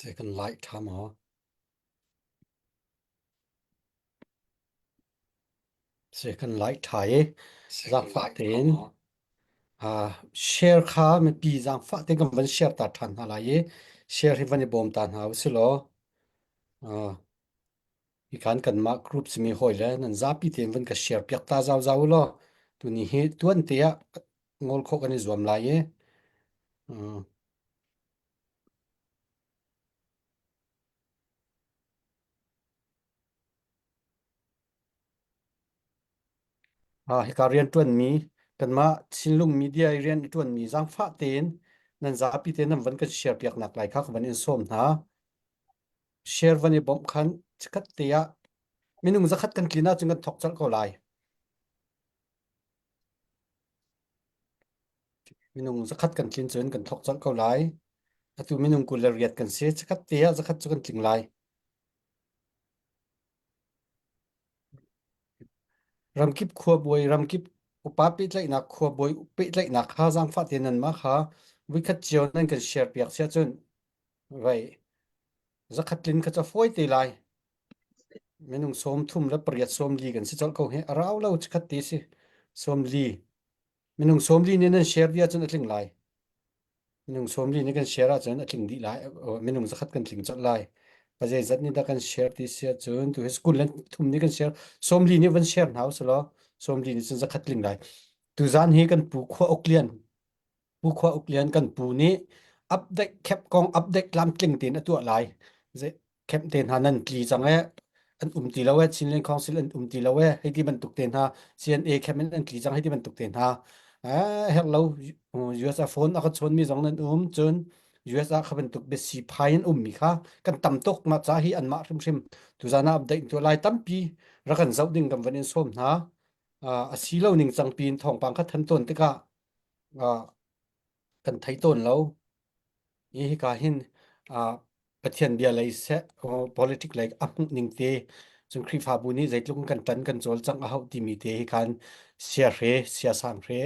Second light ṭha maw? Second light ṭha i zaangfah tein share kha mipi zaangfah tein kan van share ta ṭhan hna lai i share hi van i bawm ta hna usih law Hikan kanmah group simi hawi le nan zapi tein van ka share piak ta zau u law tuni hi tuan te ah ngol khawh kan i zuam lai i uh, ah hika rian ṭuanmi kanmah Chinlung media i rian ṭuanmi zaangfah tein nan zapi tein nan van kan share piak nak lai kha ka van in sawm hna. Share van i bawmh khan chikkhat te ah minung zakhat kan tlin ahcun kan thawk colh ko lai. Minung zakhat kan tlin cun kan thawk colh ko lai. Atu minung 28 kan si. Chikkhat te ah zakhat cu kan tling lai. Ramkip khuabawi, ramkip upa pehtlaihnak khuabawi pehtlaihnak kha zaangfah tein nanmah kha voikhat cio nan kan share piak siah cun vai zakhat tlin kha cu a fawi te lai. Minung 38 40 kan si colh ko hi. A rau lo chikkhat te si. 40. Minung 40 nih nan share dih ahcun a tling lai. Minung 40 nih kan share ahcun a tling dih lai. Minung zakhat kan tling colh lai. Pa zeizat nih dah kan share ti si ahcun tu hi school le thum nih kan share. 40 nih van share hna usih law 40 nih cun zakhat tling lai. Tuzaan hi kan pu Khua Uk Lian Pu Khua Uk Lian kan pu nih update khep kong update tlamtling tein a tuah lai. Khep te hna nan tli cang e an um ti lo e Chinland Council an um ti lo e hei ti bantuk te hna CNA khep in an tli cang hei ti bantuk te hna eh herh lo USA phone a ka chawn mi zong nan um cun USA kha bantuk biasi phai an um mi kha kan tam tuk ma ca hi anmah hrimhrim tuzan ah update tu lai tampi rak kan zoh ding kan van in sawm hna a si lo ning cang pin thawngpang kha than tawn tikah kan thei tawn lo. Hi hika hin Pathian bia lei seh politic lei a hmuh ning te cun Khrihfabu nih zeitluk in kan ṭan kan cawlcangh a hauh timi te hi khan sia hre sia sang hre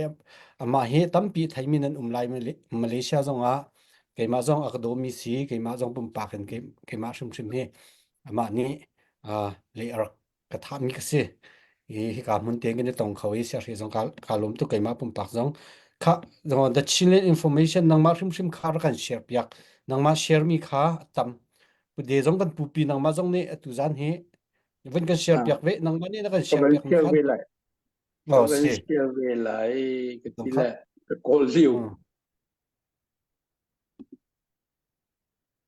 amah hi tampi theimi nan um lai Malaysia zong ah keimah zong a ka dawmi si keimah zong pumpak in keimah hrimhrim hi amah nih le a rak ka thahmi ka si. I hika hmun te kan i tong kho i siahri zong ka, ka lawm tuk keimah pumpak zong. Kha the Chinland information nangmah hrimhrim kha rak kan share piak. Nangmah share mi kha a tam. Pude zong kan pupi nangmah zong nih atu zan hi van kan share piak ve nangmah nih na kan Ka share van piak mi share khan. ve lai. Ka Oh van si. share ve lai ka Zong ti kha. le ka kawl liu. Mm.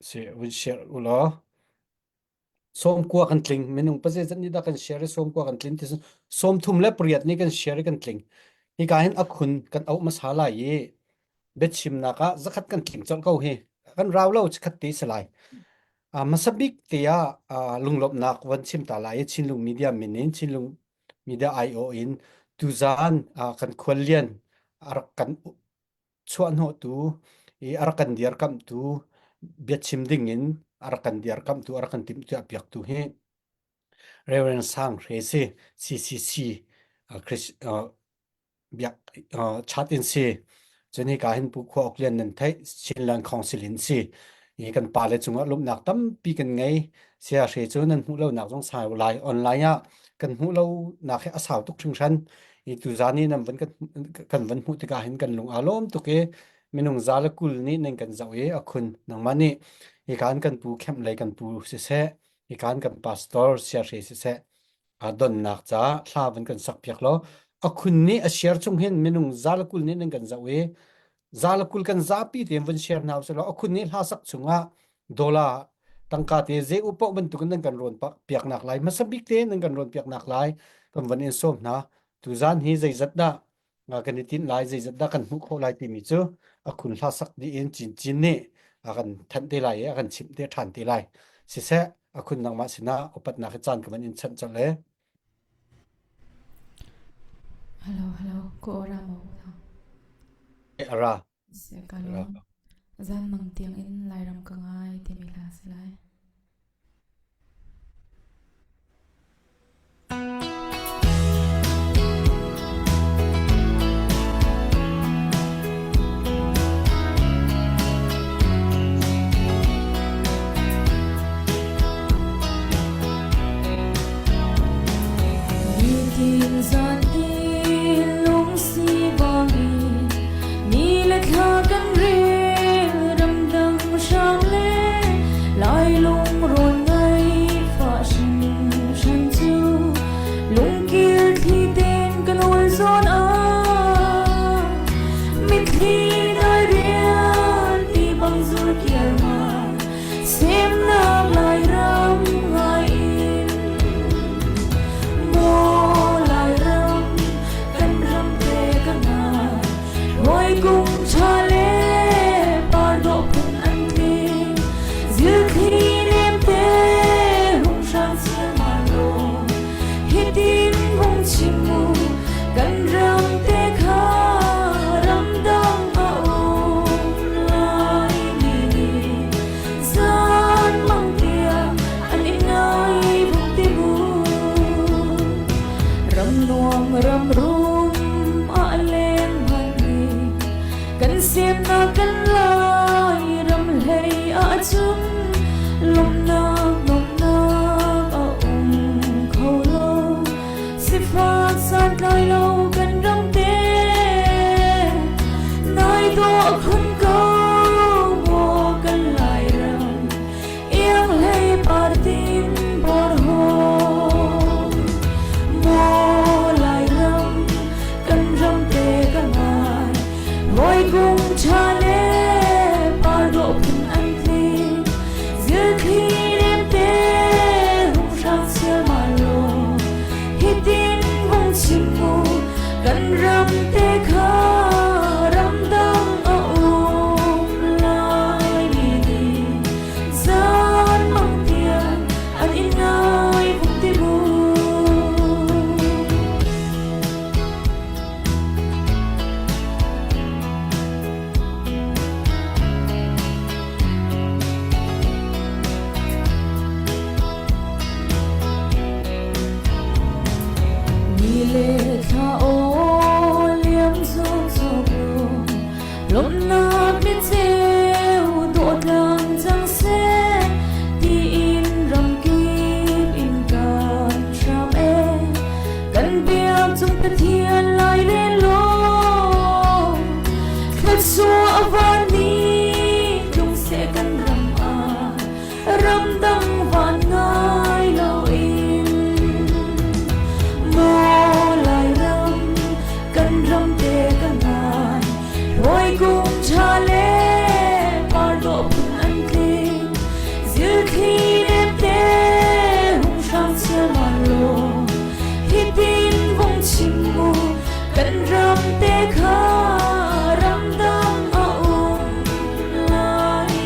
Si vun share u law. 90 kan tling minung pazeizat nih dah kan share i 90 kan tlin ti 38 nih kan share i kan tling hika hin a khun kan auh hmasa lai i biachimnak ah zakhat kan tling colh ko hi kan rau lo chikhat te si lai hmasa bik te ah lunglawmhnak van chim ta lai i Chinlung Media min in Chinlung Media IO in tuzaan kan khuallian a rak kan chuahhnawhtu i a rak kan dirkamhtu biachim dingin a rak kan dirkamhtu a rak kan timhtuah piaktu hi Reverend Sang Hre si CCC uh, Chris, uh, biak uh, chat in si cun hika hin Pu Khua Ok Lian nan theih Chinland Council in si i kan pale cungah lawmhnak tampi kan ngei sia hre cu nan hmuh lonak zong sau lai online ah kan hmuh lonak hi a sau tuk hringhran i tuzan i nan van kan kan van hmuh tikah hin kan lung aa lawm tuk i minung za le 20 nih nan kan zoh i a khun nangmah nih hikan kan pu kemh lei kan pu siseh hikan kan pastor siahre siseh a donnak ca thla van kan sak piak law a khun nih a share chung hin minung za le 20 nih nan kan zoh i za le 20 kan zapi tein van share hna usih law a khun nih hla sak chungah dollar tangka te ze u paoh bantukin nan kan rawn piaknak lai hmasa bik te nan kan rawn piaknak lai kan van in sawm hna tuzan hi zeizat dah kan i tinh lai zeizat dah kan hmuh khawh lai timi cu a khun hla sak dih in cin cin nih a kan thanh te lai i a kan chimh te ṭhan te lai siseh a khun nangmah sinah upatnak hi caan ka van in chanh colh e Hello, hello, ko ora mo. Ara. Se ka lawm. Zan mang tiang in Lairam ka ngai timi hla si lai. Zan hi lungsi vang in ni le thla kan rel ramdang hram le lai lungrawn ngai fa hringhran cu lungkil thli ten ka nawl zawn ah mitthli dai rian ti bang zul kiar ma semnak Lairam ngai in Maw Lairam kan ram te ka ngai Hawikum ṭha le par dawh phun an tling Zilthli nemte hung hrang chialmal law Hitin hung chim mu kan ram te kha ramdang a um laimi nih zan mang tiang an i ngai vung ti mu. Ram nuam ram rum ah leng hmanh kan siamnak kan lai ram hlei ahcun lawmhnak nuamhnak a um kho lo. Sifak santlai lo kan ram te nai dawh khun ko maw kan Lairam iang hlei partin bor hom maw Lairam kan ram te ka ngai hawikum ṭha le par dawh phun an tling zilthli nemte hung hrang chialmal law hitin vung chim mu kan ram te kha ramdang a um laimi nih zan mang tiang an in ngai vung ti mu. Ni le thla aw liam zung zung lawmhnak ni ceu dawhtlang cang seh tiin ramkip in kan hram e kan biak cung Pathian lai len law thluachuah van ni tlung seh kan ram ah ramdang van ngai loin maw Lairam kan ram te ka ngai hawikum ṭha le par dawh phun an tling zilthli nemte hung hrang chialmal law hitin vung chim mu kan ram te kha ramdang a um lai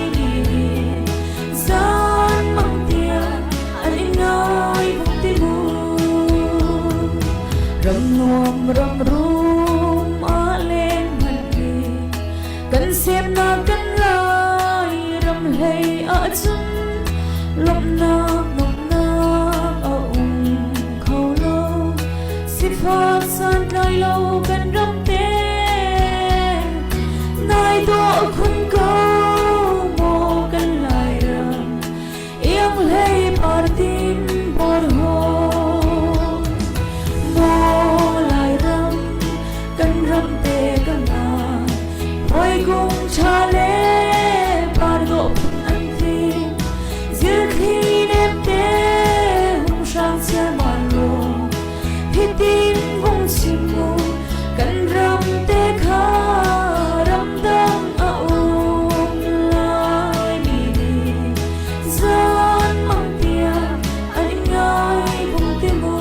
zan mang tiang an in ngai vung ti mu ram nuam ram rum a leng hmanh hi kan semnak kan lai ram hlei ahcun lawmhnak nuamhnak a um kho lo sifak santlai lo kan ram te nai dawh khun ko maw kan Lairam iang hlei partin bor ho maw Lairam kan ram te ka ngai hawikum ṭha le par dawh phun an tling zilthli nemte hung hrang chialmal law hitin vung chim mu kan ram te kha ramdang a um laimi nih zan mang tiang an in ngai vung ti mu.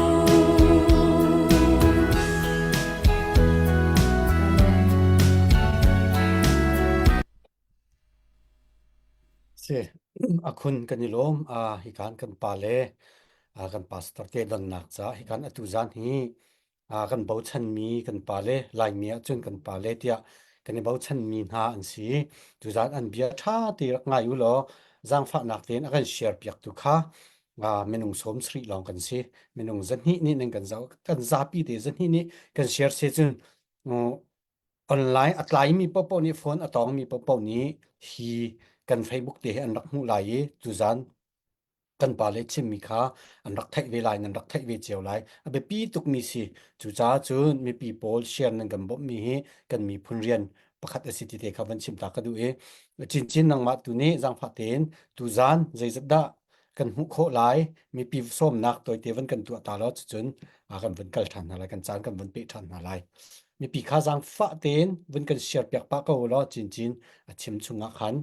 Si, a khun kan i lawm. Ah, hikan kan pa le ah, kan pastor te donnak ca hikan atu zan hi ah, kan bochanmi kan pa le Laimi ahcun kan pa le tiah kan i bochanmi hna an si. Tuzan an bia ṭha ti rak ngai u law zaangfahnak tein a kan share piak tu kha ah, minung sawm sarih lawng kan si. Minung zahnih nih nan kan zoh kan zapi te zahnih nih kan share se cun online a tlaimi paohpaoh nih phone a tawngmi paohpaoh nih hi kan Facebook te hi an rak hmuh lai i tuzan Kan pa le chimmi kha an rak theih ve lai, nan rak theih ve cio lai. A biapi tukmi si. Cucaah cun mipi pawl share nan kan bawmhmi hi kan miphun rian pakhat a si ti te kha van chim ta ka duh i chinchin nangmah tu nih zaangfah tein tuzaan zeizat dah kan hmuh khawh lai mipi sawmnak tawite van kan tuah ta law cucun kan vun kal ṭhan hna lai kan caan kan vun peh ṭhan hna lai mipi kha zaangfah tein vun kan share piak pah ko law chinchin a chim chungah khan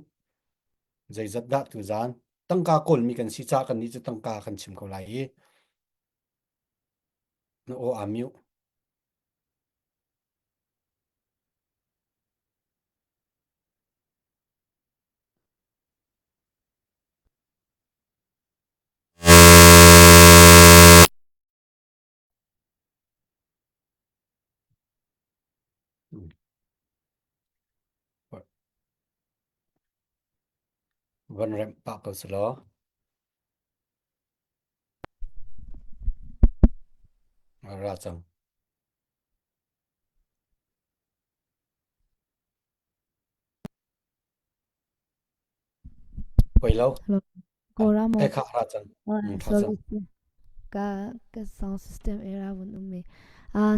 zeizat dah tuzaan tangka kawlmi kan si caah kannih cu tangka kan chim ko lai i na aw aa mute. Van remh pah ko selaw. Ra cang. Poi lo. Hello. Kawlram maw? Kha ra cang. Tha Sorry. cang. Ka ka sound system error vun um mi.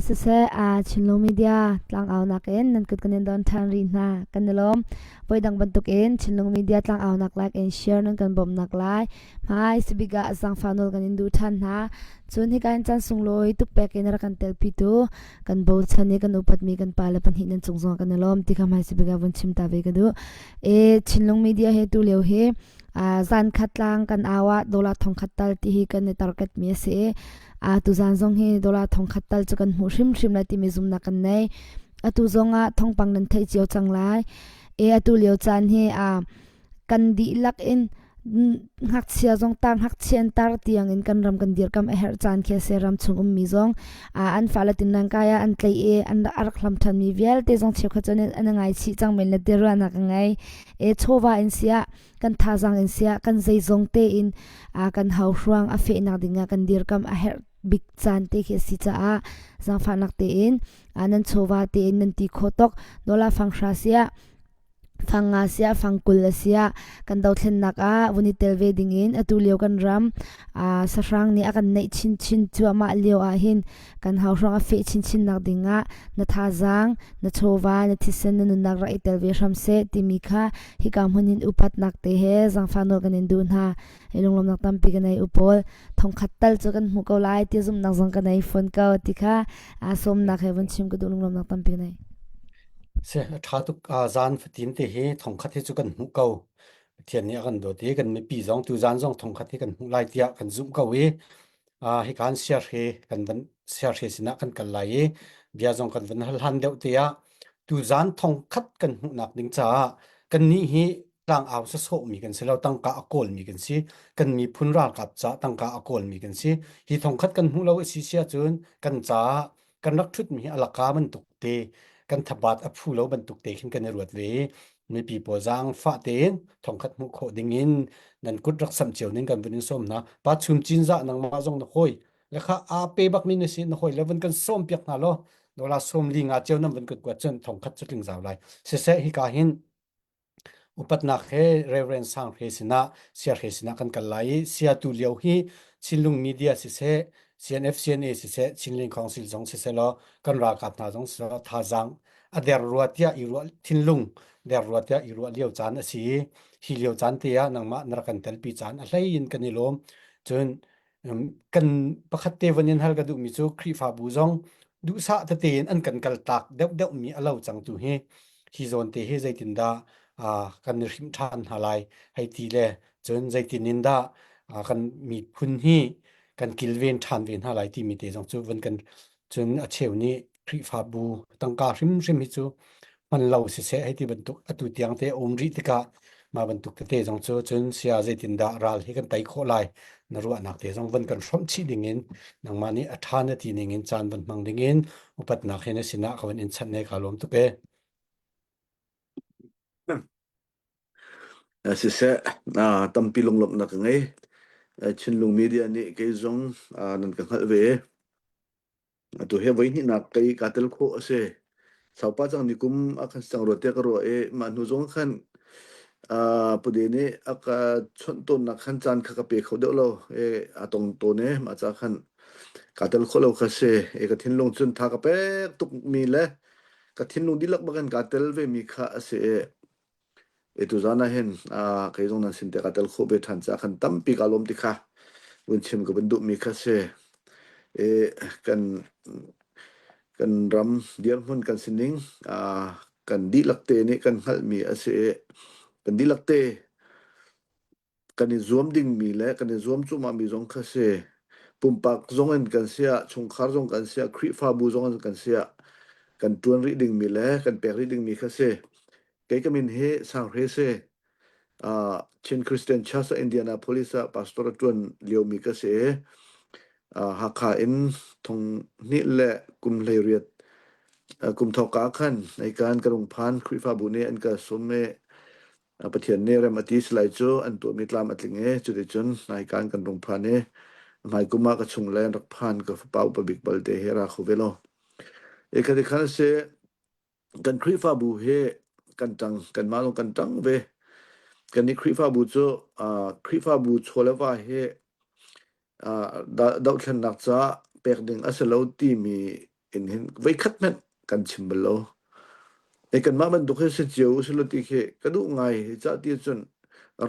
Siseh Chinlung Media tlangaunak in nan kut kan in don ṭhan rih hna. Kan i lawm. Voi dang bantukin Chinlung Media tlangaunak like and share nan kan bawmhnak lai. Hmai sibik ah zaangfah nawl kan in duh ṭhan hna. Cun hika in caan sunglawi tuk pek in rak kan telpitu kan bochan i kan upatmi kan pale pahnih nan cung zongah kan i lawm ti kha hmai sibik ah vun chim ta ve ka duh. E Chinlung Media he tu lio hi zan khat tlang kan au ah dollar thong khat tal ti hi kan i target mi a si i tuzan zong hi dollar thong khat tal cu kan hmuh hrimhrim lai timi zumnak kan nei. Atu zong ah thawngpang nan theih cio cang lai. E atu lio caan hi kan dihlak in ngakchia zong tar ngakchia an tar tiang in kan ram kan dirkam a herh caan khi a si ram chung ummi zong an fale tin nan kai ah an tlei i an rak hlam than mi vialte zong cheukhat cun an ngaichih cang men le ti ruahnak a ngei e chawva in siah kan thazaang in siah kan zeizong tein kan hauhruang a fehnak dingah kan dirkam a herh bik caan te khi a si caah zaangfahnak tein nan chawva tein nan ti kho tok dola fanghra siah fang nga siah fang 20 a siah kan dothlennak ah vun i tel ve dingin atu lio kan ram sahrang nih a kan neih chinchin cuahmah lio ah hin kan hauhruang a feh chinchin nak dingah na thazaang na chawva na thisen na nunnak rak i tel ve hram seh timi kha hika hmun in upatnak te he zaangfah nawl kan in duh hna hi lunglawmnak tampi kan ei upawl thongkhat tal cu kan hmu ko lai ti zumhnak zong kan ei fawn ko ti kha aa sawmnak he vun chim ka duh lunglawmnak tampi kan ei Se a ṭha tuk zan fatin te hi thongkhat hi cu kan hmuh ko Pathian nih a kan dawt i kan mipi zong tu zan zong thongkhat hi kan hmuh lai tiah kan zumh ko i hika an siahre kan van siahre sinah kan kal lai i bia zong kan van hal han deuh te ah tuzan thongkhat kan hmuhnak ding caah kannih hi tlangau sasawhmi kan si lo tangka a kawlmi kan si kan miphun ralkap ca tangka a kawlmi kan si hi thongkhat kan hmuh lo a si sia cun kan caah kan rak ṭhutmi hi a laka bantuk te kan thabat a phu lo bantuk te khin kan i ruat ve i mipi pawl zaangfah tein thongkhat hmuh khawh ding in nan kut rak samh cio ning kan vun in sawm hna pa chum cin za nangmah zong na hawi le kha a pe bak mi na si na hawi le vun kan sawm piak hna law dola sawm li nga cio nan vun kut kuat cun thongkhat cu tling zau lai siseh hika hin Upatnak he Reverend Sang Hre sinah Sia Hre sinah kan kal lai i sia tu lio hi Chinlung Media siseh CNF CNA siseh Chinlink Council zong siseh law kan ralkap hna zong siseh law thazaang a der rua tiah i ruah thinlung der rua tiah i ruah lio caan a si i hi lio caan te ah nangmah na rak kan telpi caan a hlei in kan i lawm cun kan pakhat te van in hal ka duhmi cu Khrihfabu zong duhsah tete in an kan kaltak deuhdeuh mi a lo cang tu hi hi zawn te hi zeitindah kan i hrimh ṭhan hna lai hei ti le cun zeitin in dah kan miphun hi kan kilven ṭhan ve hna lai timi te zong cu van kan cun a cheu nih Khrihfabu tangka hrimhrim hi cu hman lo siseh hei ti bantuk atu tiang te a um rih tikah mah bantuk tete zong cu cun sia zeitindah ral hi kan tei khawh lai na ruahnak te zong van kan hrawmh chih ding in nangmah nih a ṭha na ti ning in caan van hmang ding in upatnak he na sinah ka van in chanh ne ka lawm tuk e. Siseh, tampi lunglawmhnak ka ngei. Chinlung media nih kei zong nan ka hngalh ve. Atu hi voihnihnak kei kaa tel khawh a si. Saupa cang ni kum a khan cang rua tiah ka ruah i mah hnu zong khan. Pude nih a ka chawnh tawnnak khan caan kha ka pe kho deuh lo. E a tong tawn e mah ca khan ka tel kho lo kha si. E ka thinlung cun tha ka pek tuk mi le ka thinlung dihlak bakin ka tel ve mi kha a si e. E tuzan ah hin kei zong nan sin te ka tel khawh ve ṭhan caah khan tampi ka lawm ti kha vun chim ka vun duhmi kha si. E kan kan ram dirhmun kan sining kan dihlak te nih kan hngalhmi a si i kan dihlak te kan i zuam dingmi le kan i zuam cuahmahmi zong kha si. Pumpak zong in kan si ah, chungkhar zong kan si ah, Khrihfabu zong in kan si ah, kan ṭuan rih dingmi le kan pek rih dingmi kha si. Kei ka min hi Sang Hre si. Uh, Chin Christian Church ah Indianapolis ah pastor a ṭuan liomi ka si. Uh, Hakha in thong hnih le kum 18 uh, kum thawk ah khan ei kan ka rung phan Khrihfabu nih an ka sum i Pathian nih rem a ti silai cu an tuahmi tlam a tling i cuticun hmaikaan kan rung phan i hmaikum ah ka chung le an rak phan ka fapa upa bik balte hi ra kho ve lo. E khati khan si kan Khrihfabu hi kan ṭang kanmah lawng kan ṭang ve. Kan nih Khrihfabu cu Khrihfabu chaw le va hi dohthlennak caah pek ding a si lo timi in hin voikhat hmanh kan chim bal lo. E kanmah bantuk hi si cio usilo ti khi ka duh ngai. Hi cah ti cun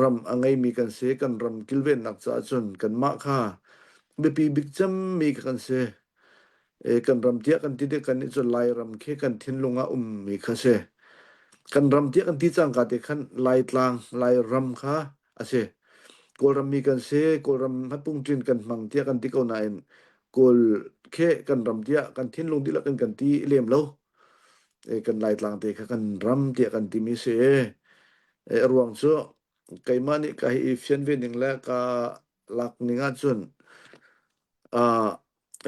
ram a ngeimi kan si, kan ram kilvennak caah cun kanmah kha biapi bik cemmi kha kan si. E kan ram tiah kan ti tik kan nih cun Lairam khi kan thinlung ah ummi kha si. Kan ram tiah kan ti cangka te khan Laitlang, Lairam kha a si. Kawlram mi kan si, Kawlram hmatpungṭin kan hmang tiah kan ti ko nain Kawl khe kan ram tiah kan thinlung dihlak in kan ti lem lo. E, kan Laitlang te kha kan ram tiah kan timi si. E, a ruang cu keimah nih ka hi i fian ve ning le ka lak ning ahcun uh,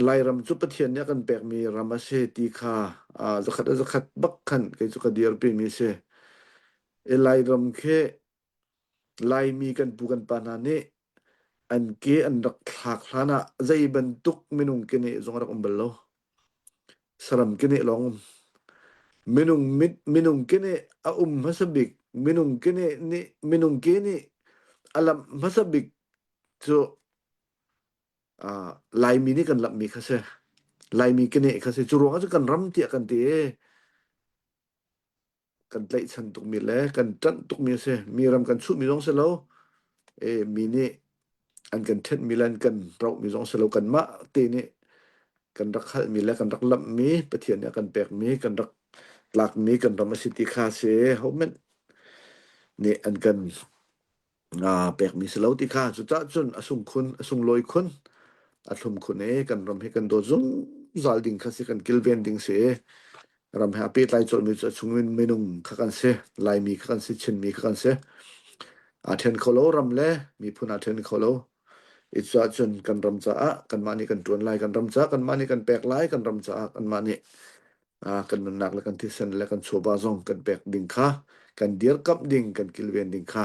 Lairam cu Pathian nih a kan pekmi ram a si ti kha uh, zakhat a zakhat bak khan kei cu ka dirpi mi si. E, Lairam khi Laimi kan pu kan pa hna nih an ke an rak thlak hlan ah zei bantuk minung keneh zong a rak um bal lo. Saram keneh lawng um. Minung mit minung keneh a um hmasa bik minung keneh nih minung ke nih a lamh hmasa bik cu uh, Laimi nih kan lamhmi kha si. Laimi keneh kha si. Cu ruangah cu kan ram tiah kan ti i kan tlaihchan tukmi le kan ṭanh tukmi a si. Mi ram kan chuhmi zong si lo. E, mi nih an kan ṭhenhmi le an kan rohmi zong si lo. Kanmah te nih kan rak halmi le kan rak lamhmi, Pathian nih a kan pekmi, kan rak tlakmi kan ram a si ti kha si. Hohmanh nih an kan pekmi si lo ti kha cucah cun a sung khun a sunglawi khun a thlum khun i kan ram hi kan dawt zungzal ding kha si kan kilven ding si ram he a pehtlai colhmi cu a chungin minung kha kan si Laimi kha kan si Chinmi kha kan si aa ṭhen kho lo ram le miphun aa ṭhen kho lo i cuah cun kan ram caah kanmah nih kan ṭuan lai kan ram caah kanmah nih kan pek lai kan ram caah kanmah nih kan nunnak le kan thisen le kan chawva zong kan pek ding kha kan dirkamh ding kan kilven ding kha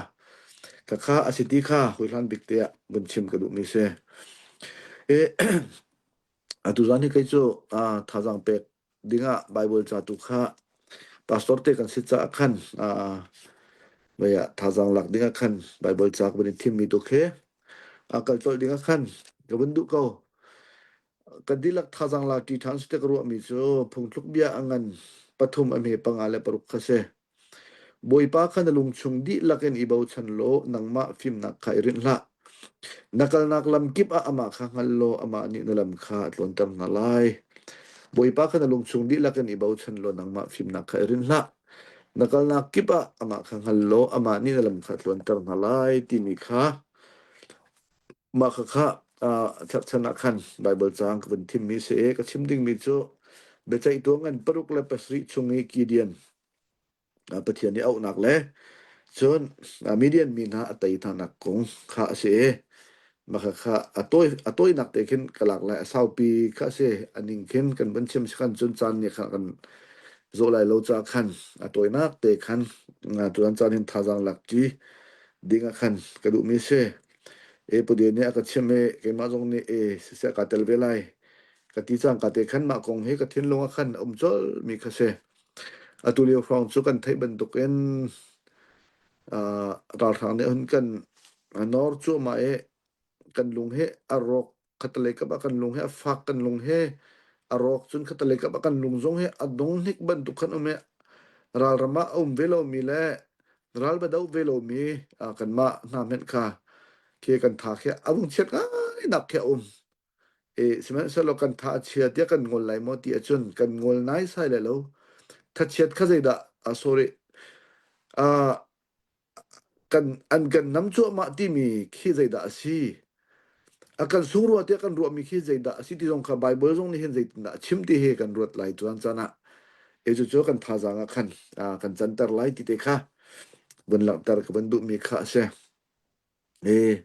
ka kha a si ti kha hawihlan bik te ah vun chim ka duhmi si. E, atu zan hi kei cu thazaang pek dingah Bible ca tu kha pastor te kan si caah khan mei ah thazaang lak dingah khan Bible ca ka vun i thimmi tu khi kal colh dingah khan ka vun duh ko. Kan dihlak thazaang la ṭi ṭhan site ka ruahmi cu phungthluk bia a ngan pathum a hme panga le paruk kha si. Bawipa kha na lungchung dihlak in i bochan law nangmah fimnak kha i rinh hlah. Na kalnak lam kip ah amah kha hngal law amah nih na lam kha a tlawnter hna lai. Bawipa kha na lungchung dihlak in i bochan law nangmah fimnak kha i rinh hlah. Na kalnak kip ah amah kha hngal law amah nih na lam kha a tluanter hna lai timi kha Mah khakha cherhchan ah khan Baibal caang ka vun thimmi si i ka chim dingmi cu biaceihtu ngan paruk le pasarih chung i Gideon Pathian i auhnak le cun Midian mi hna a tei hnanak kong kha a si i mah khakha a tawi a tawinak te khin ka lak lai a saupi kha a si a ning khin kan vun chim si khan cun caan nih khan kan zawh lai lo caah khan a tawinak te khan tutan caan hin thazaang lak ṭi ding ah khan ka duhmi a si. E pute nih a ka chimh i keimah zong nih e siseh kaa tel ve lai ka ti cangka te khan mah kong hi ka thinlung ah khan a um colhmi kha si. Atu lio hrawng cu kan theih bantukin Ralhrang nih hun kan nawr cuahmah i kan lung hi a rawk khatalei kap ah kan lung hi a fak kan lung hi a rawk cun khatalei kap ah kan lung zong hi a dong hnik bantuk khan um i ralram ah a um ve lomi le ral va do ve lomi kanmah hna hmenh kha khi kan tha khi a vung chiat ngai nak khi a um. E sihmanhsehlaw kan tha a chia tiah kan ngol lai maw ti ahcun kan ngol naisai lai lo. Thachiat kha zeidah ah sorry uh, kan an kan nam cuahmah timi khi zeidah a si? A kan sung rua tiah kan ruahmi khi zeidah a si ti zong kha Bible zong nih hin zeitindah a chim ti hi kan ruat lai tuan caan ah e cu cu kan thazaang ah khan kan canter lai ti te kha vun langhter ka van duhmi kha a si. E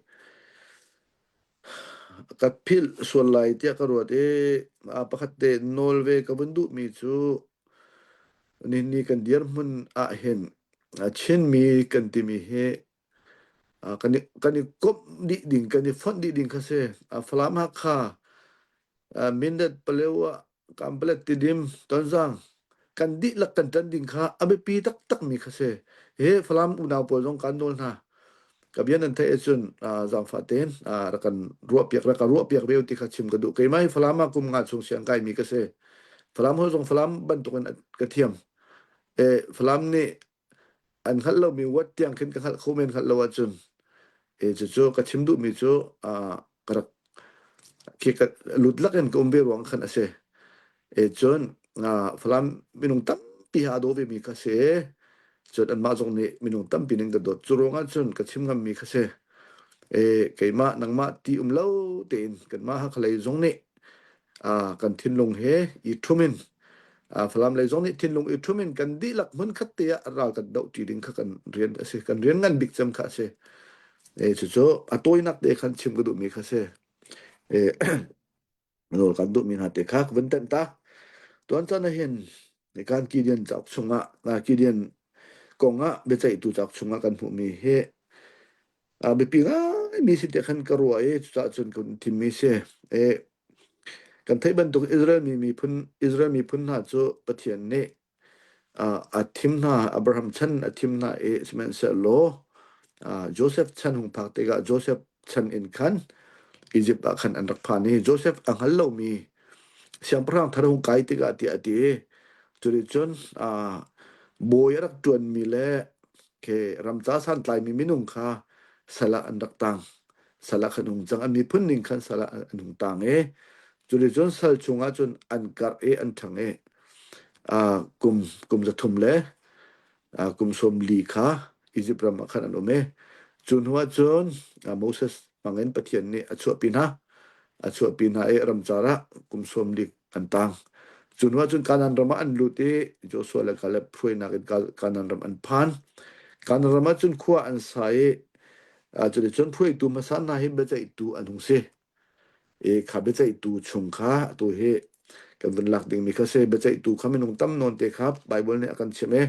ka philh sual lai tiah ka ruat i pakhat te nawl ve ka vun duhmi cu nihin ni kan dirhmun ah hin Chinmi kan timi hi kan i komh dih ding kan i fonh dih ding kha si. Falam Hakha Mindat Palewa Kanpalet Tidim Tonzang kan dihlak kan ṭan ding kha a biapi taktakmi kha si. Hi Falam unau pawl zong kan nawl hna. Ka bia nan theih ahcun zaangfah tein rak kan ruahpiak rak ka ruahpiak ve ti kha chim ka duh. Keimah hi Falam ah kum nga chung siang kaimi ka si. Falam holh zong Falam bantukin ka thiam. E, Falam nih an hngalh lomi word tiang khin ka hngalh kho men hngalh lo ahcun e cucu ka chim duhmi cu ka rak khi ka lut lak in ka um ve ruang khan a si. E cun Falam minung tampi ha daw ve mi kha si. Cun anmah zong nih minung tampi ning ka dawt. Cu ruangah cun ka chim ngammi kha si. E keimah nangmah ti um lo tein kanmah Hakhalei zong nih kan thinlung he i ṭhum in Falam lei zong nih thinlung i ṭhum in kan dihlak hmunkhat te ah ral kan doh ṭi ding kha kan rian a si. Kan rian ngan bik cem kha a si. E cucu a tawinak te khan chim ka duhmi kha si. E nawl kan duhmi hna te kha ka vun tenh ta. Tuan caan ah hin kan Gideon cauk chungah Gideon kong ah biaceihtu cauk chungah kan hmuhmi hi biapi ngaimi si tiah khan ka ruah i cucaah cun kan thimmi si. E kan theih bantuk Israel mi miphun Israel miphun hna cu Pathian nih a thim hna Abraham chan a thim hna i sihmanhsehlaw Joseph chan hung phak tikah Joseph chan in khan Egypt ah khan an rak phan i Joseph a hngal lomi siangpahrang thar hung kai tikah tiah a ti i cuticun bawi a rak ṭuanmi le khi ramca santlaimi minung kha sal ah an rak tang sal ah khan hung cang an miphun ning khan sal ah an hung tang i cuticun sal chungah cun an karh i an ṭhang i kum kum 300 le kum 40 kha Izipt ram ah khan an um i cu hnuah cun Moses hmangin Pathian nih a chuahpi hna a chuahpi hna i ramcar ah kum 40 an tang. Cu hnuah cun Kanaan ram ah an lut i Joshua le Caleb hruainak in Kanaan ram an phan. Kanaan ram ah cun khua an sa i cuticun hruaitu hmasa hna hi biaceihtu an hung si. I kha biaceihtu chung kha atu hi kan vun lak dingmi kha si. Biaceihtu kha minung tam nawn te kha Baibal nih a kan chimh i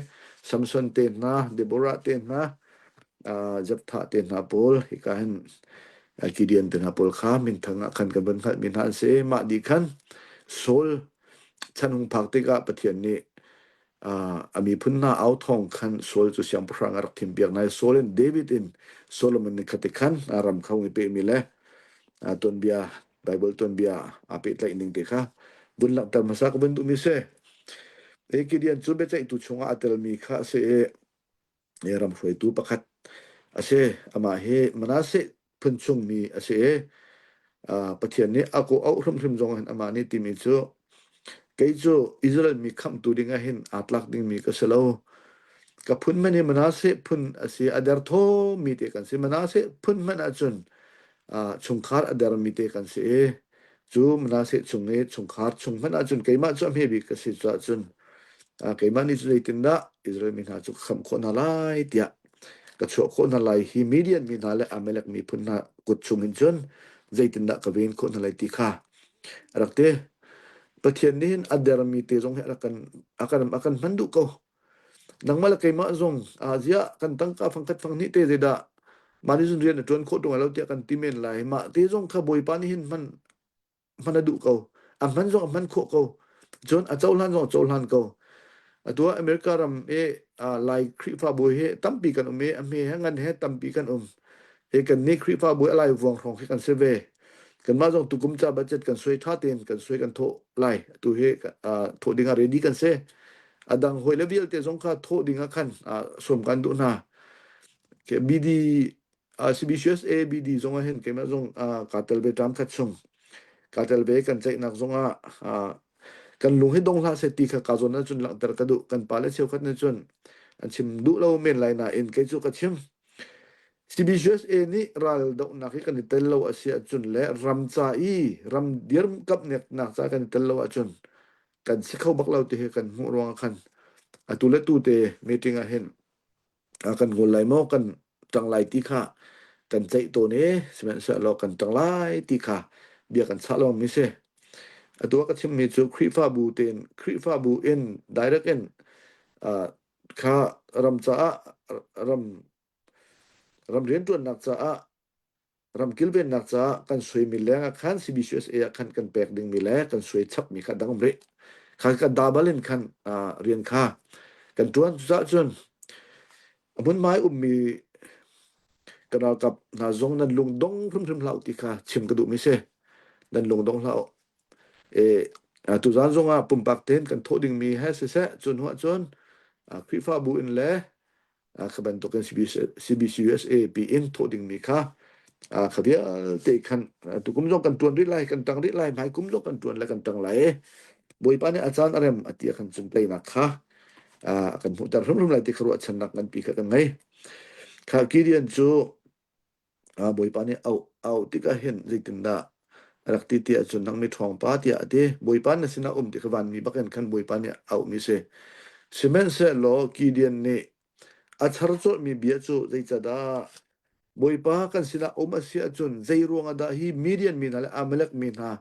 Samson te hna, Deborah te hna, Jephthah te hna pawl hika hin Gideon te hna pawl kha minthang ah khan kan vun hngalhmi hna an si. Mah dih khan Saul chan hung phak tikah Pathian nih a miphun hna au thawng khan Saul cu siangpahrang a rak thimpiak hna i Saul in David in Solomon nih khati khan ram kha hung i pehmi le tuanbia Bible tuanbia aa pehtlaih ning te kha vun langhter hmasa ka vun duhmi si. Gideon cu biaceihtu chungah a telmi kha a si i ram hruaitu pakhat a si. Amah hi Manasseh phun chungmi a si i Pathian nih a kawh auh hrimhrim zong hin amah nih timi cu kei cu Israel mi khamhtu ding ah hin aa tlak dingmi ka si lo. Ka phun hmanh hi Manasseh phun a si, a derthawmmi te kan si. Manasseh phun hmanh ahcun chungkhar a dermi te kan si i cu Manasseh chung i chungkhar chung hmanh ahcun keimah cu a hme bik ka si caah cun keimah nih cu zeitindah Israel mi hna cu ka khamh khawh hna lai tiah ka chuah khawh hna lai hi Midian mi hna le Amalek miphun hna kut chungin cun zeitindah ka ven khawh hna lai ti kha a rak ti. Pathian nih hin a dermi te zong hi a rak kan a kan a kan hman duh ko. Nangmah le keimah zong ziah kan tangka fangkhat fanghnih te zeidah mah nih cun rian a ṭuan khawh ṭung lo tiah kan ti men lai. Mah te zong kha Bawipa nih hin hman hman a duh ko. A hman zong a hman khawh ko. Cun a cohlan zong a cohlan ko. Atu ah America ram i Lai Khrihfabu hi tampi kan um i a hme he ngan he tampi kan um. Hi kan nih Khrihfabu a lai vuang hrawng khi kan si ve. Kanmah zong tukum ca budget kan suai ṭha tein kan suai kan thawh lai. Atu hi thawh ding ah ready kan si. A dang hawi le vialte zong kha thawh ding ah khan sawm kan duh hna. BD CBCUSA BD zong ah hin keimah zong kaa tel ve ṭam khat chung. Kaa tel ve kan ceihnak zong ah kan lung hi dong hlah seh ti kha kaa zawn ahcun langhter ka duh. Kan pale cheukhat nih cun an chim duh lo men lai nain kei cu ka chim. CBCUSA nih ral dohnak hi kan i tel lo a si ahcun le ram ca i ram dirkamhnak ca kan i tel lo ahcun kan si kho bak lo ti hi kan hmuh ruangah khan atu le tu te meeting ah hin kan ngol lai maw kan ṭang lai ti kha kan ceih tawn i sihmanhsehlaw kan ṭang lai ti kha bia kan chah lawngmi si. Atu ah ka chimmi cu Khrihfabu tein Khrihfabu in direct in uh, kha ram caah ram ram rianṭuannak caah ram kilvennak caah kan suaimi leng ah khan CBCUSA ah khan kan pek dingmi le kan suai chapmi kha dang rih. Kha kan double in khan uh, rian kha kan ṭuan. Cucaah cun a hmunhma i ummi kan ralkap hna zong nan lung dong hrimhrim hlah u ti kha chim ka duhmi si. Nan lung dong hlah u. E, tuzaan zong ah pumpak tein kan thawh dingmi he siseh, cun hnuah cun Khrihfabu in le kha bantukin CBCUSA pi in thawh dingmi kha kha vialte khan tukum zong kan ṭuan rih lai, kan ṭang rih lai, hmai kum zong kan ṭuan le kan ṭang lai. Bawipa nih a caan a rem a ti ah khan cun teinak kha a kan hmuhter hrimhrim lai ti kha ruahchannak nganpi kha kan ngei. Kha Gideon cu Bawipa nih auh auh tikah hin zeitindah a rak ti ti ahcun nang mi ṭhawng pa tiah a ti. Bawipa na sinah um ti kha vanmi bakin khan Bawipa nih a auhmi si. Sihmanhsehlaw Gideon nih a char cawlhmi bia cu zeicahdah Bawipa kan sinah um a si ahcun zei ruangah dah hi Midian mi hna le Amalek mi hna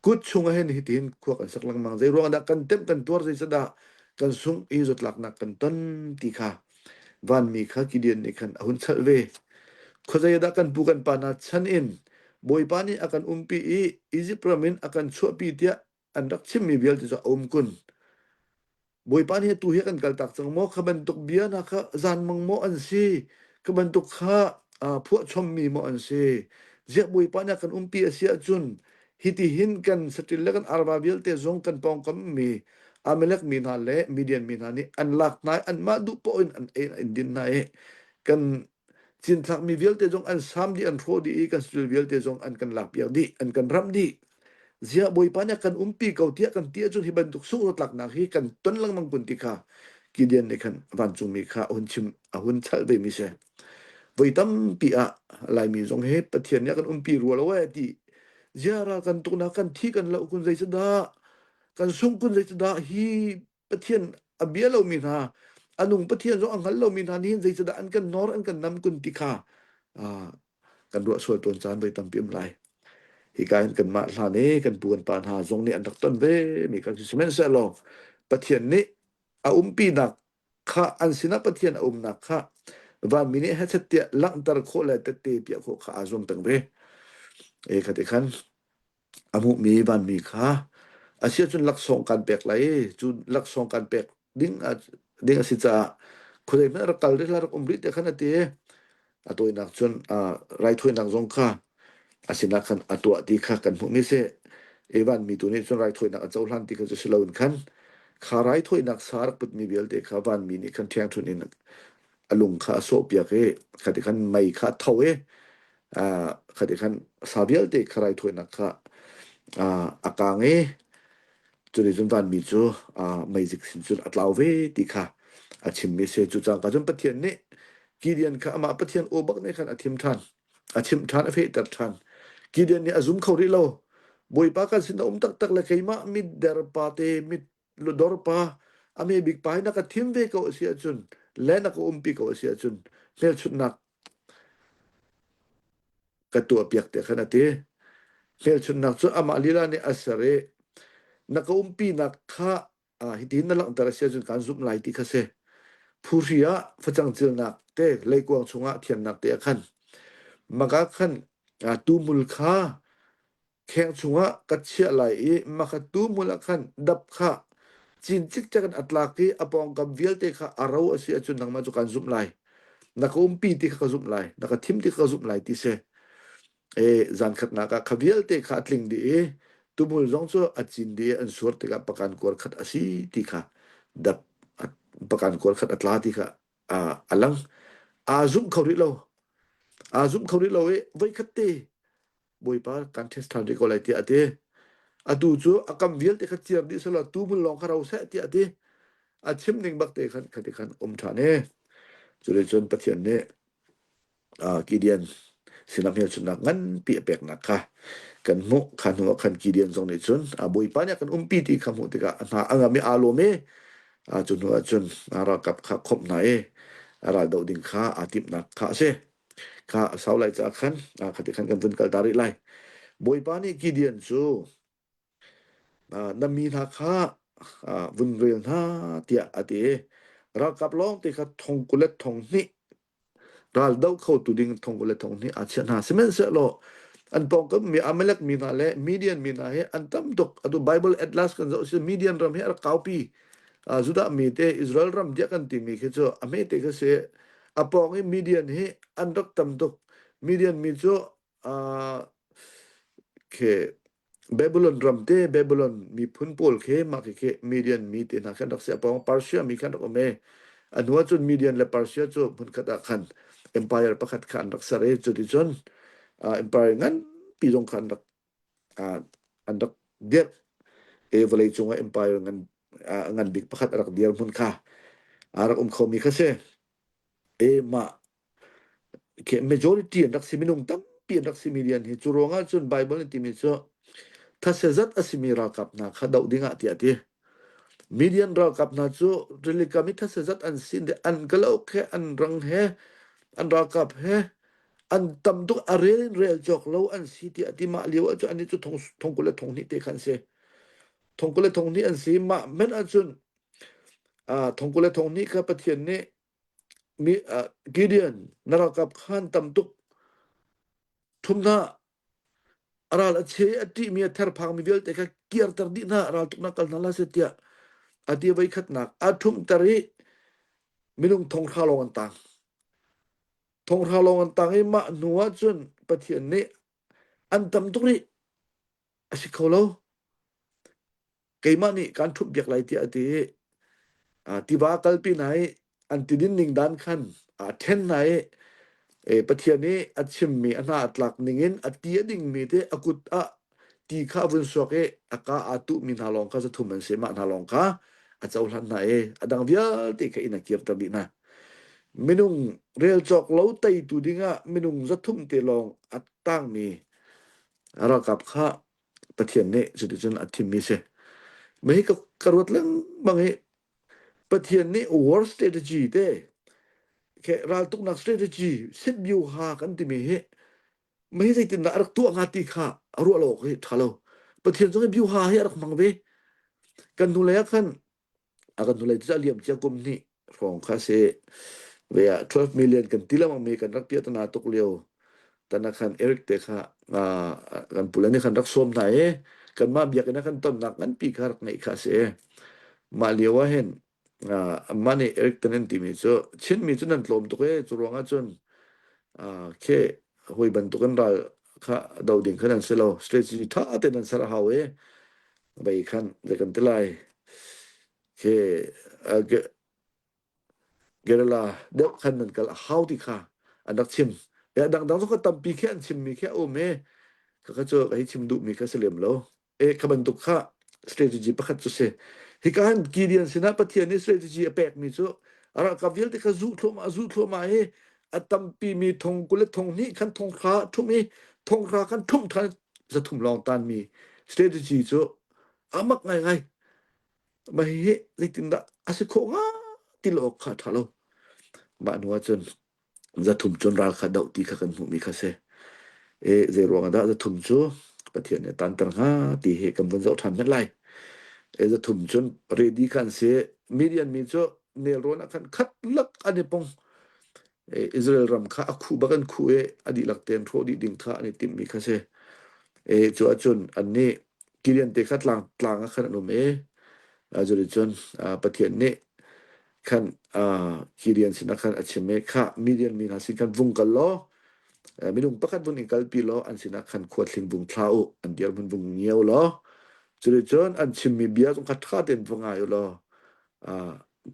kut chungah hin hitihin khua kan sak lengmang zei ruangah dah kan temh kan tuar zeicahdah kan sungh i zawtlaknak kan ton ti kha vanmi kha Gideon nih khan a hun chalh ve. Khuazei ah dah kan pu kan pa hna chan in Bawipa nih a kan umpi i Izipt ram in a kan chuahpi tiah an rak chimmi vialte cu a um kun. Bawipa nih atu hi a kan kaltak cang maw? Kha bantuk bia hna kha zanmang maw an si? Kha bantuk kha uh, phuahchommi maw an si? Ziah Bawipa nih a kan umpi a si ahcun hitihin kan saṭil le kan arva vialte zong kan pawngkam mi Amalek mi hna le Midian mi hna nih an lak hna i anmah duh paoh in an ei an din hna i kan cinthlakmi vialte zong an saam dih an hrawh dih i kan saṭil vialte zong an kan lakpiak dih an kan ramh dih ziah bawipa nih a kan umpi ko tiah kan ti ahcun hi bantuk sungrawtlaknak hi kan ton lengmang kun ti kha Gideon nih khan vancungmi kha a hun chim a hun chalh ve mi si voi tampi ah Laimi zong hi Pathian nih a kan umpi rua lo eh ti ziah ral kan tuknak kan thi kan loh kun zeicadah kan sungh kun zeicadah hi Pathian a bia lomi hna a nung Pathian zong a hngal lomi hna nih zeicadah an kan nor an kan nam kun ti kha kan ruah sual tawn caan voi tampi um lai. Hika hin kanmah hlan i kan pu kan pa hna zong nih an rak ton ve mi kan si sihmanhsehlaw Pathian nih a umpinak kha an sinah Pathian a umnak kha vanmi nih hechet tiah langhter khawh le tette piah khawh kha aa zuam peng ve. E khate khan a hmuhmi vanmi kha a si ahcun laksawng kan pek lai i cu laksawng kan pek ding a ding a si caah khuazei hmanh rak kal rih hlah rak um rih tiah khan a ti i a tawinak cun raithawinak zong kha a sinah khan a tuah ti kha kan hmuhmi si i vanmi tu nih cun raithawinak a cohlan ti kha cu si loin khan kha raithawinak sa rak putmi vialte kha vanmi nih khan ṭhiangṭhunh in a lung kha a sawhpiak i khati khan mei kha a tho i khati khan sa vialte kha raithawinak kha a kaang i cuni cun vanmi cu meizik sin cun a tlau ve ti kha a chimmi si. Cu cangka cun Pathian nih Gideon kha amah Pathian aw bak nih khan a thim ṭhan, a chimh ṭhan, a fehter ṭhan. Gideon nih a zum kho rih lo. Bawipa kan sin a um taktak le keimah mitder pa te mit ludor pa a me bik pa hi na ka thim ve ko a si ahcun le na ka umpi ko a si ahcun hmelchunhnak ka tuahpiak tiah khan a ti. Hmelchunhnak cu amah lila nih a ser i na ka umpinak kha hitin na langhter a si ahcun kaan zumh lai ti kha si. Phuhri ah facang cilnak te leikuang chungah thiannak te ah khan maka khan tuhmul kha kheng chungah ka chiah lai i maka tuhmul ah khan dap kha. Cin cikcek in a tlak i a pawngkam vialte kha a ro a si ahcun nangmah cu kaan zumh lai. Na ka umpi ti kha ka zumh lai. Na ka thim ti kha ka zumh lai ti si. E zan khatnak ah kha vialte kha a tling dih i tumul zong cu a cin dih i an suar tikah pakan kuar khat a si ti kha dap pakan kuar khat a tla ti kha a lang. Aa zumh kho rih lo. Aa zumh kho rih lo i voikhat te Bawipa kan test ṭhan rih ko lai tiah a ti. Atu cu a kam vialte kha ciar dih selaw tuhmul lawng kha ro seh tiah a ti. A chim ning bak te khan khati khan um ṭhan i cuticun Pathian nih uh, Gideon sinah hmelchunhnak nganpi a peknak kha kan hmuh. Kha hnu ah khan Gideon zong nih cun a Bawipa nih a kan umpi ti kha hmuh tikah a hna a ngam i aa lawm i cu hnu ah cun a ralkap kha khawmh hna i a ral doh ding kha aa timhnak kha a si. Kha a sau lai caah khan khati khan kan vun kal ta rih lai. Bawipa nih Gideon cu na mi hna kha vun rel hna tiah a ti. Ralkap lawng te kha thong kul le thong hnih ral do khotu ding thong kul le thong hnih aa chiah hna. Sihmanhsehlaw an pawngkam mi Amalek mi hna le Midian mi hna hi an tam tuk. Atu Bible Atlas kan zoh si Midian ram hi a rak kaupi. Judah mi te Israel ram tiah kan timi khi cu a hmete khi si. A pawng i Midian hi an rak tam tuk. Midian mi cu uh, khi Babylon ram te Babylon miphun pawl khi mah khi khi Midian mi te hna khan rak si a pawng Persia mi khan rak um i a hnu ah cun Midian le Persia cu hmunkhat ah khan empire pakhat kha an rak ser i cuticun uh, empire nganpi zong kha an rak uh, an rak dirh i vawlei cungah empire ngan uh, ngan bik pakhat a rak dir hmun kha a rak um khomi kha si e mah khi majority an rak si minung tampi an rak si million hi cu ruangah cun Bible nih timi cu thase zat a simi ralkap hna kha doh dingah tiah ti Midian ralkap hna cu rilikam i thase zat an sin an kalauk he an rang he an ralkap he an tam tuk a rel in rel cawk lo an si tiah ti mah lio ah cun annih cu thong thong kul le thong hnih te khan si thong kul le thong hnih an si mah men ahcun thong kul le thong hnih kha Pathian nih mi Gideon na ralkap khan tam tuk thum hna a ral a che a ṭihmi a therphangmi vialte kha kirter dih hna raltuknak kal hna la se tiah a ti voi khatnak a ṭhumhter i minung thong hra lawng an tang thong hra lawng an tang i mah hnu ah cun Pathian nih an tam tuk rih a si kho lo keimah nih kaan ṭhumh piak lai tiah a ti i tiva kalpi hna i an tidin ning dan khan aa ṭhen hna i Pathian nih a chimmi a hna a tlak ningin a ti a dingmi te a kut ah ti kha a vun suak i a ka aa tuhmi hna lawng kha zathum an si mah hna lawng kha a cohlan hna i a dang vialte kha inn a kirter dih hna. Minung rel cawk lo teitu dingah minung zathum te lawng a tangmi ralkap kha Pathian nih cuticun a thimmi si. Mah hi ka, ka ruat lengmang i Pathian nih war strategy te ke raltuknak strategy sitbyu ha kan timi hi mah hi zeitindah a rak tuah hnga ti kha a ruah lo awk hi ṭha lo. Pathian zong hi byuha hi a rak hmang ve. Kan hnulei ah khan a kan hnulei cu a liam cia kum hnih hrawng kha si ve ah 12 million kan ti lengmang mi kan rak piah tana tuk lio tana khan Eric te kha kan pule nih khan rak sawm hna i kanmah biakinn ah kan tonnak nganpi kha rak ngeih kha si mah lio ah hin mah nih Eric te nan timi cu Chinmi cu nan tlawm tuk e cu ruangah cun khi hawi bantukin ral kha do ding kha nan si lo strategy tha te nan ser a hau i bei khan zei kan ti lai khi Kerala deuh khan nan kal a hau ti kha an rak chim. E dangdang zong kha tampi khi an chimmi khi a um i khakha cu ka hi chim duhmi kha si lem lo. E kha bantuk kha strategy pakhat cu si. Hika han Gideon sinah Pathian nih strategy a pekmi cu a ralkap vialte kha zuh thluahmah zuh thluahmah i a tampi mi thong kul le thong hnih khan thong hra ṭhumh i thong hra khan ṭhumh ṭhan zathum lawng tanmi strategy cu a mak ngaingai. Mah hihi zeitindah a si khawh hnga ti lo awk kha a ṭha lo. Mah hnu ahcun zathum cun ral kha doh ti kha kan hmuhmi kha si. E, zei ruang ah dah zathum cu Pathian nih a tanter hnga ti hi kan vun zoh ṭhan hmet lai. E, zathum cun ready kha an si. Midian mi cu nelrawn ah khan khat lak an i pong. E, Israel ram kha a khuh bak an khuh i a dihlak tein hrawh dih ding kha an i timhmi kha si. E, cu ahcun annih Gideon te kha tlang tlang ah khan an um i. Cuticun Pathian nih khan Gideon sinah khan a chim i khah Midian mi hna sin khan vung kal law minung pakhat vun in kalpi law an sinah khan khuathling vung thla u an dirhmun vung ngia u law cuticun an chimmi bia zong kha ṭha tein va ngai u law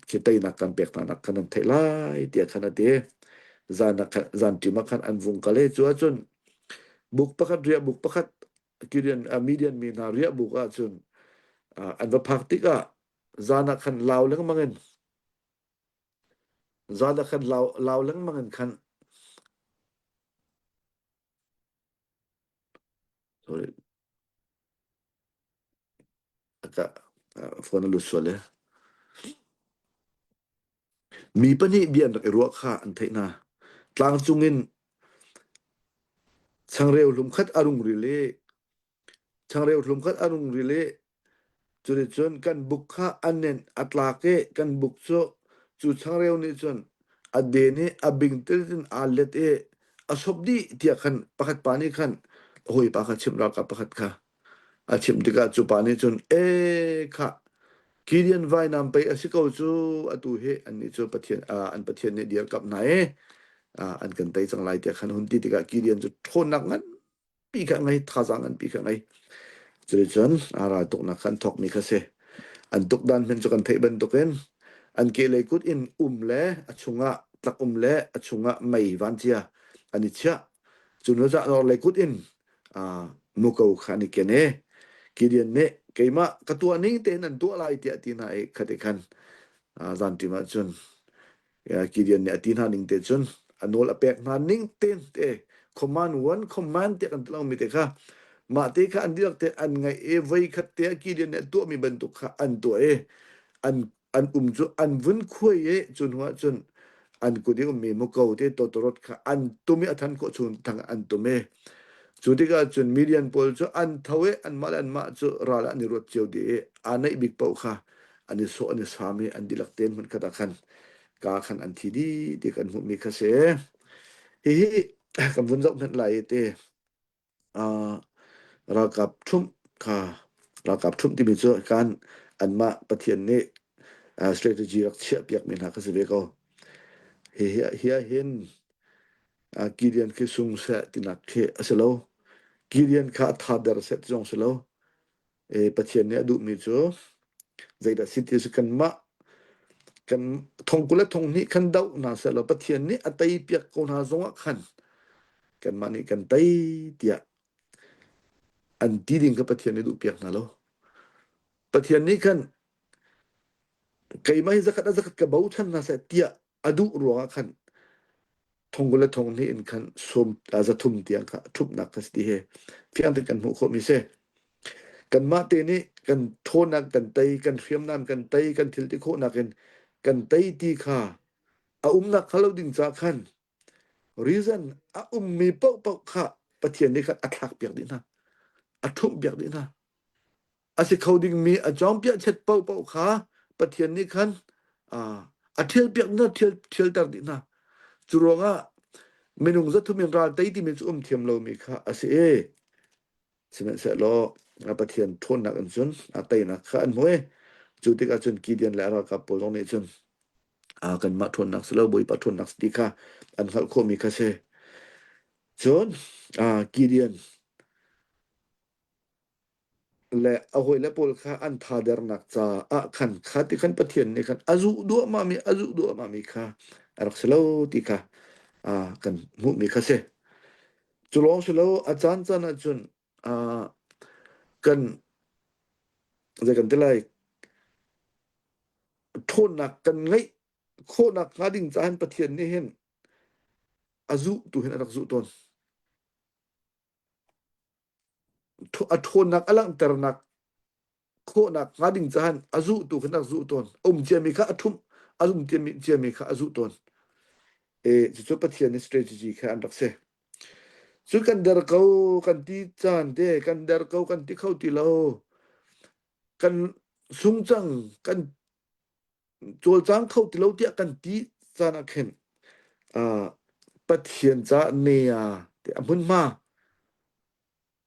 khi teinak kan pek hna nak khan an theih lai tiah khan a ti. Zan ah khan zan ṭim ah khan an vung kal i cu ahcun buk pakhat riah buk pakhat Gideon Midian mi hna riah buk ahcun an va phak tikah zan ah khan lau lengmang in zan ah khan lau, lau lengmang in khan sorry ka phone a lut sual e mi pahnih bia an rak i ruah kha an theih hna tlang cung in changreu hlum khat a rung ril i Changreu hlum khat a rung ril i cuticun kan buk kha a nenh a tlak i kan buk cu cu changreu nih cun a den i a bingtil in aa let i a sop dih tiah khan pakhat pa nih khan a hawipa kha chimh ralkap pakhat kha a chimh tikah cu pa nih cun ee khah Gideon vainam pei a si ko cu atu hi annih cu Pathian an Pathian nih dirkamh hna i an kan tei cang lai tiah khan hun ti tikah Gideon cu ṭhawnnak ngan pi kha ngei thazaang nganpi kha ngei cuticun ral tuknak kha an thawkmi kha si an tuk dan hman cu kan theih bantukin an kehlei kut in um le a chungah tlak um le a chungah mei vancia an i chiah cu hnu cah lei kut in muko kha an i ken i Gideon nih keimah ka tuah ning tein an tuah lai tiah ti hna i khati khan zanṭim ah cun Gideon nih a ti hna ning te cun a nawl a pek hna ning te te command one command tiah kan ti lomi te kha mah te kha an dihlak te an ngaih i voi khat te ah Gideon nih a tuahmi bantuk kha an tuah i an an um cu an vun khuai i cu hnu ah cun an kut i ummi muko te tawtawrot kha an tum i a than khawh chung thang an tum i cu tikah cun Midian pawl cu an tho i anmah le anmah cu ral ah an i ruat cio dih i aa naih bik paoh kha an i sawh an i saam i an dihlak tein hmunkhat ah khan ka khan an thi dih ti kan hmuhmi kha si. Hihi kan vun zoh hmanh lai i ti uh, ralkap ṭhumh kha ralkap ṭhumh timi cu kan anmah Pathian nih uh, strategy rak chiah piakmi hna kha si ve ko. Hi hi hi ah hin uh, Gideon khi sung seh tinak khi a si lo. Gideon kha a tha der seh ti zong si lo. E, Pathian nih a duhmi cu zeidah si ti si kanmah kan thong kul le thong hnih khan doh hna sehlaw Pathian nih a tei piak ko hna zongah khan kanmah nih kan tei tiah an ti ding kha Pathian nih duh piak hna lo. Pathian nih khan keimah hi zakhat a zakhat ka bochan hna seh tiah a duh ruangah khan thong le thong hnih in khan sawm 300 tiang kha ṭhupnak kha si ti he fiang tein kan hmuh khawhmi si. Kanmah te nih kan ṭhawnnak kan tei, kan hriamnam kan tei, kan thil ti khawhnak in kan tei ti kha a umnak kha lo ding ca khan reason a ummi paohpaoh kha Pathian nih khan a thlak piak dih hna. A ṭhumh piak dih hna. A si kho dingmi a cawngpiah chet paohpaoh kha Pathian nih khan a ṭhialpiak hna, ṭhial, ṭhialter dih hna. Cu ruangah minung 300 in ral tei timi cu um thiam lomi kha a si i sihmanhsehlaw Pathian ṭhawnnak in cun a teinak kha an hmu i cu tikah cun Gideon le a ralkap pawl zong nih cun kanmah ṭhawnnak si lo Bawipa ṭhawnnak si ti kha an hngalh khawhmi kha si. Cun Gideon le a hawile pawl kha an thadernak caah khan kha ti khan Pathian nih khan a zuh duahmahmi a zuh duahmahmi kha a rak si lo ti kha uh, kan hmuhmi kha si. Cu lawng si lo a caan caan ahcun uh, kan zei kan ti lai ṭhawnnak kan ngeih khawhnak hnga ding caah Pathian nih hin a zuh tu hin a rak zuh tawn. A ṭhawnnak a langhternak khawhnak hnga ding cahan a zuhtu khan a zuh tawn. A um ciami kha a ṭhumh, a um ciami kha a zuh tawn. E, cucu Pathian nih strategy kha an rak si. Cu kan der ko kan ti caan te, kan der ko kan ti kho ti lo. Kan sung cang, kan cawlcang kho ti lo tiah kan ti caan ah khin uh, Pathian caah nea ti a hmunhma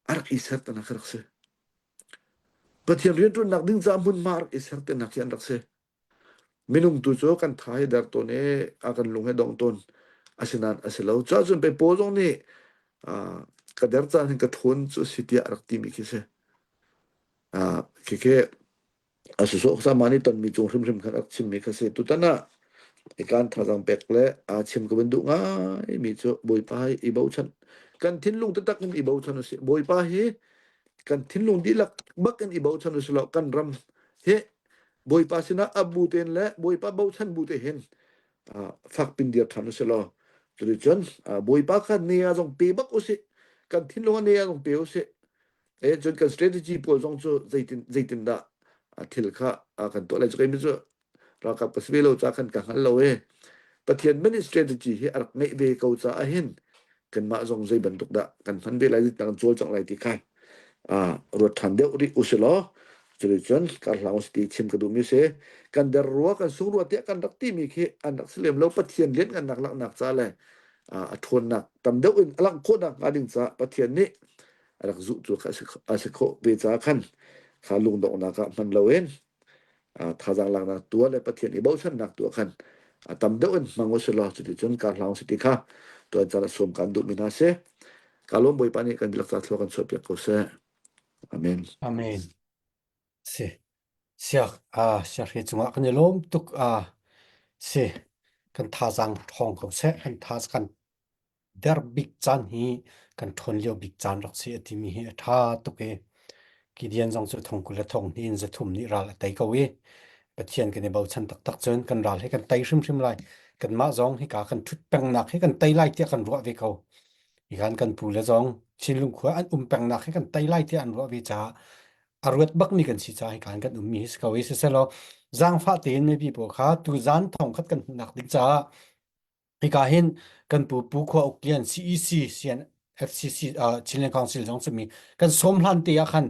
a rak i ser tanak rak si. Pathian rianṭuannak ding caah hmunhma rak i ser te hna khi an rak si. Minung tu cu kan tha hi der tawn i a kan lung hi dong tawn. Asinain a si lo. Cuahcun pei Paul zong nih ka der caan hin ka ṭhawn cu a si tiah a rak timi khi si. Khikhi a sawsawh sama nih tonmi cung hrimhrim khan a rak chimmi kha si. Tutan ah ikan thazaang pek le aa chim ka van duh ngaimi cu Bawipa hi i bochan. Kan thinlung taktak in i bochan usih. Bawipa hi kan thinlung dihlak bak in i bochan usih law kan ram hi Bawipa sinah a bu tein le Bawipa bochan bu te hin fak pin dir ṭhan usih law cuticun Bawipa kha ne ah zong pe bak usih. Kan thinlung ah ne ah zong pe usih. E cun kan strategy pawl zong cu zeitin zeitindah thil kha kan tuah lai cu keimi cu ralkap ka si ve lo caah khan ka hngal lo e. Pathian mani strategy hi a rak ngeih ve ko caah hin kanmah zong zei bantuk dah kan hman ve lai zeitin kan cawlcangh lai ti kha ruat ṭhan deuh rih usilaw cuticun kar hlang usih ti chim ka duhmi si. Kan der rua kan sung rua tiah kan rak timi khi an rak si lem lo Pathian lianngannak langhnak ca le a ṭhawnnak tam deuh in a langh khawhnak hnga ding caah Pathian nih a rak zuh cu a si khawh ve caah khan kha lungdonghnak ah hman loin thazaang laknak tuah le Pathian i bochannak tuah khan a tam deuh in hmang usih law cuticun kar hlang usih ti kha tuan caan ah sawm kan duhmi hna si. Ka lawm Bawipa nih kan dihlak ca thlua kan chuahpiak ko seh. Amen. Amen. Si. Siak a siak hi cungah kan i lawm tuk a si kan thazaang ṭhawng ko seh kan tha kan Der bik caan hi kan ṭhawn lio bik caan rak si a timi hi a ṭha tuk i Gideon zong cu thong 20 le thong hnih in 300 nih ral a tei ko i Pathian kan i bochan taktak cun kan ral hi kan tei hrimhrim lai. Kanmah zong hika kan ṭhut pengnak hi kan tei lai tiah kan ruah ve ko. Hikan kan pu le zong Chinlung khua an um pengnak hi kan tei lai tiah an ruah ve caah a ruat bakmi kan si caah hika kan ummi hi si ko i siselaw zaangfah tein mipi pawl kha tuzan thong khat kan hmuhnak ding caah Hika hin kan pu Pu Khua Uk Lian CEC CN FCC uh, Chinland Council zong simi kan sawm hlan te ah khan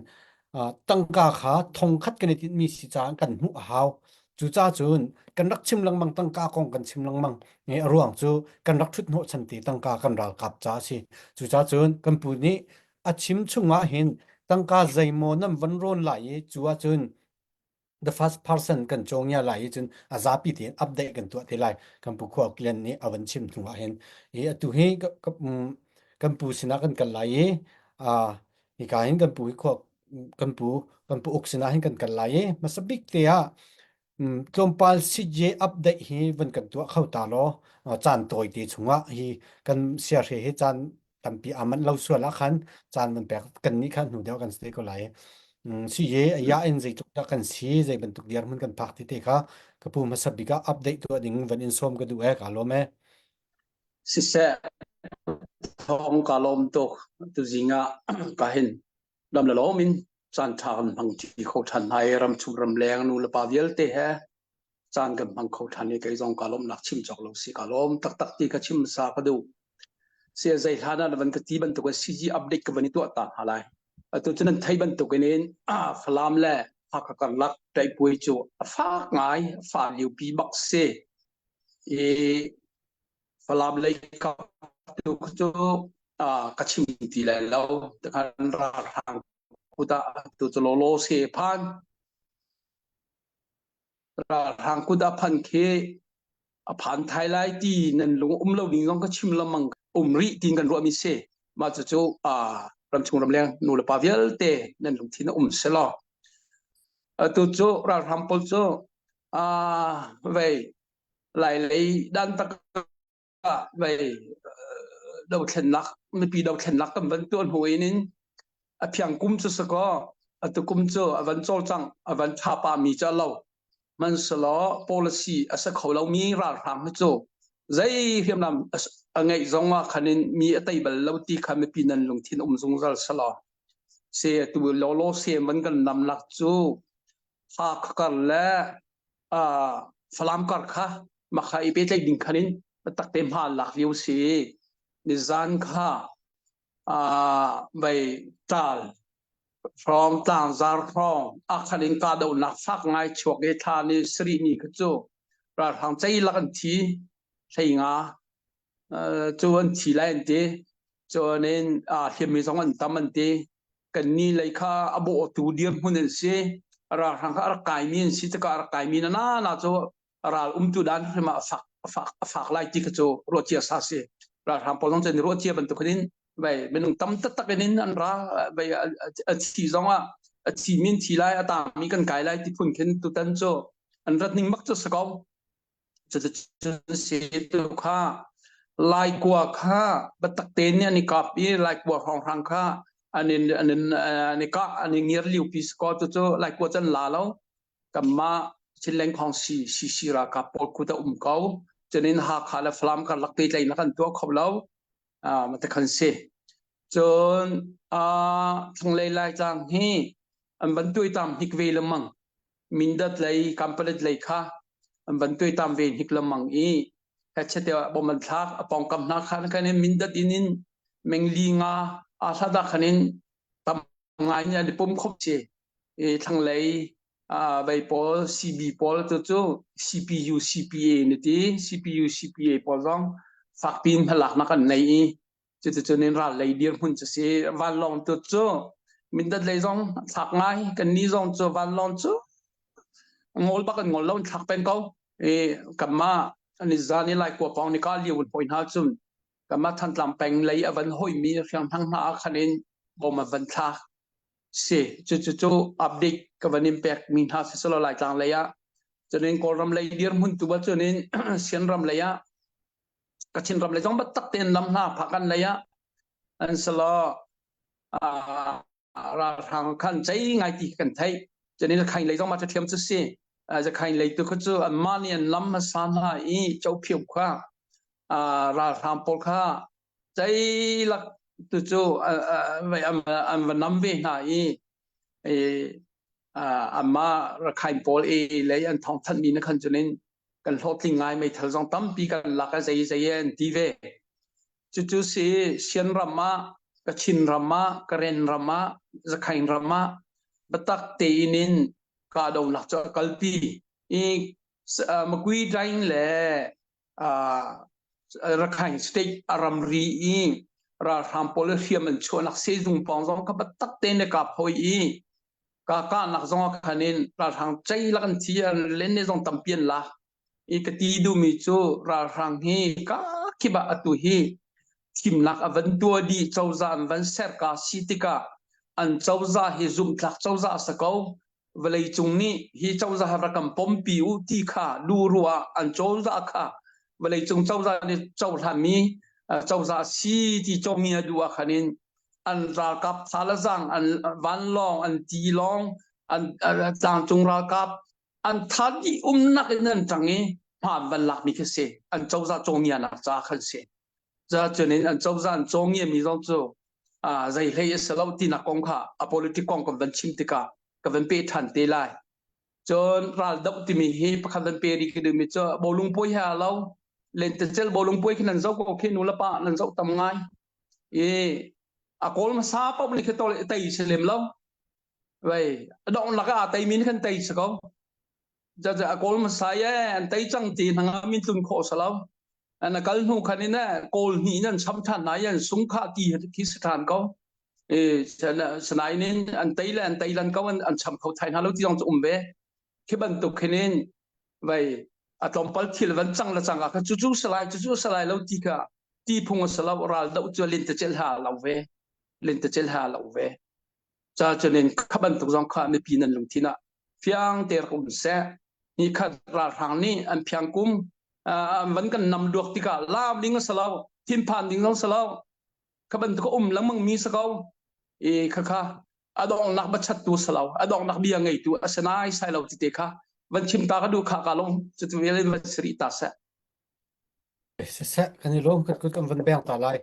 uh, tangka kha thong khat kan i tinhmi si caah kan hmuh a hau. Cucaah cun kan rak chim lengmang tangka kong kan chim lengmang. Nge a ruang cu kan rak thut hnawh chan te tangka kan ralkap ca a si. Cucaah cun kan pu nih a chim chungah hin tangka zeimaw nan van rawn lai i cu ahcun the first person kan cawngya lai hi cun a zapi tein update kan tuah te lai kan pu khua klian nih a van chim hnu ah hin i atu hi kan pu sinah kan kal lai i hika hin kan pu hi khua kan pu kan pu uk sinah hin kan kal lai i hmasa bik te ah tlawmpal CJ update hi van kan tuah kho ta law caan tawi te chungah hi kan siahre hi caan tampi aa manh lo sual ah khan caan van pek kan nih khan hnu deuh kan si ko lai. Si ye ya in zeitluk dah kan si zei bantuk dirhmun kan phak ti te kha ka pu hmasa bik ah update tuah ding van in sawm ka duh e ka lawm e. Siseh thawng ka lawm tuk tuzing ah ka hin dam le lawm in caan tha kan hmang ṭi kho ṭhan hna i ram chung ram leng nu le pa vialte he caan kan hmang kho ṭhan i kei zong ka lawmhnak chim cawk lo si ka lawm taktak ti ka chim sa ka duh. Sia zei hlan ah na van ka ti bantuk in CG update ka van i tuah ta hna lai. Atu cu nan thei bantuk in in Falam le Hakha karlak ṭaihpuai cu a fak ngai, a fa liupi bak si. I Falam lei kap tu cu ka chim ti lai lo. Tikhan ralhrang kut ah tu cu lawlaw se phan. Ralhrang kut ah phan khi a phan thai lai ti nan lung um lo ding zong ka chim lengmang um rih tin kan ruahmi si mah cucu ramchung ramleng nu le pa vialte nan lungthin a um selaw atu cu ralhrang pawl cu vei lai lei dan tak vei dothlennak mipi dothlennak kan van tuah hnu in in a phiang kum cu sakaw atu kum cu a van cawlcang a van tha pa mi cu lo Hmanhsehlaw policy a si kho lomi ralhrang hi cu zei hriamnam a ngeih zong ah khan in mi a tei bal lo ti kha mipi nan lungthin um zungzal selaw se tu lawlaw se man kan namnak cu Hakha kar le Falam kar kha makha i pehtlaih ding khan in takte hma lak lio si nizan kha vei tal hrawng tlangzar hrawng a khan in kahdohnak fak ngai chuak i thla ni sarih ni kha cu ralhrang ceilak an thi 15 cu an thi lai an ti cun in hliammi zong an tam an ti. Kan ni lei kha a bawhtu dirhmun an si. Ralhrang kha a rak kaimi an si tikah a rak kaimi na na na cu ral umtu dan hrim ah a fak a fak a fak lai ti kha cu ruah cia sa si. Ralhrang pawl zong cu an ruah cia bantuk in vei minung tam taktak in an ra vei a thi zong ah a thi min thi lai a tangmi kan kai lai ti phun khin tutan cu an rat ning bak cu si ko. Cuticun tu kha Laikua kha biatak tein nih an i kap i Laikua hrawnghrang kha an in an in an i kah an i ngiar liopi si kaw cucu Laikua cu an la lo. Kanmah Chinland Khawngsi CC ralkap pawl kut a um ko. Cunin Hakha le Falam karlak pehtlaihnak an tuah kho lo. Uh, mate khan si. Cun uh, thlanglei Laitlang hi an van tuaitam hnik ve lengmang. Mindat lei Kampalet lei kha an van tuaitam ve hnik lengmang i hechet bom an thlak a pawngkam hna khan khan in Mindat in in mengli nga a hlada khan in tam ngai in an i pum khop si i thlanglei vei pawl CB pawl tu cu CPU CPA ni ti CPU CPA pawl zong fakpi in hmalaknak an nei i Cuticun in ral lei dirhmun cu si. Vanlawng tu cu Mindat lei zong thlak ngai. Kan ni zong cu vanlawng cu ngol bak an ngol lo in thlak peng ko. I kanmah an i zan i Laikua pawng ni ka liu hoi hna cun kanmah Thantlang peng lei a van hoimi hrianghnang hna ah khan in bom a van thlak. Si cucu cu update ka van in pek mi hna si selaw Laitlang lei ah cunin Kawlram lei dirhmun tu ah cunin Sianram lei ah Kachin ram lei zong biatak tein lam hna phakan lei ah an selaw ralhrang khan cei ngai ti kan theih. Cunin Zakhain lei zong ma ṭhiam cu si. Zakhain lei tu kha cu anmah nih an lam hmasa hna i Chophiu kha ralhrang pawl kha cei lak tu cu an va nam ve hna i anmah Rakhine pawl e lei an thawngthanhmi na khan cunin kan hlawhtling ngai meithal zong tampi kan lak a zei zei an ti ve cucu si Sian ram ah Kachin ram ah Karen ram ah Zakhain ram ah biatak tein in kahdohnak cu a kalpi i Makui Daing le Rakhine state a ramri i ralhrang pawl hriam an chuahnak sehzung pawng zong kha biatak tein le kap hoi i ka kahnak zong ah khan in ralhrang ceilak an thi an len ne zong tampi an lak i ka ti duhmi cu ralhrang hi ka khip ah atu hi thimnak a van tua dih cozah an van ser ka si tikah an cozah hi zumhtlak cozah a si ko vawlei cung nih hi cozah rak kan pompi u ti kha lu ruah an cozah kha vawlei cung cozah nih cohlanmi cozah si ti comi a duh ah khan in an ralkap tha le zang an vanlawng an tilawng an tlangcung ralkap an tha dih umnak in an ṭang i hma an van lakmi khi si an cozah cawngianak ca khan si ca cun in an cozah an cawngiami zong cu zei hlei a si lo tinak kong kha a politic kong kan van chim tikah ka van pe ṭhan te lai cun ral doh timi hi pakhat van pe rih ka duhmi cu bawlung puai he aa lo lentecelh bawlung puai khi nan zoh ko khi nu le pa nan zoh tam ngai i a kawl hmasa paoh nih khi tei si lem lo vei a dong lak ah tei min khan tei si ko a kawl hmasa ye an tei cang ti hna min tlun khawh si lo an kal hnu khan in kawl hni nan cham than na yan sung kha ti khi si than ko e sanai nin an tei le an tei lan ko an an cham kho thai hna lo ti zong chu um ve khi bantuk khin in vei a tlawmpal thil van cang la cang ah kha cu cu salai cu cu salai lo ti kha ti phung a si lo ral doh cu lentecel ha lo ve lentecel ha lo ve ca cunin kha bantuk zong kha mipi nan lungthin ah fiang te rak um seh ni khat ralhrang nih an phiang kum an van kan nam duak tikah lam ding a si lo thinphan ding zong si lo kha bantuk a um lengmang mi si ko i kha kha a donghnak bachattu si lo a donghnak bia ngeitu a si nai sai lo ti te kha van chim ta ka duh kha ka long cutu vial in van siri ta seh Siseh, kan i lawm kan kut kan van beng ta lai.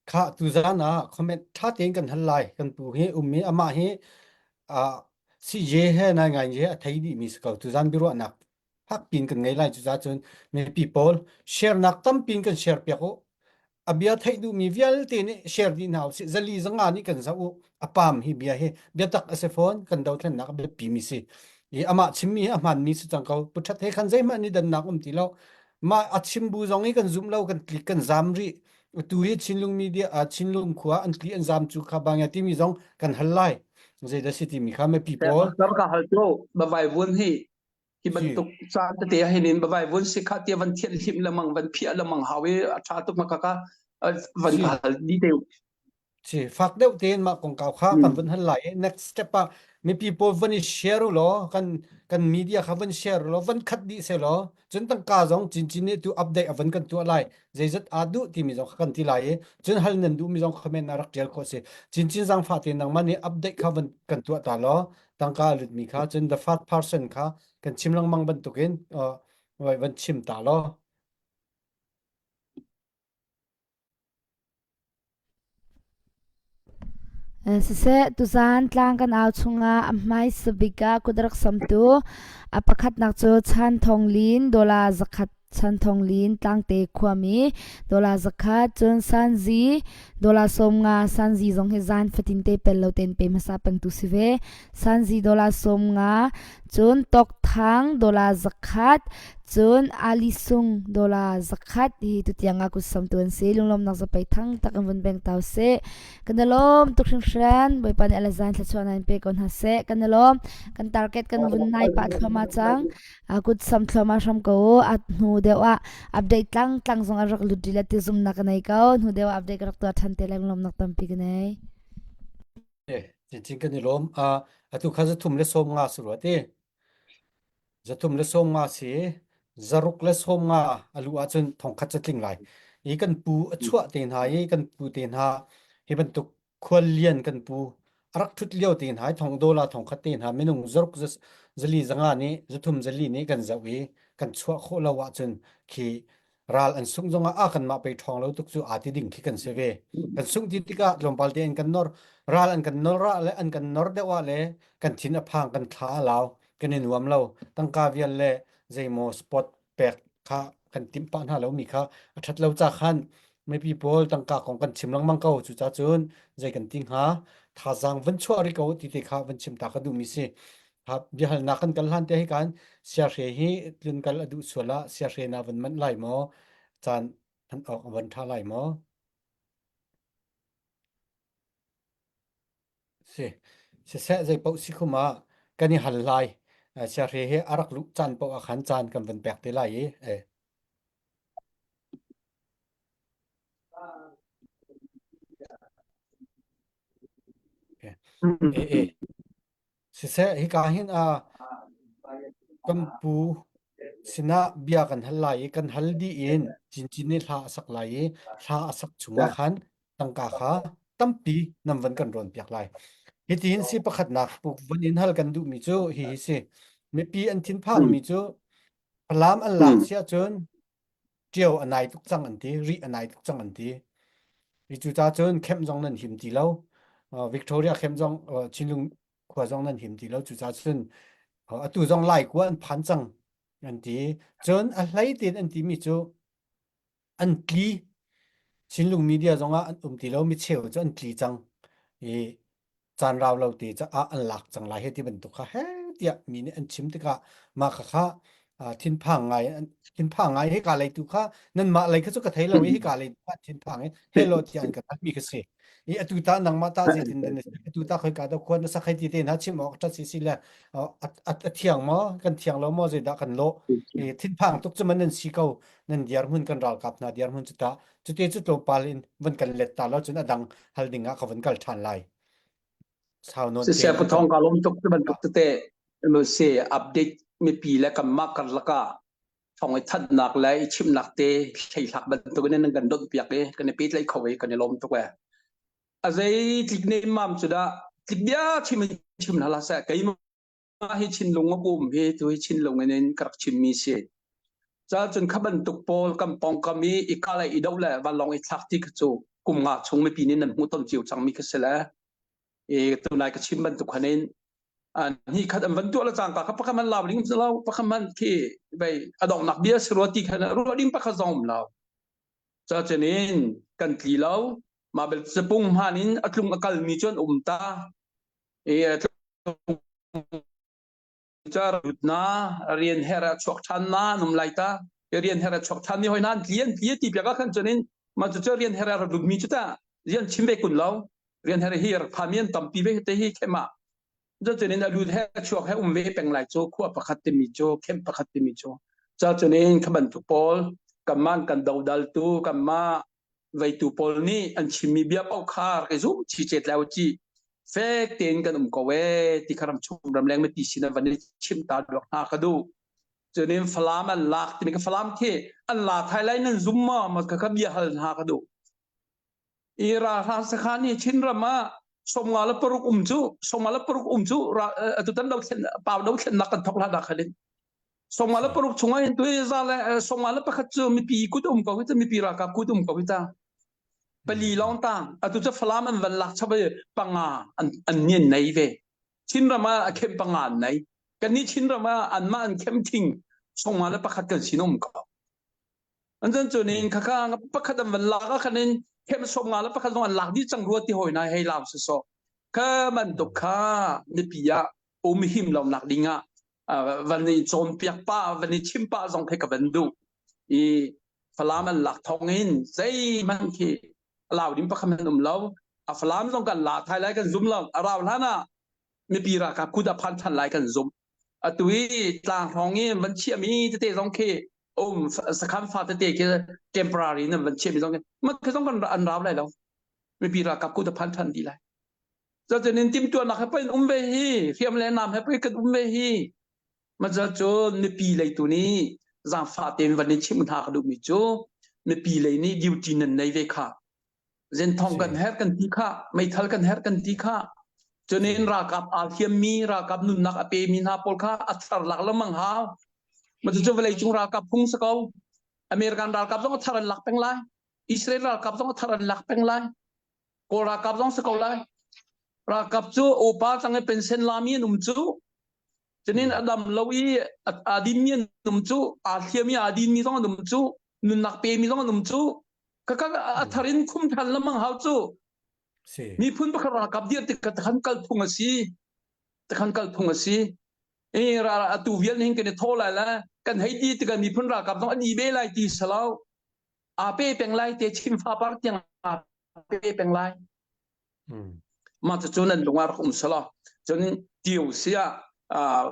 Khah tuzaan ah comment ṭha tein kan hal lai. Kan pu hi ummi amah hi ah CJ he nai ngai he a thei dihmi si ko. Tuzaan biaruahnak fak piin kan ngei lai. Cucaah cun mipi pawl share nak tampi in kan share piak u. A bia theih duhmi vialte nih share dih hna usih. Zali zanga nih kan zoh u. A pam hi bia hi biatak a si fawn. Kan dothlennak a biapi mi si. I amah chimmi hi a hmaanmi si cang ko. Pu Ṭhat he khan zeihmanh ni dannak um ti lo. Mah a chim bu zong i kan zum lo, kan tlik, kan zam rih. Tu hi Chinlung media ah Chinlung khua an tli an zam cu kha bangya timi zong kan hal lai. Zeidah si timi kha mipi pawl. Kar ka hal cu bavai vun hi hi bantuk caan tete ah hin bavai vun si kha tia van thian hlim lemang van phiah lemang hau i a tha tuk ma ka ka van ka hal di te Si fak deuh tein mah kongkau kha kan vun hal lai i next step ah mipi pawl van i share u law kan kan media kha van share u law van khat dih se law cun tangka zong cincin nih tu update a van kan tuah lai zeizat aa duh timi zong kha kan ti lai i cun hal nan duhmi zong comment ah rak tial khawh si cincin zaangfah te nangmah nih update kha van kan tuah ta law tangka a lutmi kha cun the first person kha kan chim lengmang bantukin uh, van chim ta law Siseh, tuzaan tlang kan au chungah a hmaisa bik ah kut a rak samtu a pakhatnak cu Chan Thawng Lin dollar zakhat Chan Thawng Lin Tlangte khuami dollar zakhat cun Sanzi dollar 50 Sanzi zong hi zan fatin te pel lo tein pe hmasa pengtu si ve Sanzi dollar 50 cun Tok Thang dollar zakhat cun Ali Sung dollar zakhat hi tutiang ah kut samtu an si lunglawmnak zapei thang tak in vun beng tau seh kan i lawm tuk hringhran Bawipa nih alazan thluachuah in pe ko hna seh kan i lawm kan target kan vun nai pah thluahmah cang kut sam thluahmah hram ko at hnu deuh ah update tlang tlang zong a rak lut rih le ti zumnak ka nei ko hnu deuh ah update ka rak tuah than te lai lunglawmnak tampi ka nei Cincin kan i lawm. Uh, atu kha zathum le sawm nga si rua ti. Zathum le sawm nga si zaruk le sawm nga a lu ahcun thongkhat ca tling lai. I kan pu a chuah te hna i kan pu te hna hi bantuk khual lian kan pu a rak ṭhut lio te hna i thong dola thongkhat te hna minung zaruk zali zanga nih zathum zali nih kan zoh i kan chuah khawh lo ahcun khi ral an sungh zongah a kanmah pei ṭhawng lo tuk cu aa ti ding khi kan si ve. Kan sungh ti tikah tlawmpal te in kan nor ral an kan nor ah le an kan nor deuh ah le kan thin a phang kan thla a lau kan i nuam lo tangka vial le zeimaw spot pek kha kan timh pah hna lo mi kha a ṭhat lo ca khan mipi pawl tangka kong kan chim lengmang ko cu ca cun zei kan ti hnga thazaang van chuah rih ko ti te kha van chim ta ka duhmi si biahalnak kan kal hlan te hi kan siahre hi tlun kal a duh sual ah siahre na van manh lai maw caan hman awk a van ṭha lai maw si siseh zei paoh si khum ah kan i hal lai siahre hi a rak luh caan paoh ah khan caan kan van pek te lai i eh. E e Siseh, hika hin ah kan pu sinah bia kan hal lai i kan hal dih in cincin nih hla a sak lai i hla a sak chungah khan tangka kha tampi nan van kan rawnpiak lai. Hitihin si pakhatnak pu van in hal kan duhmi cu hihi si. Mipi an thinphangmi cu Falam an lak si ahcun ṭio a nai tuk cang an ti, rih a nai tuk cang an ti. Hi cucaah cun kemh zong nan him ti lo. Uh, Victoria kemh zong uh, Chinlung khua zong nan him ti lo. Cucaah cun uh, atu zong Lai khua an phan cang an ti. Cun a hlei tein an timi cu an tli. Chinlung media zong ah an um ti lo. Mi cheu cu an tli cang. I caan rau lo te caah an lak cang lai he ti bantuk kha he tiah mi nih an chim tikah mah kha kha thinphang ngai thinphang ngai hika lei tu kha nanmah lei kha cu ka thei lo i hika lei tu kha thinphang i hello tiah an ka mi ka si i atu ta nangmah ta zeitin dan atu ta khoi ka da khuan na sakhai ti te na chim awk ṭhat si si le a thiang maw kan thiang lo maw zeidah kan lo i thinphang tuk cu man nan si ko nan diar hmun kan ralkap hna diar hmun cu ta Cute cu tlawmpal in van kan let ta lo cun a dang hal ding ah ka van kal ṭhan lai. Sau nawn Siseh pathong ka lawm tuk ti bantuk tete se update mipi le kanmah karlak ah thong i thatnak le i chimnak te thleihlak bantuk in nan kan donh piak i kan i pehtlaih kho i kan i lawm tuk e. A zei tlik ne mam cu dah tlik bia chim in chim hna hlah seh keimah hi Chinlung a um hi tu hi Chinlung in in ka rak chimmi si. Ca cun kha bantuk pawl kan pawngkam i i kah le i doh le vanlawng i thlak ti kha cu kum nga chung mipi nih nan hmuh ton cio cangmi kha si le i tunai ka chim bantuk khan in hnih khat an van tuah le cangka kha pakhat man lau ding lo pakhat man khi vei a donghnak bia si rua ti khan ruah ding pakhat zong um lo. Ca cun in kan tli lo mah bel sapung hman in a tlung a kalmi cu an um ta i na rian her a chuak ṭhan na num lai ta rian her a chuak ṭhan ni hoi nan tli an tli ti piak ah khan chunin Mah cu rian her a rak lutmi cu ta rian chim ve kun lo. Rian her hi rak phami an tampi ve te hi khem ah. Cutin a lut he chuak he um ve peng lai cu khua pakhat timi cu khem pakhat timi cu. Ca cunin kha bantuk pawl kanmah kan dodal tu kanmah veitu pawl nih an chimmi bia paoh kha rak i zum chi cet lai ci fek tein kan um ko ee ti kha ram chung ramleng mipi sin ah van i chim ta duak hna ka duh. Cunin Falam an lak timi ka Falam khi an la thai lai nan zum maw ma ka kha bia hal hna ka duh. I ralhrang sakhan hi Chinram ah 56 um cu 56 um cu atutan dothlen pau dothlennak kan thok hlan ah khan in 56 chungah hin tui za le 51 cu mipi kut um ko hi ta mipi ralkap kut um ko hi ta pali lawng tang atu cu Falam an van lak chap i panga an an nian nei ve Chinram ah a khem panga an nei kannih Chinram ah anmah an khem thing 51 kan sin um ko An cun cu ning khakha pakhat an van lak ah khan in khem 51 zong an lak dih cang rua ti hawi na hei lau si so kha bantuk kha mipi ah um him lo nak ding ah van i cawnpiak pa van i chim pa zong khi ka van duh i Falam an lak thong in zeihmanh khi lau ding pakhat man um lo a Falam zong kan la thai lai kan zum lo a rau hlan ah mipi ralkap kut a phan than lai kan zum atu i tlang hrawng i van chiahmi tete zong khi um sakhan fa tete khi temporary nan van chiahmi zong khi mat khi zong kan an rau lai lo mipi ralkap kut a phan than dih lai cucun in timhtuahnak he pei um ve hi hriam le nam he pei kan um ve hi maca cu mipi lei tu nih zaangfah tein van in chimh hna ka duhmi cu mipi lei nih duty nan nei ve kha Zenthong kan herh kan ti kha, meithal kan herh kan ti kha. Cunin ralkap aa hliammi, ralkap nunnak a pemi hna pawl kha a thar lak lengmang hau. Ma cucu vawleicung ralkap phung si ko. American ralkap zong a thar an lak peng lai. Israel ralkap zong a thar an lak peng lai. Kawl ralkap zong si ko lai. Ralkap cu upa cang i pension lami an um cu. Cunin a dam lo i aa dinmi an um cu, aa hliam i aa dinmi zong an um cu, nunnak pemi zong an um cu. Kaka a thar in khum than lamang hau cu. Miphun pakhat ralkap dir tik takhan kal phung a si. Takhan kal phung a si. E ra atu vial hin kan i tho lai la kan hei ti tikah miphun ralkap zong an i be lai ti salo. A pe peng lai te chim fa par tiang a pe peng lai. Mah cucu nan lung ah rak um selaw cun tiu sia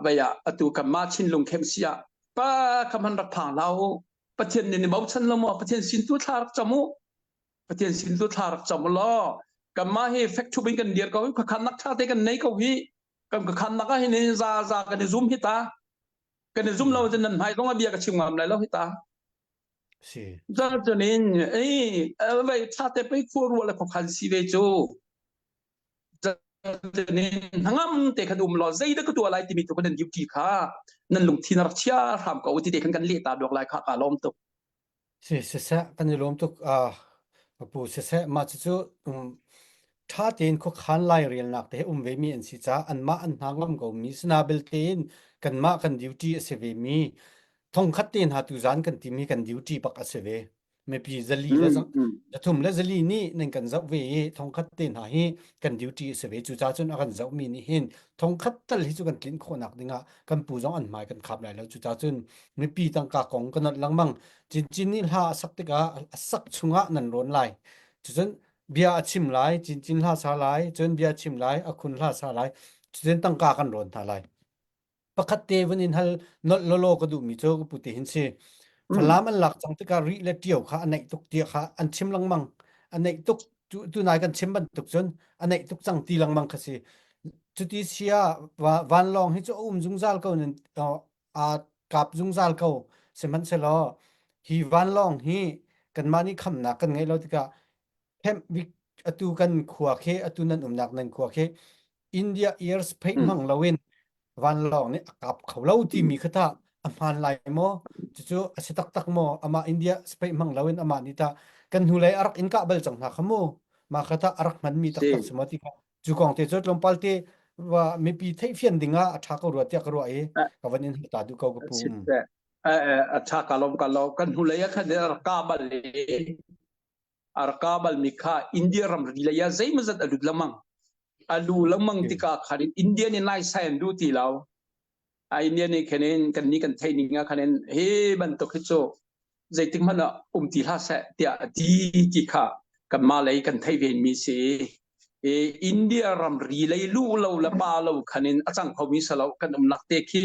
vei ah atu kanmah Chinlung khem sia pa kha hman rak phang hlah u Pathian nih ni bochan lo maw Pathian sin tu thla rak cam u Pathian sin tu thla rak cam u law kanmah hi fek thup in kan dir ko hi khuakhannak ṭha te kan nei ko hi kan khuakhannak ah hin za za kan i zum hi ta kan i zum lo cun nan hmai zong ah bia ka chim ngam lai lo hi ta Si. Cun in ei vei ṭha te pei khua ruah le khuakhan si ve cu. Cun in hnangam te khan um law zeidah ka tuah lai timi tu khan nan duty kha nan lungthin rak chia hram ko ti te khan kan leh ta duak lai kha ka lawm tuk. Si siseh kan i lawm tuk ah pu siseh mah cucu um, ṭha tein khuakhan lairelnak te he um ve mi an si caah anmah an hna ngam ko mi sina belte in kanmah kan duty a si ve mi thongkhat te hna tuzan kan timi kan duty bak a si ve mipi zali le zathum le zali nih nan kan zoh ve i thongkhat te hna hi kan duty a si ve cucaah cun a kan zoh mi nih hin thongkhat tal hi cu kan tlinh khawhnak dingah kan pu zong an hmai kan khap lai lo cucaah cun mipi tangka kong kan nolh lengmang cincin nih hla a sak tikah a sak chungah nan rawn lai cucun bia a chim lai cincin hla sa lai cun bia chim lai a khun hla sa lai cucun tangka kan rawn hna lai pakhat te vun in hal nolh lolo ka duhmi cu ka pu te hin si Falam an lak cang tikah ri le ṭio kha a neih tuk tiah kha an chim lengmang a neih tuk tu tunai kan chim bantuk cun a neih tuk cang ti lengmang kha si cuti sia vanlawng hi cu a um zungzal ko nan aa kap zungzal ko sihmanhsehlaw hi vanlawng hi kanmah nih khamnak kan ngeih lo tikah Hemh atu kan khua khi atu nan umnak nan khua khi India airspace hmang loin vanlawng nih a kap kho lo timi kha tah a hmaan lai maw? Cucu a si taktak maw? Amah India space hmang loin amah nih tah kan hnulei a rak in kah bal cang hna kha mu. Mah kha tah a rak hmanmi taktak si maw ti kha cu kong te cu tlawmpal te va mipi theihfian ding ah a ṭha ko rua tiah ka ruah i ka van in ta duh ko ka pu. A ṭha ka lawm ka lawm kan hnulei ah khan a rak kah bal i a rak kah balmi kha India ramri lei ah zeimawzat a lut lengmang. A lu lengmang tikah khan India nih naisai an duh ti lo. A India nih khan in kan nih kan theih ning ah khan in hi bantuk hi cu. Zeitik hmanh ah um ti hlah seh tiah a ti ti kha kanmah lei kan theih ve mi si. I India ramri lei luh lo le pa lo khan in a cang khomi si lo. Kan umnak te khi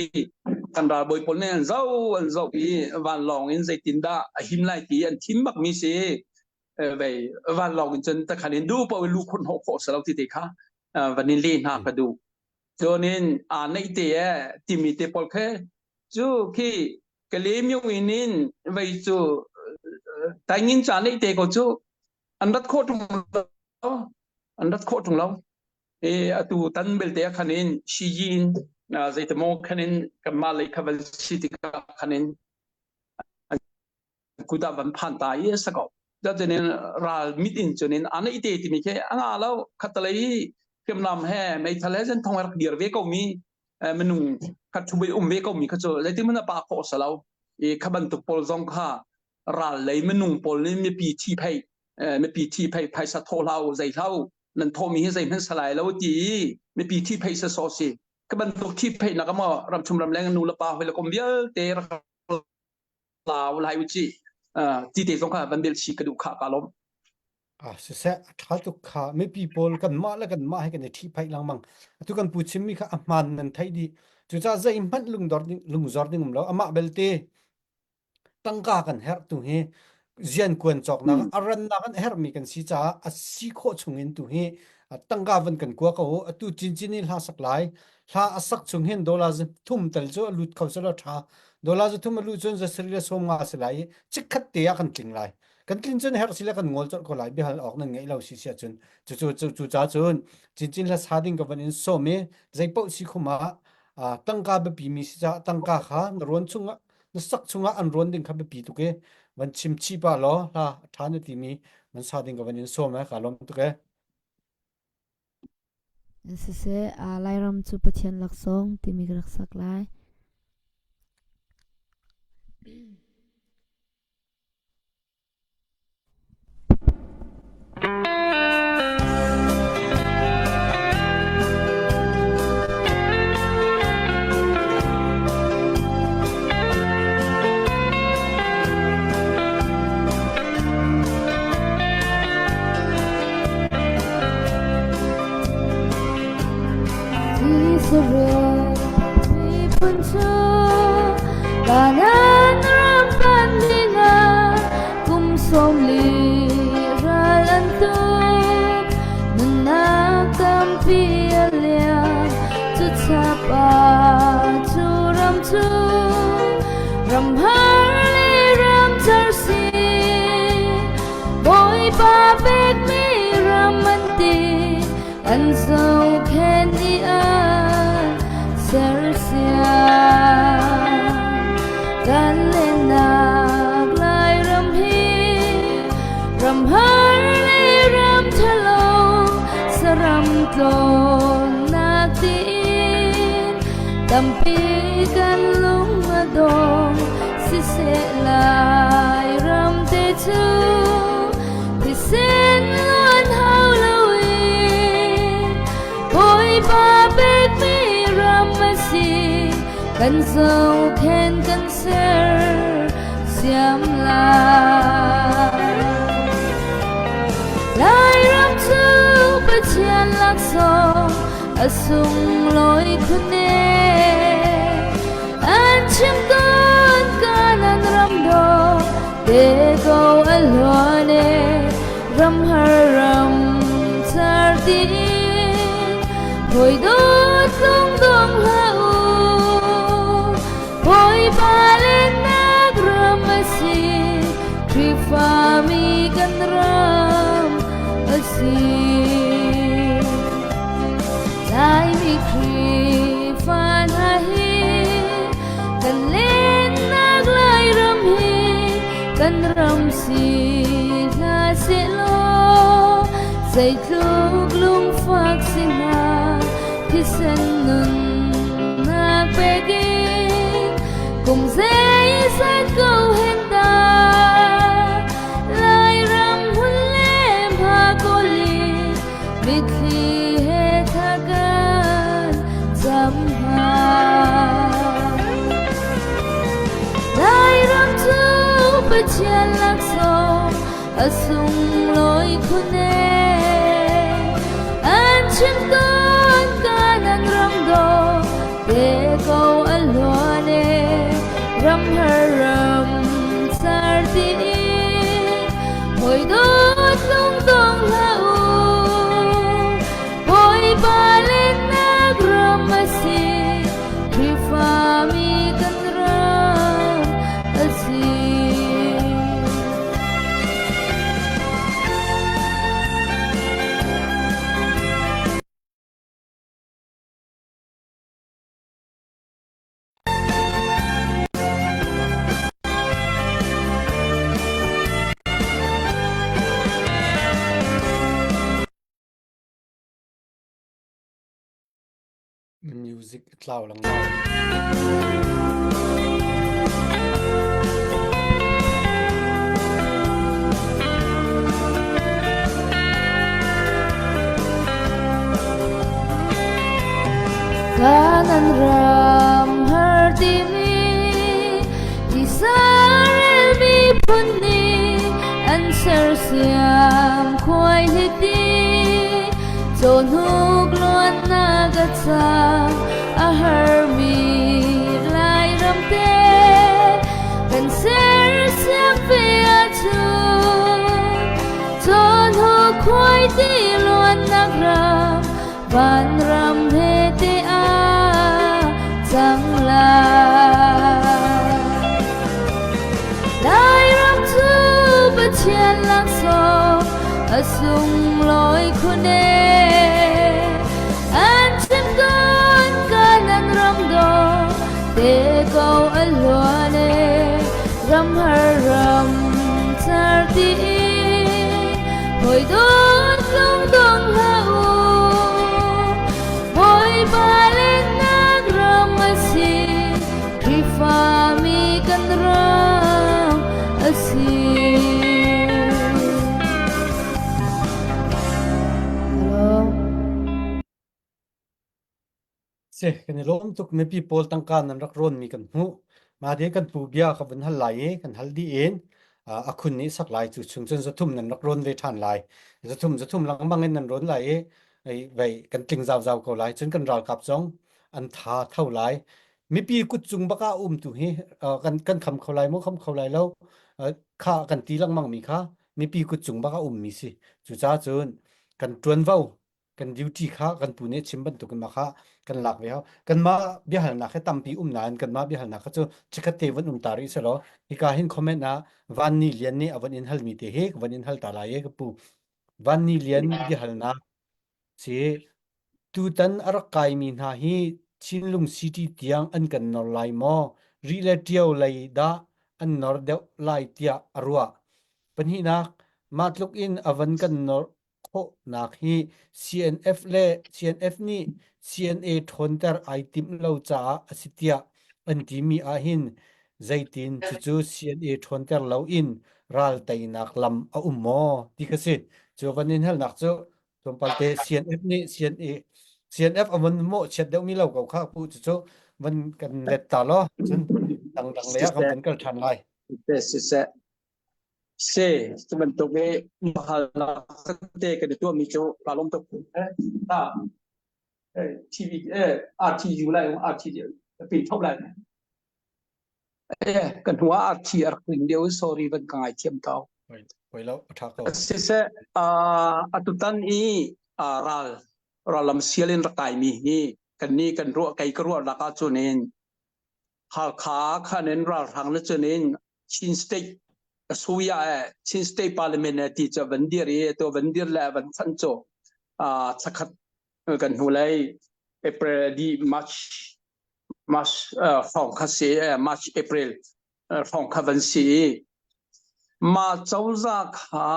kan ralbawi pawl nih an zoh an zoh i vanlawng in zeitindah a him lai ti an thim bak mi si. Vei vanlawng in cun takhan in duh paoh in luh khun hnawh khawh si lo ti te kha van in le hna ka duh. Cun in aa neih te e timi te pawl khe cu khi Kale myo in in vei cu taingin ca neih te ko cu an rat khawh ṭung lo, an rat khawh ṭung lo. E atu tan belte ah khan in Shiji in zeitemaw khan in kanmah lei kha van si tikah khan in kut ah van phan ta i a si ko. Cutin ral mit in cun in a neih te timi khi a nga lo. Khatalei hriamnam he meithal he zan thong rak dir ve ko mi minung khat thu um ve ko mi kha cu zeitin hmanh a pa khawh si lo. I kha bantuk pawl zong kha ral lei minung pawl nih mipi thi phei mipi thi phei phaisa thawh hlah u, zei hlah u, nan thawhmi hi zeihmanh salai lo ti i mipi thi phei se so si. Ka bantuk thi phei nak maw ramchum ramleng nu le pa hoi le kom vialte rak lau lai u ci ti te zong kha van bel chi ka duh kha ka lawm. Ah, siseh, a ṭha tuk kha. Mipi pawl kanmah le kanmah he kan i ṭhihphaih lengmang. Atu kan pu chimmi kha a hmaan nan theih dih. Cucaah zeihmanh lungdor ding, lungzor ding um lo. Amah belte tangka kan herh tu hi ziankuan cawknak a rannak an herhmi kan si caah a si khawh chungin tu hi tangka van kan kua ko. Atu cincin in hla sak lai. Hla a sak chung hin dollar thum tal cu a lut kho selaw ṭha. Dollar thum a luh cun zasarih le 50 a si lai i chikkhat te ah kan tling lai. Kan tlin cun herh sile kan ngol colh ko lai. Biahal awk nan ngeih lo si si ahcun cucu cu cu ca cun cincin hla sa ding ka van in sawm i zeipaoh si khum ah tangka biapi mi si caah tangka kha na rawn chungah na sak chungah an rawn ding kha biapi tuk i van chim chih pah law hla a ṭha na timi van sa ding ka van in sawm e ka lawm tuk e. Siseh, Lairam cu Pathian laksawng timi ka rak sak lai. Israel miphun cu Kanaan ram panh dingah kum 40 ral an tuk. Nunnak tampi a liam, cuchap ah cu ram cu ram har le ram car si. Bawipa pekmi ram an ti, an zohkhenh i an sersiam. Kan lennak Lairam hi ram har le ram ṭhalo, saram tlawnnak tiin tampi kan lung a dong. Siseh Lairam te cu thisen luan hau loin Bawipa pekmi ram a si, kan zohkhenh kan ser siam lai. Lairam cu Pathian laksawng a sunglawi khun e. An chim tawn kanan ram dawh te ko a hluan e. Ram har ram car tiin hawi dawt lung dong hlah u. Bawipa lennak ram a si, Khrihfami kan ram a si. Laimi Khrihfa hna hi kan lennak Lairam hi kan ram si hna sehlaw zeitluk lungfak si hna thisen nunnak pek in kum zeizat ko hen ta Lairam hun le hma kawl in mitthli he thla kan cam hna. Lairam cu Pathian laksawng a sunglawi khun ee. An chim tawn kanan ram dawh te ko a luan ee. Ram har ram car ti hawi dawt lungdong hlah u. Bawipa lennak ram a si, Khrihfami kan ram a si. Music a tlau lengmang. Kanan ram har timi Israel miphun nih an sersiam khuai hiti Cawhnuk luatnak a cang a harmi Lairam te kan sersiam ve ahcun Cawhnuk khuai ti luatnak ram vanram he te ah cang lai. Lairam cu Pathian laksawng a sunglawi khun ee. An chim tawn kanan ram dawh te ko a luan ee. Ram har ram car ti hawi dawt lungdong hlah u. Bawipa lennak ram a si, Khrihfami kan ram a si. Hello. Si, kan i lawm tuk mipi pawl tangka nan rak rawnmi kan hmuh. Mah de kan pu bia ka vun hal lai i kan hal dih in a khun nih sak lai cu chung cun zathum nan rak rawn ve ṭhan lai. Zathum zathum lengmang in nan rawn lai i vei kan tling zauzau ko lai. Cun kan ralkap zong an tha tho lai. Mipi kut cung bak ah um tu hi kan kan kham kho lai maw kham kho lai lo kha kan ti lengmang mi kha mipi kut cung bak ah ummi si. Cucaah cun kan ṭuanvo kan duty kha kan pu nih chim bantuk in mah kha kan lak ve hau kanmah biahalnak hi tampi um nain kanmah biahalnak kha cu chikkhat te van um ta rih selaw hika hin comment ah Van Ni Lian nih a van in halmi te hi ka van in hal ta lai e ka pu Van Ni Lian biahalnak si tutan a rak kaimi hna hi Chinlung City tiang an kan nor lai maw Rih le Ṭio lei dah an nor deuh lai tiah a ruah pahnihnak mah tluk in a van kan nor khawhnak hi CNF le CNF nih CNA ṭhawnter ai timh lo caah a si tiah an timi ahhin zeitin cucu CNA ṭhawnter loin ral teinak lam a um maw ti kha si. Cu van in halnak cu tlawmpal te CNF nih CNA CNF a von mawhchiat deuhmi lo ko kha pu cucu van kan let ta law cun dangdang lei ah kan van kal ṭhan lai. Siseh, siseh. Se cu bantuk i halnak te kan i tuahmi cu kaa lawm tuk. Ta TV RTU lai RT pin thop lai. Eh kan hnu ah RT a rak ring deuh sorry van ka ngai thiam tau. Poi lo a tha ko. Siseh atutan i ral ral sial in rak kai mi hi kan ni kan ruah kei ka ruah nak ah cun in Halkha khan in ralhrang le cun in Chin State Suya eh Chin State Parliament eh ti cu van dir i to van dir le van chan cu chakhat kan hnu lei April di March March hrawng kha si March April hrawng kha van si i ma cozah kha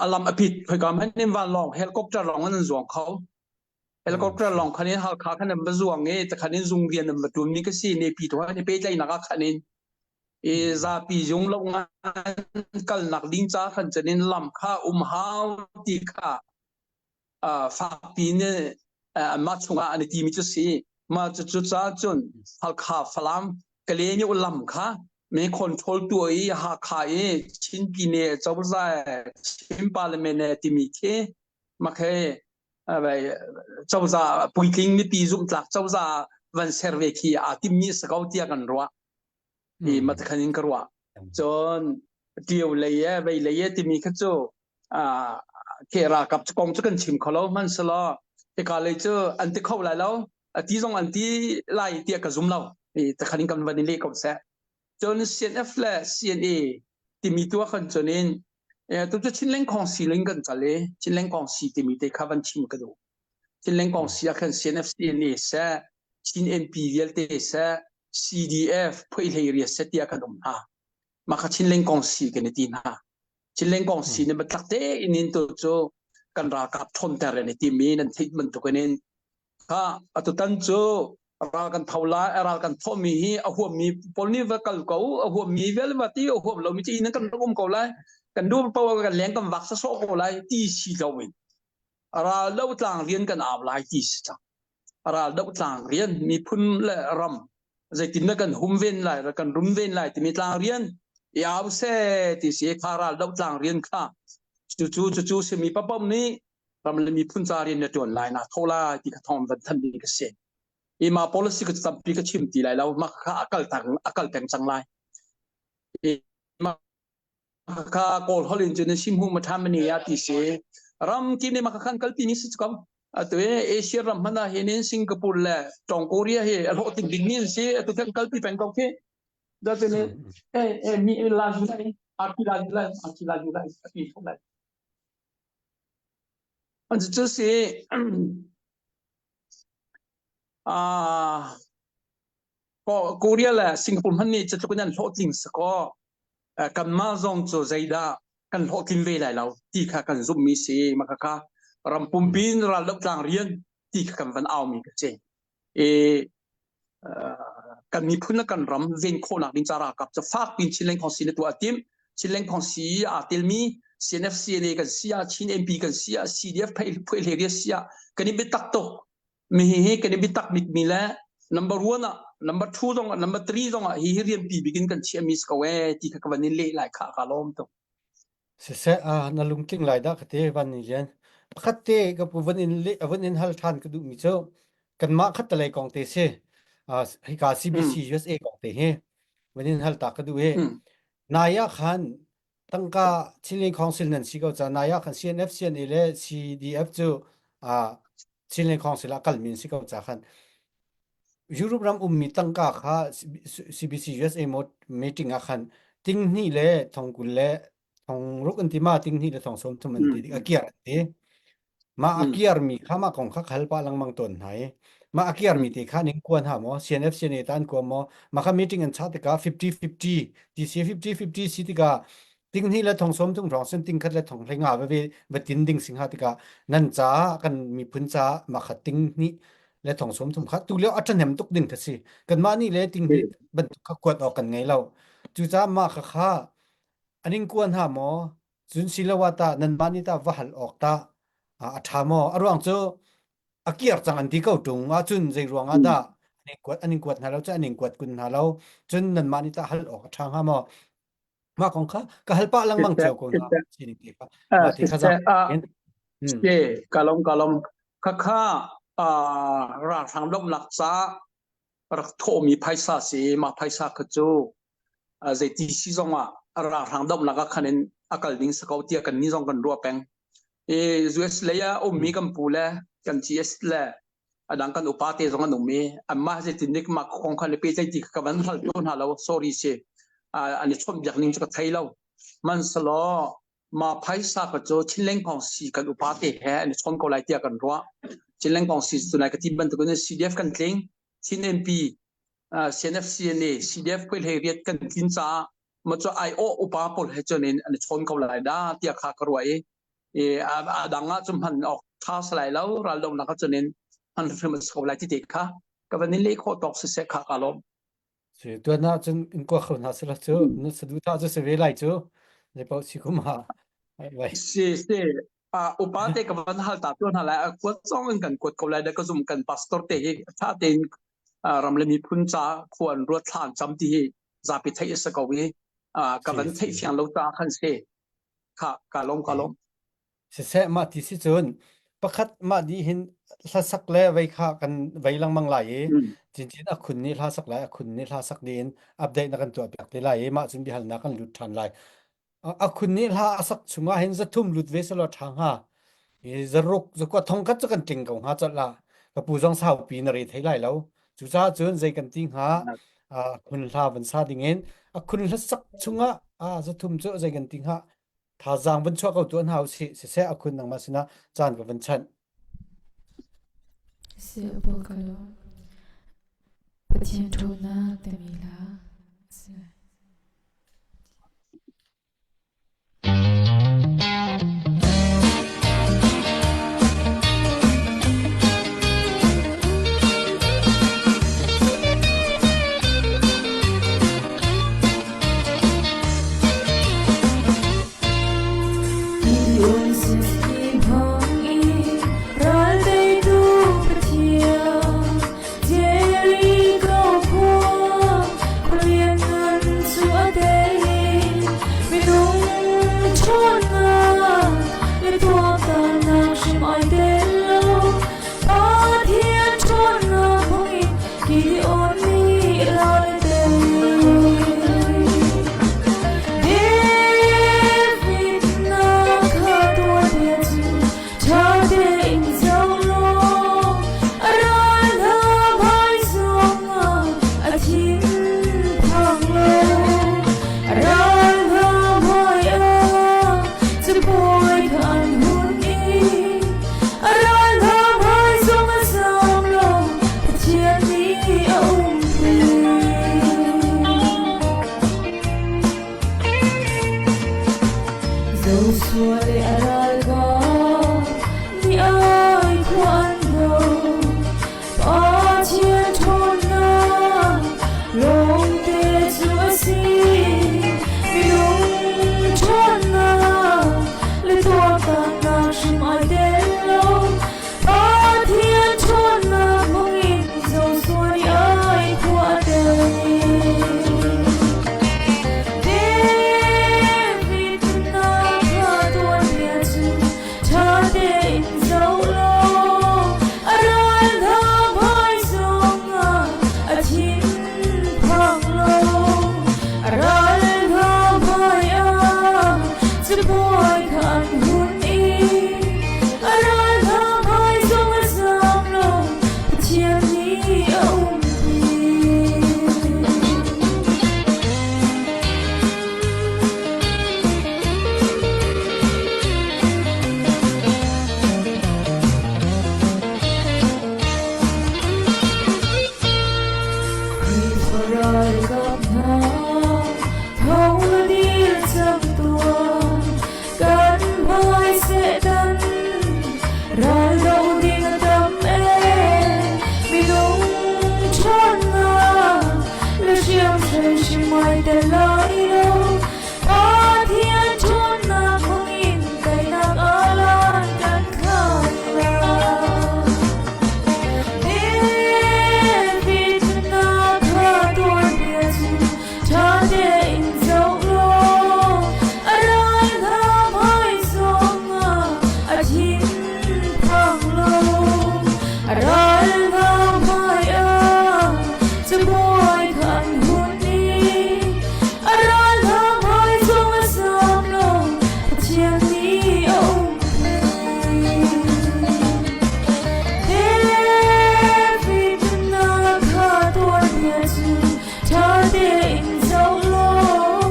alam apit khoika hmanh in vanlawng helicopter lawng an zuang kho Helicopter lawng khan in Halkha khan an va zuang i takhan in zung rian an va ṭun mi ka si nepi tu an i pehtlaihnak ah khan in i zapi zung lo ngan kalnak ding ca khan cun in lam kha um hau ti kha fakpi in anmah chungah an i timi cu si. Mah cucu ca cun Halkha Falam Kale lam kha. Mi control tu i Hakha i Chin Pine cozah Chin Parliament ne timi khi makhe cozah puitling mipi zumhtlak cozah van ser ve khi aa timmi si ko tiah kan ruah. I matakhan in ka ruah. Cun ṭio lei e vei lei e timi kha cu ke ralkap kong cu kan chim kho lo hmanhsehlaw hika lei cu an ti kho lai lo a ti zong an ti lai tiah ka zum lo i takhan in kan van i leh ko seh cun CNF le CNA timi tu ah khan cun in tu cu Chinleng Khong si ling kan kal i Chinleng Kong si timi te kha van chim ka duh Chinleng Kong si ah khan CNF CNA seh Chin MP vialte seh CDF phui hlei ria seh tiah kan um hna mah kha Chinleng Kong si kan i ti hna Chinleng Kong si ne biatak tein in tu cu kan ralkap ṭhawnter an i tim i nan theih bantukin in kha atutan cu ral kan tho lai ral kan thawhmi hi a huammi pawl nih va kal ko a huammi vial va ti a huam lomi cu inn kan rak um ko lai kan duh paoh kan leng kan vak sawsawh ko lai ti si lo in ral do tlang rian kan au lai ti si cang ral do tlang rian miphun le ram zeitin dah kan hum ven lai kan rum ven lai timi tlang rian i au se ti si kha ral do tlang rian kha cucu cucu simi papom nih ram le miphun ca rian na ṭuan lai na tho lai ti kha thawng van thanh ding ka si i ma policy ka tampi ka chim ti lai lo ma kha a kal tang a kal peng cang lai i ma kha kawl holh in cun sim hu ma tha mani ya ti si ram ki ne ma khan kalpi ni si ko atu e Asia ram hmana hin in Singapore le Tong Korea hi a hlawh ting ding ni si atu kan kalpi peng ko khi da te ne e e mi la ju lai a ki la ju lai a ki la ju lai a ki lai An cu si ah Korea le Singapore hmanh nih cutluk in an hlawhtling si kaw kanmah zong cu zeidah kan hlawhtlin ve lai lo ti kha kan zumhmi si mah khakha ram pumpi in raldoh tlang rian ti kha kan van aumi ka si. I kan miphun le kan ram ven khawhnak ding ca ralkap cu fak piin Chinland Council na tuah a timh. Chinland Council i aa telmi CNF CNA kan si ah Chin MP kan si ah CDF phuai hlei si ah kan i biatak tuk. Mi hi hi kan i biatak bikmi le number one ah number two zong ah number three zong ah hi hi rianpi bik in kan chiahmi si ko ee ti kha ka van in leh lai kha ka lawm tuk. Siseh, ah, na lungtling lai dah ka ti van ni lian. Pakhat te ka pu van in le van in hal ṭhan ka duhmi cu kanmah khat talei kong te si. Ah, hika CBC Mm. USA kong te hi van in hal ta ka duh i Mm. nai ah khan tangka Chinland Council nan si ko ca nai ah khan CNF CNA le CDF cu ah Chinland Council ah kalmi an si ko ca khan Europe ram ummi tangka kha CBC USA meeting ah khan tinghnih le thongkul le thongruk an ti ma tinghnih le thong 30 an ti a kiar an ti mah a kiarmi kha mah kong kha khal pah lengmang tawn hna i mah a kiarmi te kha ning kuan ha maw CNF CNA ta an kuam maw mah kha meeting an chah tikah 50 50 TC 50 50 si tikah tinghnih le thong 30 rong sen tingkhat le thong hlenga va ve va tin ding sing ha tikah nan ca kan miphun ca mah kha tinghnih le thong 30 kha tu lio a ṭhahnem tuk ding kha si kanmah nih le tinghnih bantuk kha kuat awk kan ngei lo cucaah mah kha kha an in kuan ha maw cun siloah tah nanmah nih tah va hal awk tah a ṭha maw a ruang cu a kiar cang an ti ko ṭung ahcun zei ruang ah dah an in kuat an in kuat hna lo cun an in kuat kun hna lo cun nanmah nih tah hal awk a ṭha hnga maw mah kong kha ka hal pah lengmang cio ko hna sining te kha mah te kha zang Se kalom kalom khakha ralhrang domnak ca rak thawhmi phaisa si mah phaisa kha cu zeiti si zong ah ralhrang domnak ah khan in a kal ding si ko tiah kan ni zong kan ruah peng i US lei ah ummi kan pu le kan GS le a dang kan upa te zong an um i anmah zeitin nik mah kong khan i pehtlaih ti ka van hngal tu hna lo sorry si an i chawnhbiak ning cu ka thei lo hmanhsehlaw ma phaisa ka cu Chinleng Kong si kan upa te he an i chawn ko lai tiah kan ruah Chinleng Kong si cu nai ka ti bantukin CDF kan tling Chin MP CNF CNA CDF khui hlei riat kan tlin caah ma cu ai aw upa pawl he cun in an i chawn ko lai da tiah kha ka ruah i i a dang ah cun hman awk tha si lai lo raldohnak ah cun in hman hrim a si ko lai ti te kha ka van in leh khawh tawk siseh kha ka lawm. Si tuan ah cun in kua kho hna sila cu na saduhthah cu si ve lai cu zei paoh si kum ha vai. Si si upa te ka van hal ta tu hna lai a kuat zong in kan kuat ko lai da ka zum kan pastor te hi tha tein ram le miphun ca khua an ruat thla an cam ti hi. Zapi theih a si ko i ka van theih fiang lo ta khan si. Kha ka lawm ka lawm. Siseh mah ti si cun pakhat mah dih hin hlasak le vei kha kan vei lengmang lai i cincin a khun nih hla sak lai a khun nih hla sak dih in update na kan tuah piak te lai i mah cun biahalnak kan lut ṭhan lai. A khun nih hla a sak chungah hin zathum lut ve selaw ṭha hnga. I zaruk zakua thong khat cu kan tling ko hnga colh lah. Ka pu zong saupi na re thei lai lo. Cucaah cun zei kan ti hnga a khun hla van sa ding in a khun hla sak chungah a zathum cu zei kan ti hnga thazaang van chuah ko tuah hna usih siseh a khun nangmah sinah caan ka van chanh. Si apo ka lo. Pathian ṭhawnnak timi hla a si. Gideon nih ral a tei. David na kha tuanbia cu ṭha tein zoh law a ral hna hmai zongah a thinphang lo. A ral hna hmai ah cabuai kha an hun i a ral hna hmai zong a zam lo. Pathian nih a umpi. Joshua le a ralkap nih ai khua an do. Pathian ṭhawnnak lawngte cu a si. Minung ṭhawnnak le tuaktannak hrim ai tel lo. Pathian ṭhawnnak hmangin Joshua nih ai khua a tei. David na kha tuanbia cu ṭha tein zoh law a ral hna hmai zongah a thinphang lo. A ral hna hmai ah cabuai kha an hun i a ral hna hmai zong a zam lo. Pathian nih a umpi. Khrihfa ralkap hna, tho na dir cang tuah. Kan hmai Satan ral do ding a tam ee. Minung ṭhawnnak le hriamhrei hrim ai tel lai lo. Pathian ṭhawnnak hmangin teinak alan kan khan lai. David na kha tuanbia cu ṭha tein zoh law a ral hna hmai zongah a thinphang lo. A ral hna hmai ah cabuai kha an hun i a ral hna hmai zong a zam lo. Pathian nih a umpi. David na kha tuanbia cu ṭha tein zoh law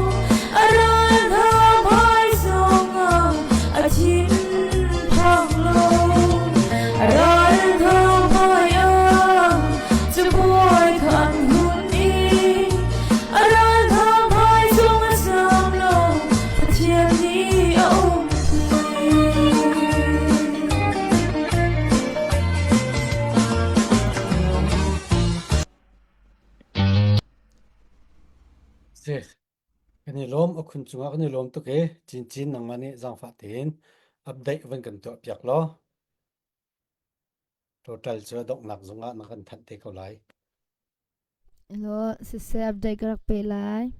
a ral hna hmai zongah a thinphang lo. A ral hna hmai ah cabuai kha an hun i a ral hna hmai zong a zam lo. Pathian nih a umpi. Si, kan i lawm a khun cungah kan i lawm tuk i cincin nangmah nih zaangfah tein update van kan tuah piak law total cu a donghnak zongah na kan thanh te ko lai. Hello, siseh update ka rak pe lai.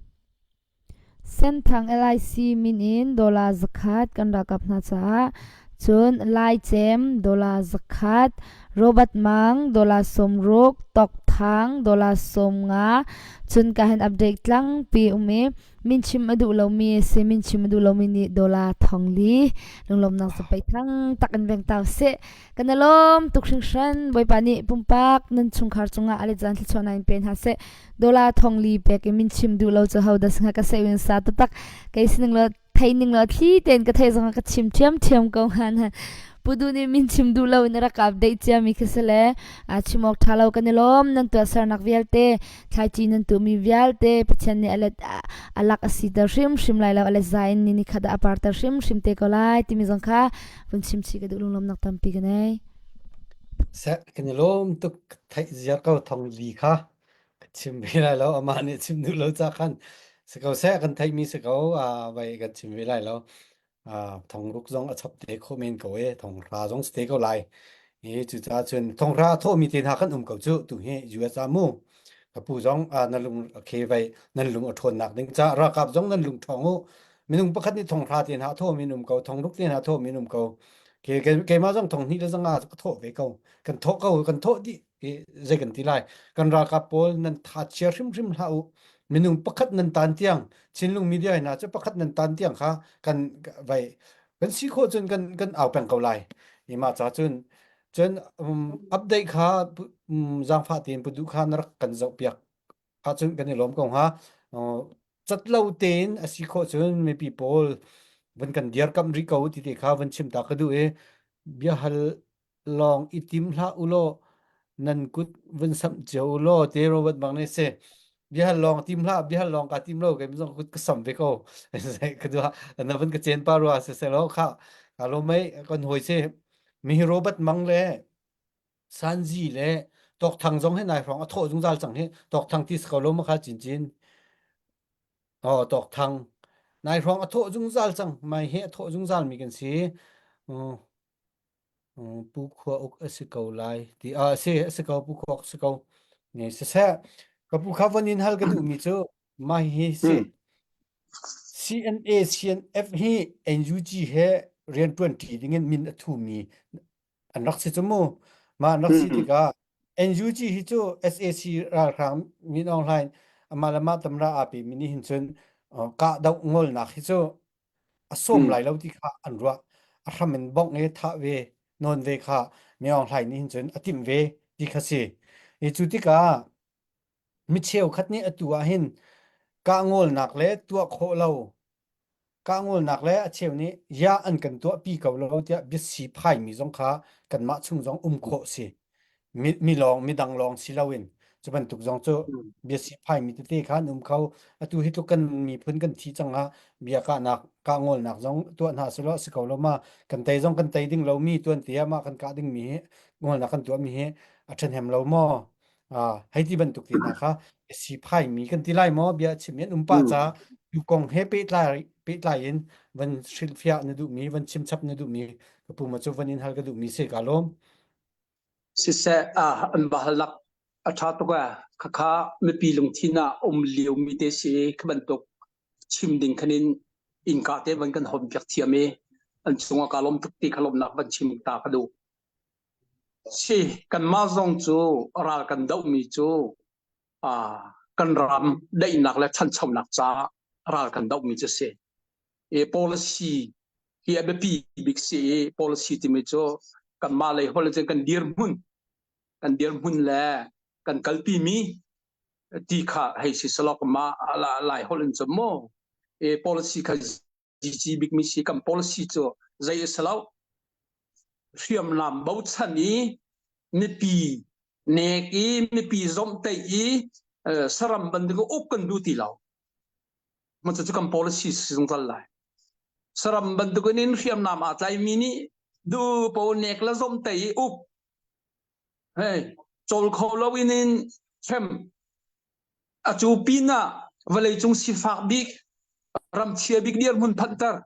Senthang LIC min in dollar zakhat kan ralkap hna caah cun Laicem dollar zakhat, Robert Mang dollar 60, Tok Thang dollar 50 cun ka hin update tlangpi um i min chim a duh lomi a si min chim a duh lomi nih dollar thong li lunglawmnak zapei thang tak in veng tau seh Kan i lawm tuk hringhran. Bawipa nih pumpak nan chungkhar cungah a let zan thluachuahnak in pe hna seh. Dollar thong li pek in min chim duh lo cu ho dah singa ka seh in sa taktak. Kei sining lo thei ning lo thli tein ka thei zong ka chim ṭhiam ṭhiam ko hnga. Pudu nih min chim duh lo in rak update cia mi khi si le a chim awk ṭha lo kan i lawm nan tuahsernak vialte thlaici nan tuhmi vialte Pathian nih a let a lak a siter hrimhrim lai lo a let za in ni ni khat ah a parter hrimhrim te ko lai timi zong kha vun chim chih ka duh lunglawmnak tampi ka nei. Seh kan i lawm tuk theih ziar ko thong li kha ka chim ve lai lo amah nih chim duh lo ca khan si ko seh kan theihmi si ko a vai kan chim ve lai lo a thong ruk zong a chap te kho men ko e thong hra zong si te ko lai i cucaah cun thong hra a thawhmi te hna kan um ko cu tu hi US ah mu ka pu zong na lung a khe vai nan lung a ṭhawnnak ding ca ralkap zong nan lung ṭhawng u minung pakhat nih thong hra te hna thawh min um ko thong ruk te hna thawh min um ko ke keimah zong thong hnih le zanga ka thawh ve ko kan thawh ko kan thawh dih zei kan ti lai kan ralkap pawl nan tha chia hrimhrim hlah u minung pakhat nan tan tiang Chinlung media hna cu pakhat nan tan tiang kha kan vai kan si khawh cun kan kan au peng ko lai ima cha cun cun update kha zaangfah tein pudu kha na rak kan zoh piak ahcun kan i lawm ko hnga. Cat lo tein a si khawh cun mipi pawl van kan dirkamh rih ko ti te kha van chim ta ka duh i biahal lawng i tim hlah u law nan kut van samh cio u law te Robert bang nih si biahal lawng tim hlah biahal lawng ka tim lo kei zong kut ka sam ve ko ka duh na van ka cen pa rua se se lo kha ka lo mei kan hoi si mi Robert Mang le Sanzi le Tawkthang zong hi nai hrawng a thawh zungzal cang hi Tawkthang ti si ko lo ma kha cincin oh Tawkthang nai hrawng a thawh zungzal cang mai he a thawh zungzal mi kan si Pu Khua Uk a si ko lai ti a si a si ko Pu Khua Uk si ko ne siseh ka pu kha von in hal ka duh mi cu mah hi si CNA CNF hi NUG he rianṭuan ṭi dingin min a thu mi an rak si cu mu mah an rak si tikah NUG hi cu SAC ralhrang Min Aung Hlaing amah le mah tamra aa pe mi nih hin cun kahdoh ngolnak hi cu a sawm lai lo ti kha an ruah a hram in bongh i thah ve nawn ve kha Min Aung Hlaing nih hin cun a timh ve ti kha si i cu tikah mi cheukhat nih atu ah hin kah ngolnak le tuah khawh lo Kahngolnak le a cheu nih ya an kan tuahpi ko lo tiah biasi phaimi zong kha kanmah chung zong um khawh si. Mi, mi lawng, midang lawng si loin cu bantuk zong cu biasi phaimi tete kha an um kho. Atu hi tluk kan miphun kan thi cang ah bia kahnak, kahngolnak zong tuah hna selaw a si ko lo ma. Kan tei zong kan tei ding lomi tuan tiah mah kan kah dingmi hi ngolnak kan tuahmi hi a ṭhahnem lo maw? Hei ti bantuk te hna kha si phaimi kan ti lai maw bia chim in um pah ca tu kong he pehtlai pehtlai in van hrilhfiah na duhmi van chimchap na duhmi ka pu ma cu van in hal ka duhmi si ka lawm Siseh an bahalak a ṭha tuk ee. Khakha mipi lungthin ah um liomi te si khi bantuk chim ding khan in innka te van kan hom piak thiam i an cungah ka lawm tuk ti kha lawmnak van chim ta ka duh. Si, kanmah zong cu ral kan dohmi cu kan ram daihnak le ṭhanchonak caah ral kan dohmi cu a si. I policy hi a biapi bik si i policy timi cu kanmah lei holh in kan dirhmun, kan dirhmun le kan kalpimi ti kha hei si selaw kanmah Lai holh in cun maw i policy kha GG bikmi si kan policy cu zei a si lo hriamnam bochan i mipi nek i mipi zomhtaih i saram bantuk uk kan duh ti lo ma cu kan policy si zungzal lai saram bantuk in hriamnam aa tlaimi nih du po nek la zomhtaih i uk hei cawl kho lo in in hrem Atu pinah vawleicung sifak bik, ramchia bik dirhmun phanhter.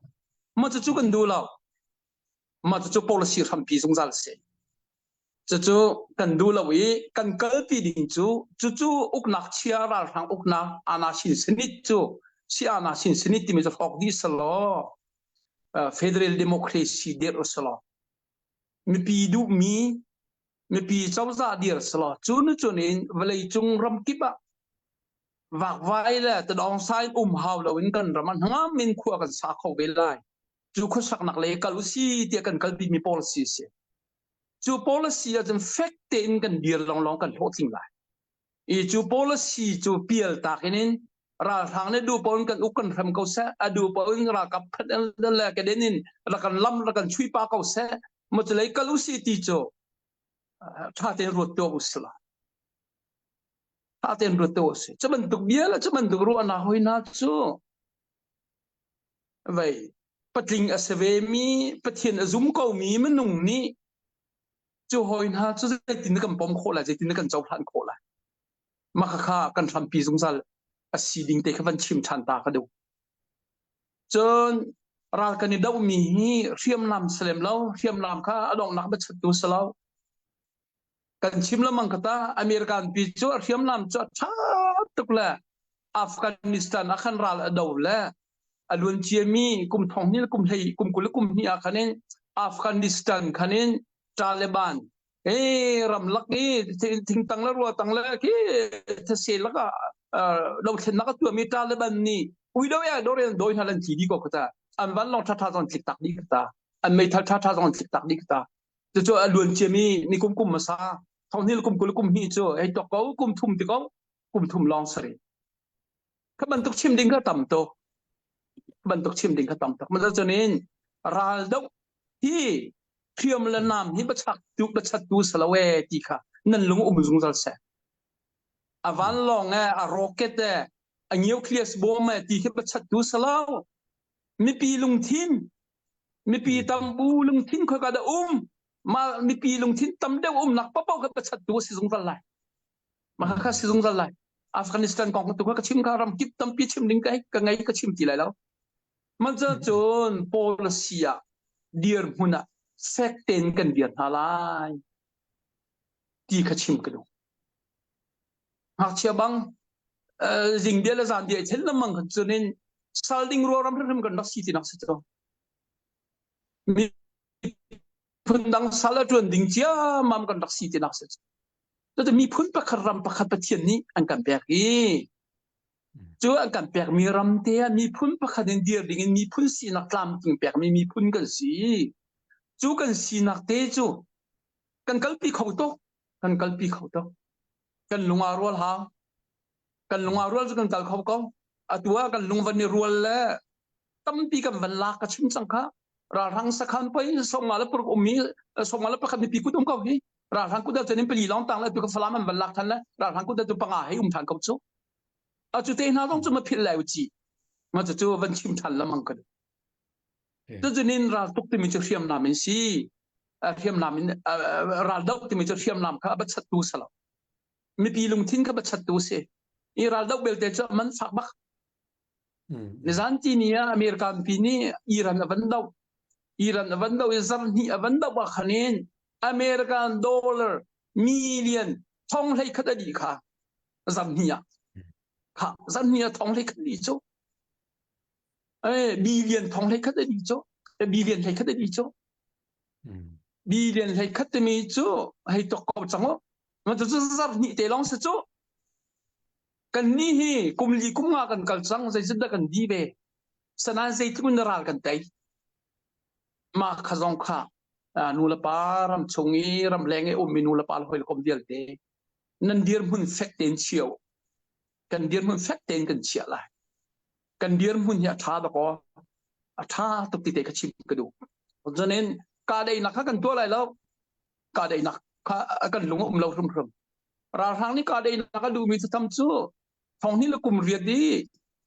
Mah cucu kan duh lo. Mah cucu policy hrampi zungzal si. Cucu kan duh lo i kan kalpi ding cu cucu uknak chia ralhrang uknak ana sin senit cu si ana sin senit timi cu hrawk dih selaw federal democracy dirh uselaw mipi duhmi mipi cozah dir selaw cu nu cun in vawleicung ramkip ah vakvai le tadawng sai um hau loin kan ram ah hnangam in khua kan sa kho ve lai. Cu khuasaknak lei kal usi tiah kan kalpi mi policy a si. Cu policy ahcun fek tein kan dir lawnglawng kan hlawhtling lai. I cu policy cu pial tak in in ralhrang nih duh paoh in kan uk kan hrem ko seh, a duh paoh in ralkap khat le keden in rak kan lam rak kan chui pa ko seh, maw cu lei kal usi ti cu ṭha tein ruat tuah usih la. Ṭha tein ruat tuah usih. Cu bantuk bia le cu bantuk ruahnak hoi hna cu vei patling a si vemi Pathian a zum komi minung nih cu hawi hna cu zeitin kan pom khawh lai zeitin kan cohlan khawh lai mah kha kan hrampi zungzal a si ding te kha van chim ṭhan ta ka duh cun ral kan i dohmi hi hriamnam salem lo hriamnam kha a donghnak biachattu si lo Kan chim lengmang ka ta American pi cu a hriamnam cu a ṭha tuk le Afghanistan ah khan ral a do le a luan ciami kum thong hnih le kum hlei kum 20 le kum hnih ah khan in Afghanistan khan in Taliban eh ramlak i thingtang le ruatang le khi thase lak ah dothlennak a tuahmi Taliban nih ui do ya do rian doi hna lan thi di ko kata an van long ṭha ṭha zong tlik tak dih kata an meithal ṭha ṭha zong tlik tak dih kata Cucu a luan ciami ni kum kum hmasa thonghnih le kum 20 kum hnih cu hei tuak ko kum thum ti ko kum thum lawng sari. Kha bantuk chim ding kha tam tuk. Kha bantuk chim ding kha tam tuk. Maza cunin ral doh hi hriam le nam hi bachak tu bachat tu salo e ti kha nan lung um zungzal seh. A vanlawng e a rocket e a nucleus bomb e ti khi bachat tu salo. Mipi lungthin Mipi tambu lungthin khoika dah um? Mah mipi lungthin tam deuh umnak paohpaoh kha pachattu a si zungzal lai. Mah kha si zungzal lai. Afghanistan kong tu kha ka chim kha ram kip tampi chim ding ka ka ngei ka chim ti lai lo. Man cun policy ah dirhmun ah fek tein kan dir hna lai ti kha chim ka duh. Ngakchia bang zing dia le zan dia i then lengmang khan cun in sal ding ruaram hrimhrim kan rak si ti nak si cu. Miphun dang sal a ṭuan ding ciammam kan rak si ti nak si cu. Cucu miphun pakhat ram pakhat Pathian nih an kan pek i cu an kan pekmi ram te ah miphun pakhat in dir ding in miphun sinak tlamtling pekmi miphun kan si. Cu kan sinak te cu kan kalpi kho tuk. Kan kalpi kho tuk. Kan lung aa rual hau. Kan lung aa rual cu kan kal kho ko. Atu ah kan lung van i rual le tampi kan van lak ka chim cang kha. Ralhrang sakhan poi 51 le paruk ummi 51 mipi kut um ko hi. Ralhrang kut ah cun in pali lawng tang le tu ka Falam an van lak than le ralhrang kut ah tu panga hei um than ko cu. A cu te hna zong cu ma philh lai u ci. Ma cu cu van chim than lamang ka duh. Tucunin ral tuk timi cu hriamnam in si. Hriamnam in ral doh timi cu hriamnam kha a bachattu si lo. Mipi lungthin kha bachattu si. I ral doh belte cu man fak bak. Nizan ti ni ah American pi nih Iran a van doh. Iran a van doh i zarhhnih a van doh ah khan in American dollar million thong hlei khat a dih kha zarhhnih ah. Kha zarhhnih ah thong hlei khat dih cu. Eh, billion thong hlei khat a dih cu. Billion hlei khat a dih cu. Billion hlei khat timi cu hei tok ko cang u. Ma cu zarhhnih te lawng si cu. Kan nih hi kum li kum nga kan kal cang zeitin dah kan di ve. Sanan zeitluk in ral kan tei. Mah kha zong kha nu le pa ram chung i ram leng i ummi nu le pa le hawi le kom vialte nan dirhmun fek tein chio kan dirhmun fek tein kan chiah lai kan dirhmun hi a ṭha dakaw a ṭha tuk ti te kha chim ka duh cun kahdaihnak kha kan tuah lai lo kahdaihnak kha kan lung a um lo hrimhrim ralhrang nih kahdaihnak a duhmi cu tam cu thonghnih le kum riat i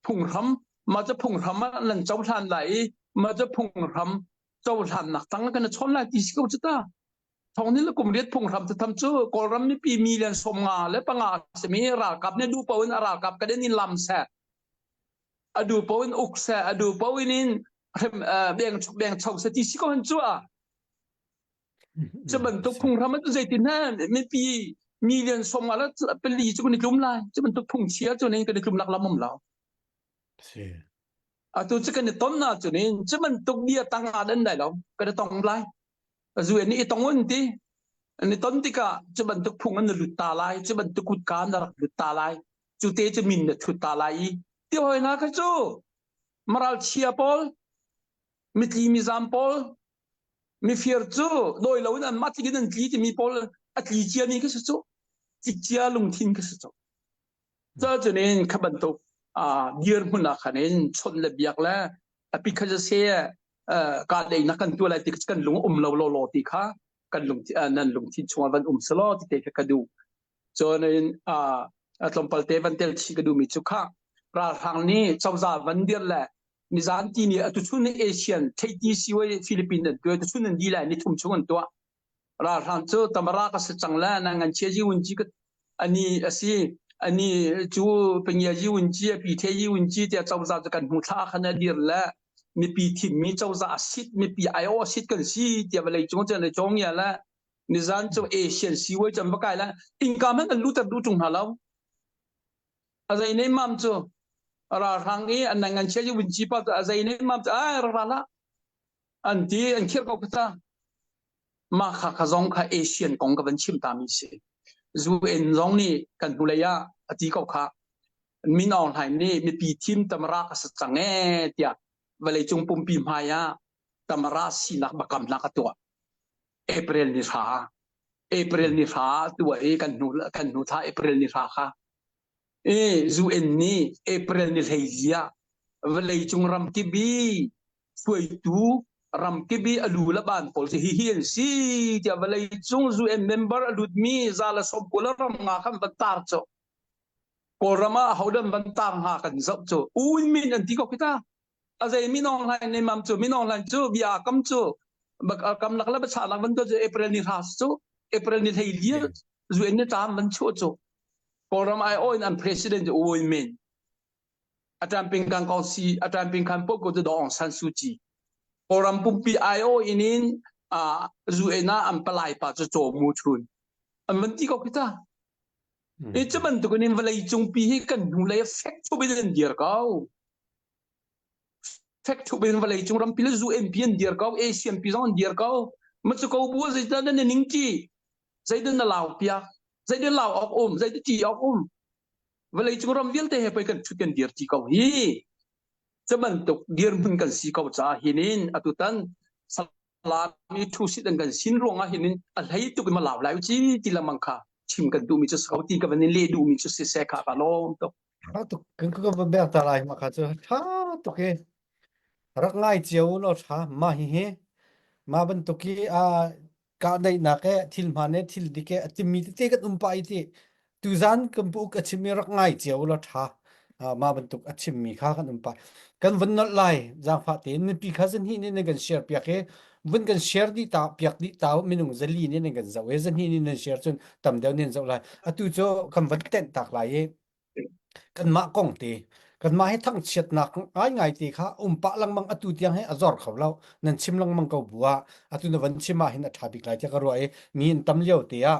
phunghram mah cu phunghram ah nan cohlan lai i mah cu phunghram cohlannak tang kan i chawn lai ti si ko cu ta thonghnih le kum riat phunghram cu tham cu kawlram mipi million 55 simi ralkap nih duh paoh in a ralkap kan in lam seh a duh paoh in uk seh a duh paoh in in beng beng cho seh ti si ko hin cu a. Cu bantuk phunghram cu zeitin hme mipi million som ala pali cu kan i tlum lai. Cu bantuk phungchia cu ne kan i tlum lak lam um lo. Si. Atu cu kan i ton na cu ne cu bantuk bia tang ah dan dai lo kan i tong lai. Zu ni i tong un ti. An i ton tikah cu bantuk phung an lut ta lai, cu bantuk kutka na rak lut ta lai. Cu te cu min na thut ta lai i ti hoi na kha cu maral chia pawl mitli mizam pawl mifir cu dawi loin anmah tlik in an tli timi pawl a tli ciami kha si cu cikcia lungthin kha si cu cucunin kha bantuk dirhmun ah khan in chawnh le biak le a pi kha se ka leinak kan tuah lai ti kan lung um lo lo lo ti kha kan lung nan lungthin chungah van um selaw ti te kha ka duh cun in tlawmpal te van tel chih ka duhmi cu kha ralhrang nih cozah van dir le nizan ti ni atu chun Asian theiti siwai Philippines an tuah tu chun an di lai ni thum chung an tuah ralhrang cu tamara ka se chang la na ngan chia ji un ji ka ani asi ani cu pengya ji un ji pi the ji un ji tia cozah cu kan hmu thla khan a dir le mipi thim mi cozah sit mipi aio sit kan si tia vawlei cung chen le chong ya la nizan cu Asian siwai cham ba kai la inka man an luter du tung hna lo A zei nemmam cu ralhrang i an ngan chia vun ci pa cu a zei nemmam cu ai rak ra hlah an ti an khirh ko kha mah kha kha zong kha Asian kong ka van chim ta mi si UN zong nih kan hnulei ah a ti ko kha Min Aung Hlaing nih mipi thim tamara ka sa cang ee tiah vawleicung pumpi hmai ah tamara sinak bakamnak a tuah April ni hra April ni hra tuah i kan hnu kan hnu thla April ni hra kha i UN nih April ni hleili ah vawleicung ramkip i hruaitu ramkip i a lu le ban pawl cu hihi an si tiah vawleicung UN member a lutmi za le 90 ram nga khan van tar cu Kawlram ah ahodah van tar hnga kan zoh cu U Win Myint an ti ko khi ta a zei Min Aung Hlaing ne mam cu Min Aung Hlaing cu bia kam cu kam lak le bacha lak van cu April ni hra cu April ni hlei li UN ni tam van chuah cu Kawlram ai in an president cu U Win Myint a tamping kan kong si a tamping khan po ko tu Daw Aung San Suu Kyi Kawlram pumpi IO in in UN ah an palai pa cu Chaw Mu Chun an van ti ko khi ta I cu bantuk in vawlei cungpi hi kan hnulei fek thup in an dir ko. Fek thup in vawlei cung rampi le zu MP an dir ko, ASEAN pi zong an dir ko. Ma cu ko bu zeidah na ning ti? Zeidah na lau piak? Zeidah lau awk um? Zeidah ti awk um? Vawlei cung ram vialte he pei kan thut kan dir ti ko hi. Cu bantuk dirhmun kan si ko caah hinin atutan Salami thu sit an kan sin ruangah hin a hlei tuk in ma lau lai ci ti lamang kha chim kan duhmi cu si ko ti ka van in leh duhmi cu si se kha ka lawm tuk. Tha tuk kan ka va bek ta lai ma kha cu tha tuk i rak ngai cio law tha ma hi hi ma bantuk hi a kahdaihnak he thil hmaan he thil dik he a timi tete kan um pah i ti tuzan kan pu a chimmi rak ngai cio la ṭha mah bantuk a chimmi kha kan um pah kan vun nolh lai zaangfah tein mipi kha zan hnih nih nan kan share piak i vun kan share dih ta piak dih ta minung zali nih nan kan zoh i zan hnih nih nan share cun tam deuh nih nan zoh lai atu cu kan van tenh tak lai i Kanmah kong te, kanmah hi thangchiatnak ngaingai te kha um pah lengmang atu tiang hi a zor kho lo. Nan chim lengmang ko bu ah atu na van chim ah hin a ṭha bik lai tiah ka ruah i mi an tam lio te ah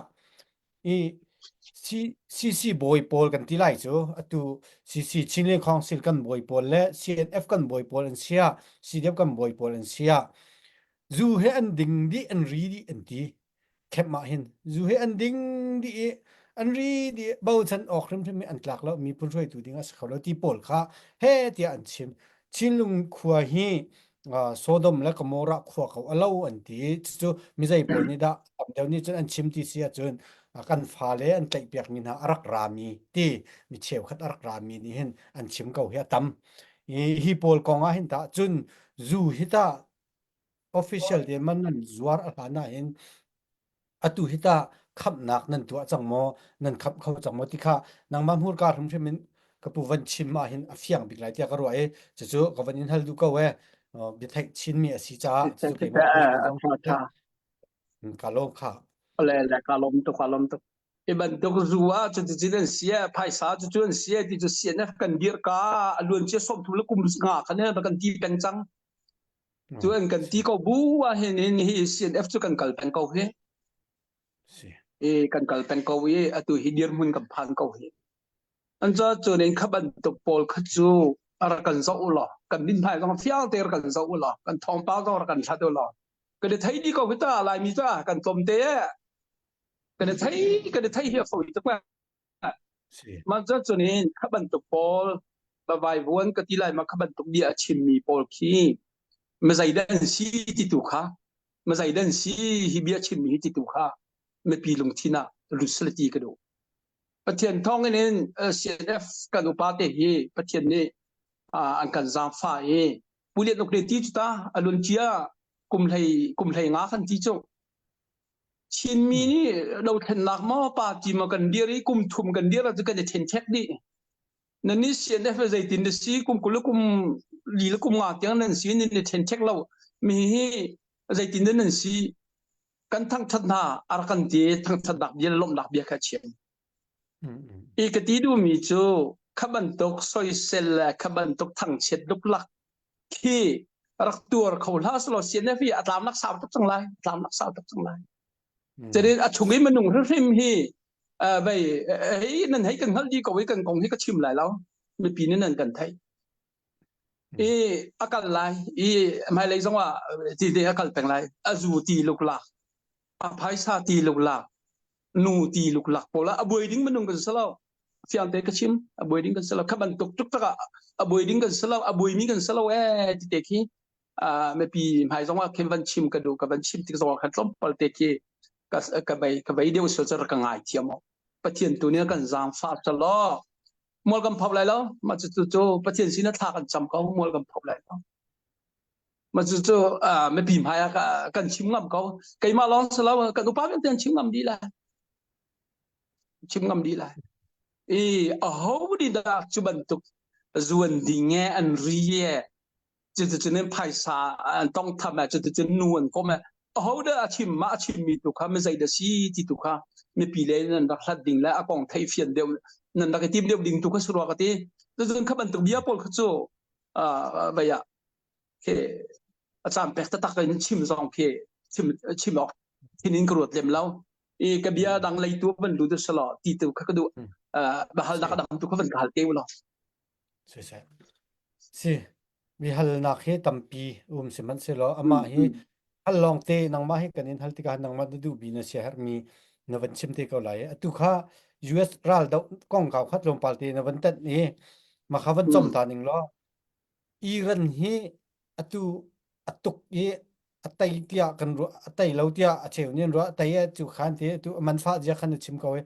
i CC bawi pawl kan ti lai cu atu CC Chinland Council kan bawi pawl le CNF kan bawi pawl an sia CDF kan bawi pawl an sia zu he an ding dih an ri dih an ti Kemh ah hin zu hi an ding dih i an ri dih bochan awk hrimhrim hi an tlak lo miphun hruaitu ding a si kho lo ti pawl kha he tiah an chim. Chinlung khua hi uh, Sodom le Gomorrah khua ko a lo an ti. Cucu mizei pawl nih dah tam deuh nih cun an chim ti si ahcun kan fale an tlaihpiakmi hna a rak rami ti mi cheukhat a rak rami nih hin an chim ko hi a tam. Hi, hi pawl kong ah hin tah cun zu hi tah official te man nan zuar a hlan ah hin atu hi tah khamnak nan tuah cang maw nan khamh kho cang maw ti kha nangmah hmurka hrimhrim in ka pu van chim ah hin a fiang bik lai tiah ka ruah i cucu ka van in hal duh ko e biatheih chinmi a si caah cucu keimah ka lawm kha le le ka lawm tuk ka lawm tuk i bantuk zu ah cuticun an sia phaisa cucu an sia ti cu CNF kan dir ka a luan cia 30 le kum nga khan kan ti peng cang. Cu an kan ti ko bu ah hin hin hi CNF cu kan kal peng ko hi. Si. I kan kal peng ko i atu hi dirhmun kan phan ko hi. An ca cun in kha bantuk pawl kha cu a rak kan zoh u law kan mithmai zong fiang te rak kan zoh u law kan thawngpang zong rak kan hlat u law kan i thei dih ko hi ta Laimi ta kan tlawm te kan i thei kan i thei hi a fawi tuk Si. Mah cu cun in kha bantuk pawl vaivuan ka ti lai ma kha bantuk bia a chimmi pawl khi mizei dah an si ti tu kha mizei dah an si hi bia chimmi hi ti tu kha mipi lungthin ah lut seh ti ka duh. Pathian thawng in in CNF kan upa te hi Pathian nih an kan zaangfah i Pu Lian Uk nih ti cu ta a lun cia kum hlei kum hlei nga khan ti cu Chinmi nih dothlennak maw party maw kan dir i kum thum kan dir ahcun kan i ṭhenṭhek dih. Nan nih CNF zeitin na si kum 20 le kum li le kum nga tiang nan si nan i ṭhenṭhek lo. Mi hi zeitin dah nan si kan thangṭhat hna a rak kan ti thangṭhatnak bia le lawmhnak bia kha a chim. I ka ti duhmi cu kha bantuk soisel le kha bantuk thangchiat luklak khi rak tuar kho hlah selaw CNF hi a tlamnak sau tuk cang lai tlamnak sau tuk cang lai cun a chung i minung hrimhrim hi vei hei nan hei kan hngalh dih ko i kan kong hi ka chim lai lo mipi nih nan kan theih i a kal lai i hmailei zong ah ti te a kal peng lai a zu ti luklak a phaisa ti luklak nu ti luklak pawl ah a buai ding minung kan si lo fiang te ka chim a buai ding kan si lo kha bantuk tuk tak ah a buai ding kan si lo a buai mi kan si lo ee ti te khi mipi hmai zong ah khin van chim ka duh ka van chim tik zong ah khan tlawmpal te khi ka ka bei ka bei deuh sual cu ka ngai thiam pathian tu nih kan zaangfah selaw mual kan pho lai lo mah cu cu pathian sin ah thla kan cam ko mual kan pho lai lo mah cu cu mipi hmai ah kan chim ngam ko keimah lawng si lo kan upa vialte an chim ngam dih lai chim ngam dih lai i aho nih dah cu bantuk zuan ding e an ri e cuticun in phaisa an tongtham e cuticun nu an kom e aho dah a chim mah a chimmi tu kha mi zei dah si ti tu kha mipi le nan rak hlat ding le a kong theih fian deuh nan rak i tim deuh ding tu kha surua ka ti cucun kha bantuk bia pawl kha cu vei ah khi a caan pek taktak in chim zong khi chim chim awk thin in ka ruat lem lo i ka bia dang lei tu van lu tu selo ti tu kha ka duh bahal nak dang tu kha van ka hal te u lo Si si. Si mi halnak hi tampi um sihmanhsehlaw amah hi hal lawng te nangmah hi kan in hal tikah nangmah na duhmi na siaherhmi na van chim te ko lai. Atu kha US ral doh kongkau kha tlawmpal te na van tanh i mah kha van com ta ning law Iran hi atu a tuk i a tei tiah kan ruah a tei lo tiah a cheu nih an ruah a tei ah cu khan ti atu a man fah zia khan a chim ko i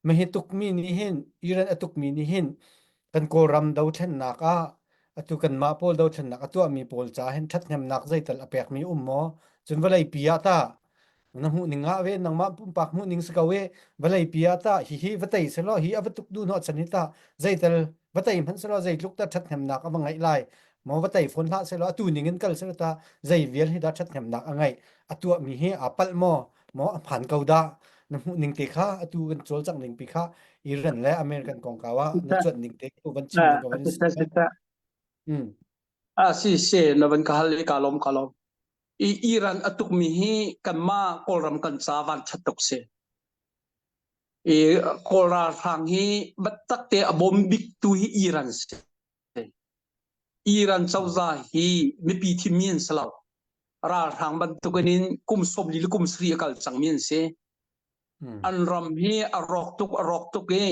mahi tukmi nih hin Iran a tukmi nih hin kan Kawlram dothlennak ah atu kanmah pawl dothlennak a tuahmi pawl ca hin ṭhathnemnak zeital a pekmi um maw cun vawleipi ah tah na hmuh ning ah ve nangmah pumpak hmuh ning si ko i vawlei pi ah tah hihi va tei selaw hi a va tuk duh hnawh chan hi tah zeitel va tei hmanh selaw zeitluk dah ṭhathnemnak a va ngeih lai maw va tei fawn hlah selaw atu ning in kal selaw tah zei vial hi dah ṭhathnemnak a ngeih a tuahmi hi aa palh maw maw a hmaan ko dah na hmuh ning te kha atu kan cawlcangh ning pi kha Iran le American kongkau ah na cuanh ning te ku van chim ning ko van si a si si na van ka hal i ka lom ka lom i Iran a tukmi hi kanmah Kawlram kan ca van ṭhat tuk si. I Kawl ralhrang hi biatak te a bawm biktu hi Iran si. Iran cozah hi mipi thimmi an si lo. Ralhrang bantukin in kum 40 le kum 70 a kal cangmi an si. An ram hi a rawk tuk a rawk tuk i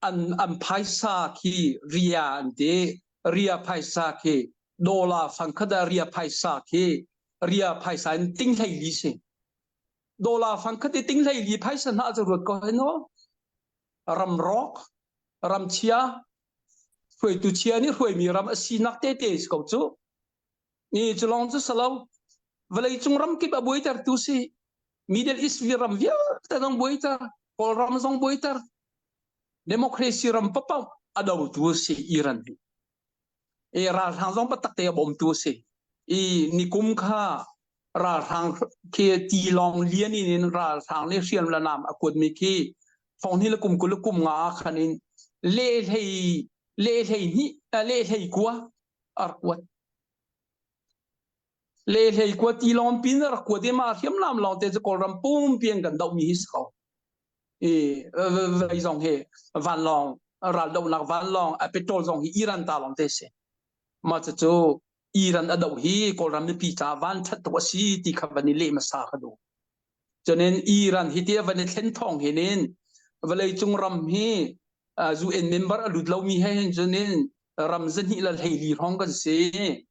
an an phaisa khi ria an ti. Ria phaisa khi dollar fangkhat ah ria phaisa khi ria phaisa in ting hlei li si dollar fangkhat i ting hlei li phaisa hna cu ruat ko hen o ram rawk ram chia hruaitu chia nih hruaimi ram a sinak te te si ko cu ni cu long cu salo vawlei cung ram kip a buaiter tu si Middle East ram vialte zong buaiter Kawlram zong buaiter democracy ram papau a dotu si Iran hi i ralhrang zong biatak te a bawmtu a si. I nikum kha ralhrang khi tilawng lian in in ralhrang le hriam le nam a kuatmi khi thonghnih le kum 20 le kum nga ah khan in le hlei le hlei hnih le hlei kua a rak kuat. Le hlei kua ti lawng pin rak kua te ma hriamnam lawng te cu Kawlram pumpi an kan doh mi hi si ko. I vei zong hi vanlawng raldohnak vanlawng a petrol zong hi Iran ta lawng te si. Mah cucu Iran a doh hi Kawlram mipi ca van ṭhat tuk a si ti kha van i leh hmasa ka duh. Cunin Iran hi ti a van i thlen thawng hin in vawleicung ram hi UN member a lut lomi he hin cunin ram zahnih le 12 hrawng kan si.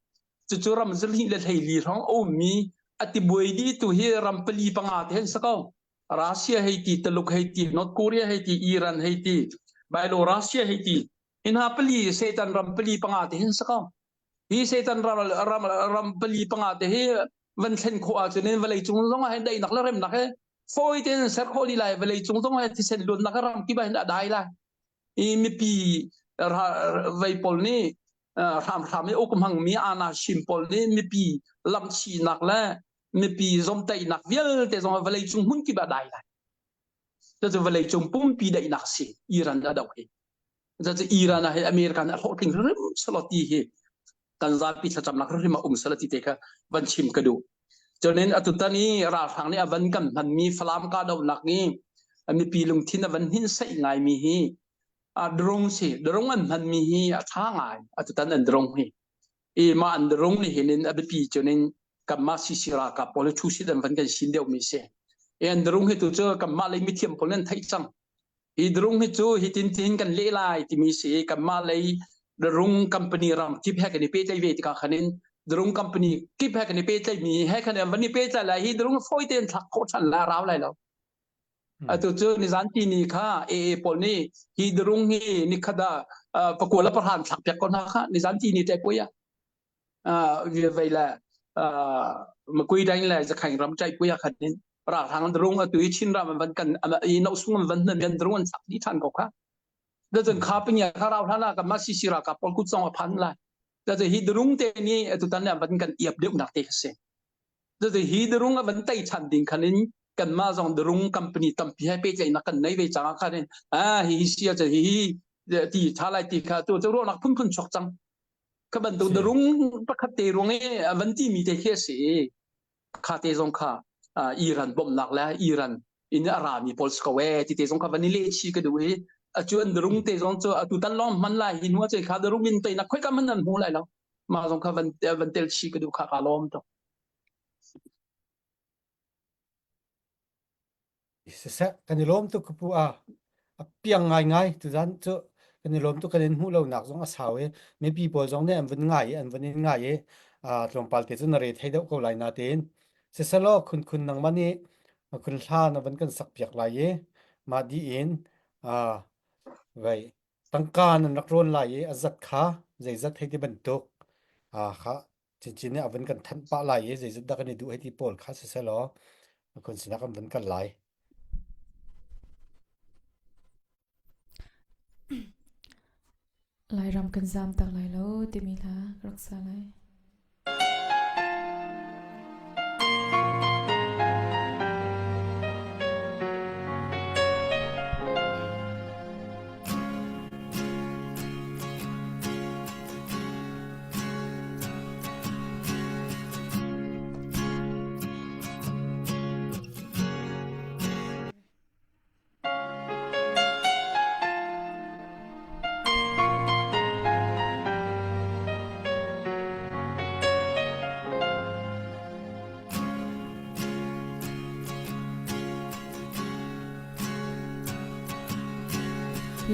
Cucu ram zahnih le 12 hrawng a ummi a tibuai dih tu hi ram pali panga te hin si ko. Russia hei ti, Taluk hei ti, North Korea hei ti, Iran hei ti, Bailo Russia hei ti. Hi hna pali Satan ram pali panga te hin si ko. Hi Satan ram, ram, ram pali panga te hi van thlen khawh ahcun in vawlei cung zong ah hin daihnak le remnak he fawi tein ser khawh dih lai vawlei cung zong ah thisen luannak ram kip ah hin a dai lai i mipi vei pawl nih hramhram i uk hmangmi ana shim pawl nih mipi lamhchihnak le mipi zomtaihnak vialte zong vawlei cung hmun kip ah dai lai cucu vawlei cung pumpi daihnak si Iran a doh hi cucu Iran ah hi American a hlawhtling hrim selaw ti hi kan zapi thlacamnak hrim a um selaw ti te kha van chim ka duh cunin atutan i ralhrang nih a van kan hmanmi Falam kahdohnak i mipi lungthin a van hninhsaih ngaimi hi a drone si drone an hmanmi hi a tha ngai atutan an drone hi i mah an drone nih hin in a biapi cunin kanmah CC ralkap pawl hi thu sit an van kan sin deuhmi si i an drone hi tu cu kanmah lei mithiam pawl nan theih cang Hi drung hi cu hitin tin kan leh lai timi si i kanmah lei drung company ram kip he kan i pehtlaih ve tikah khan in drung company kip he kan i pehtlaihmi he khan an van i pehtlai lai hi drung fawi tein thlak khawh ṭhan la rau lai lo. Atu cu nizan ti ni kha AA pawl nih hi drung hi nikhat ah pakua le pahran thlak piak ko hna kha nizan ti ni te puai ah vei le makui daing le zakhaing ram chai puya khan in ralhrang drung atu i Chin ram an van kan i no sung an van nan yan drung an sak di than ko kha da cun kha pinya kha rau hlan ka ma si si ra ka pol kut song a phan lai da hi drung te ni atu tan le van kan iap deuh nak te se da hi drung a van tai chan ding khan in kan ma zong drung company tampi he pe tlai nak kan nei ve chang khan in a hi hi sia cha hi hi ti tha lai ti kha tu chu ro nak phun phun chok chang Kha bantuk darung pakhat te ruang i a van ti mi te khi a si i kha te zong kha Iran bawmhnak le Iran in a rami pawl si ko ee ti te zong kha van i leh chi ka duh i acu an darung te zong cu atu tan lawng hman lai hi hnu ah kha darung in teinak khoi ka man an hmu lai lo mah zong kha van van tel chi ka duh kha ka lawm tuk. Siseh, kan i lawm tuk ka pu a. A piang ngaingai tuzan cu kan i lawm tuk kan in hmuh lonak zong a sau i mipi pawl zong nih an vun ngai i an vun in ngai i tlawmpal te cu na re thei deuh ko lai natein siselaw khun khun nangmah nih khun hla na van kan sak piak lai i mah dih in vei tangka nan rak rawn lai i a zat kha zeizat hei ti bantuk kha Chinchin nih a vun kan thanh pah lai i zeizat dah kan i duh hei ti pawl kha siseh law khun sinah kan vun kal lai. Lairam kan zaam tak lai lo timi hla ka rak sa lai.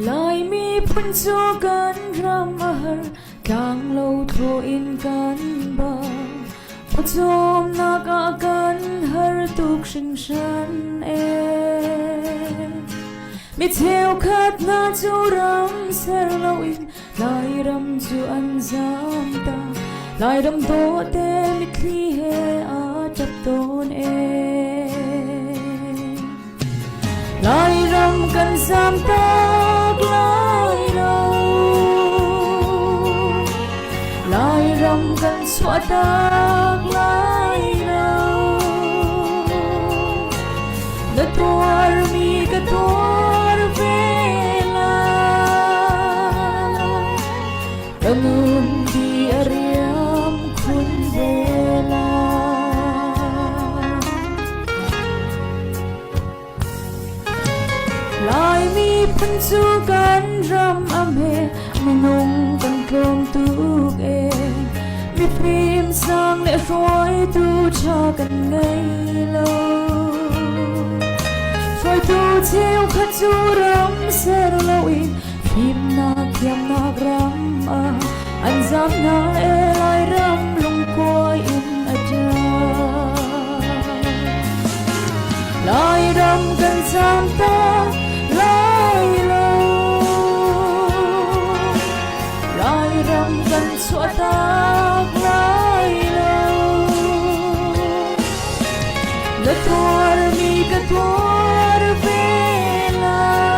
Laimi phun cu kan ram a har, tlanglo thlawh in kan bang. Pawcawmnak ah kan har tuk hringhran ee. Mi cheukhat hna cu ram ser loin Lairam cu an zam ta. Lairam dawte mitthli he aa ṭap tawn ee. Lairam kan zam tak lai lo. Lairam kan chuah tak lai lo. Na tuarmi ka tuar ve lai. Ka nun di a riam khun ve lai. Miphun cu kan ram a hme, minung kan tlawm tuk e. Mifim sang le hruaitu ṭha kan ngei lo. Hruaitu cheukhat cu ram ser loin fimnak thiamnak ram ah an zam hna e Lairam lungkuai in a ṭap. Lairam kan zam tak lai lo. Lairam kan chuahtak lai lo. Na tuarmi ka tuar ve lai.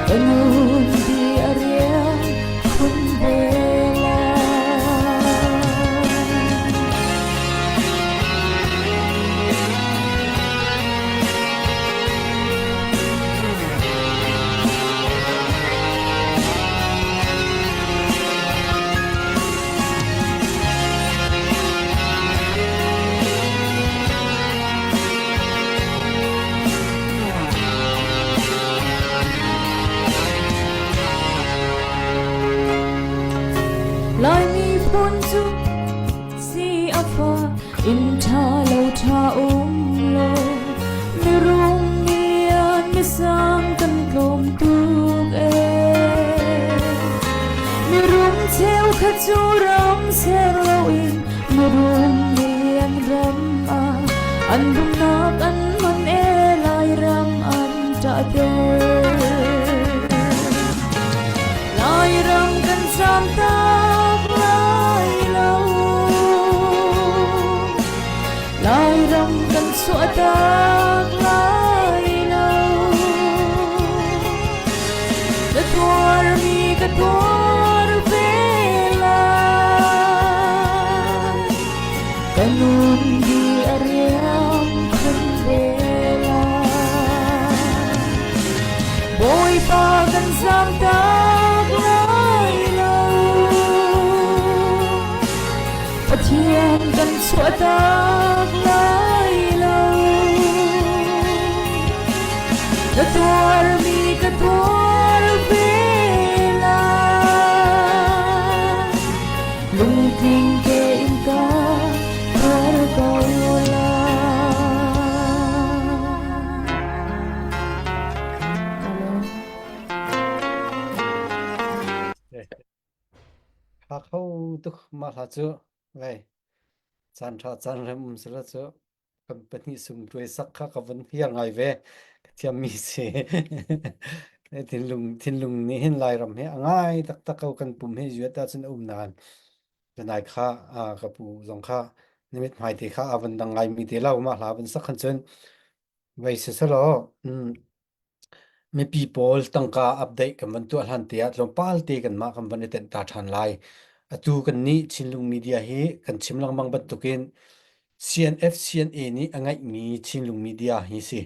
Ka nun di a rian khun ve lai. Laimi phun cu si a fa inn ṭha lo ṭha um lo mirum milian misang kan tlawm tuk ee mirum cheukhat cu ram ser loin mirum milian ram ah an rumnak an man e Lairam an ṭah ter Lairam kan zamtak lai lo. Lairam kan chuahtak lai lo. Ka tuarmi ka tuar ve lai. Ka nun di a riam khun ve lai. Bawipa kan zamtak lai lo. Pathian kan chuahtak lai lo. Na tuarmi ka tuar ve lai. Lungtling tein ka tuar ko lai. Tha kho tuk mah hla cu vei caan ṭha caan rem um sila cu kan pahnih sung tuai sak kha ka vun hiar ngai ve ka thiammi si thinlung thinlung nih hin Lairam hi a ngai taktak ko kan pum hi zuat ahcun a um nain tunai kha ka pu zong kha na mithmai te kha a van dang ngaimi te lo mah hla van sak khan cun vei siselaw Mipi pawl tangka update kan van tuah hlan te ah tlawmpal te kanmah kan van i tenh ta ṭhan lai. Atu kannih Chinlung Media hi kan chim lengmang bantukin CNF CNA nih a ngeihmi Chinlung Media hi si.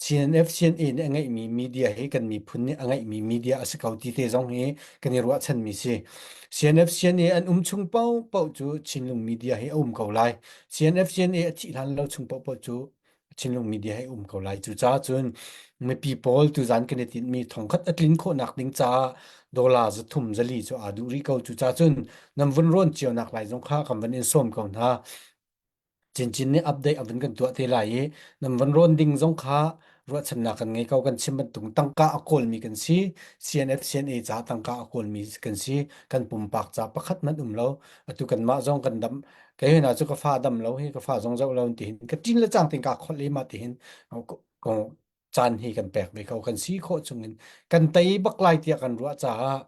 CNF CNA nih a ngeihmi media hi kan miphun nih a ngeihmi media a si ko ti te zong hi kan i ruahchanmi si. CNF CNA an um chung paohpaoh cu Chinlung Media hi a um ko lai. CNF CNA a thih hlan lo chung paohpaoh cu Chinlung media hi um ko lai. Cucaah cun mipi pawl tuzan kan i tinhmi thongkhat a tlin khawhnak ding caah dollar 300 zali cu aa duh rih ko. Cucaah cun nan vun rawn cio nak lai zong kha kan van in sawm ko hna. Cincin nih update a vun kan tuah te lai i nan vun rawn ding zong kha ruahchannak kan ngei ko. Kan chim bantuk tangka a kawlmi kan si. CNF CNA caah tangka a kawlmi kan si. Kan pumpak ca pakhat hmanh um lo. Atu kanmah zong kan dam kei hna cu ka fa dam lo hi ka fa zong zoh lo ti hin ka ṭin le cang tin ka kholh i mah ti hin caan hi kan pek ve ko kan si khawh chung in kan tei bak lai tiah kan ruah caah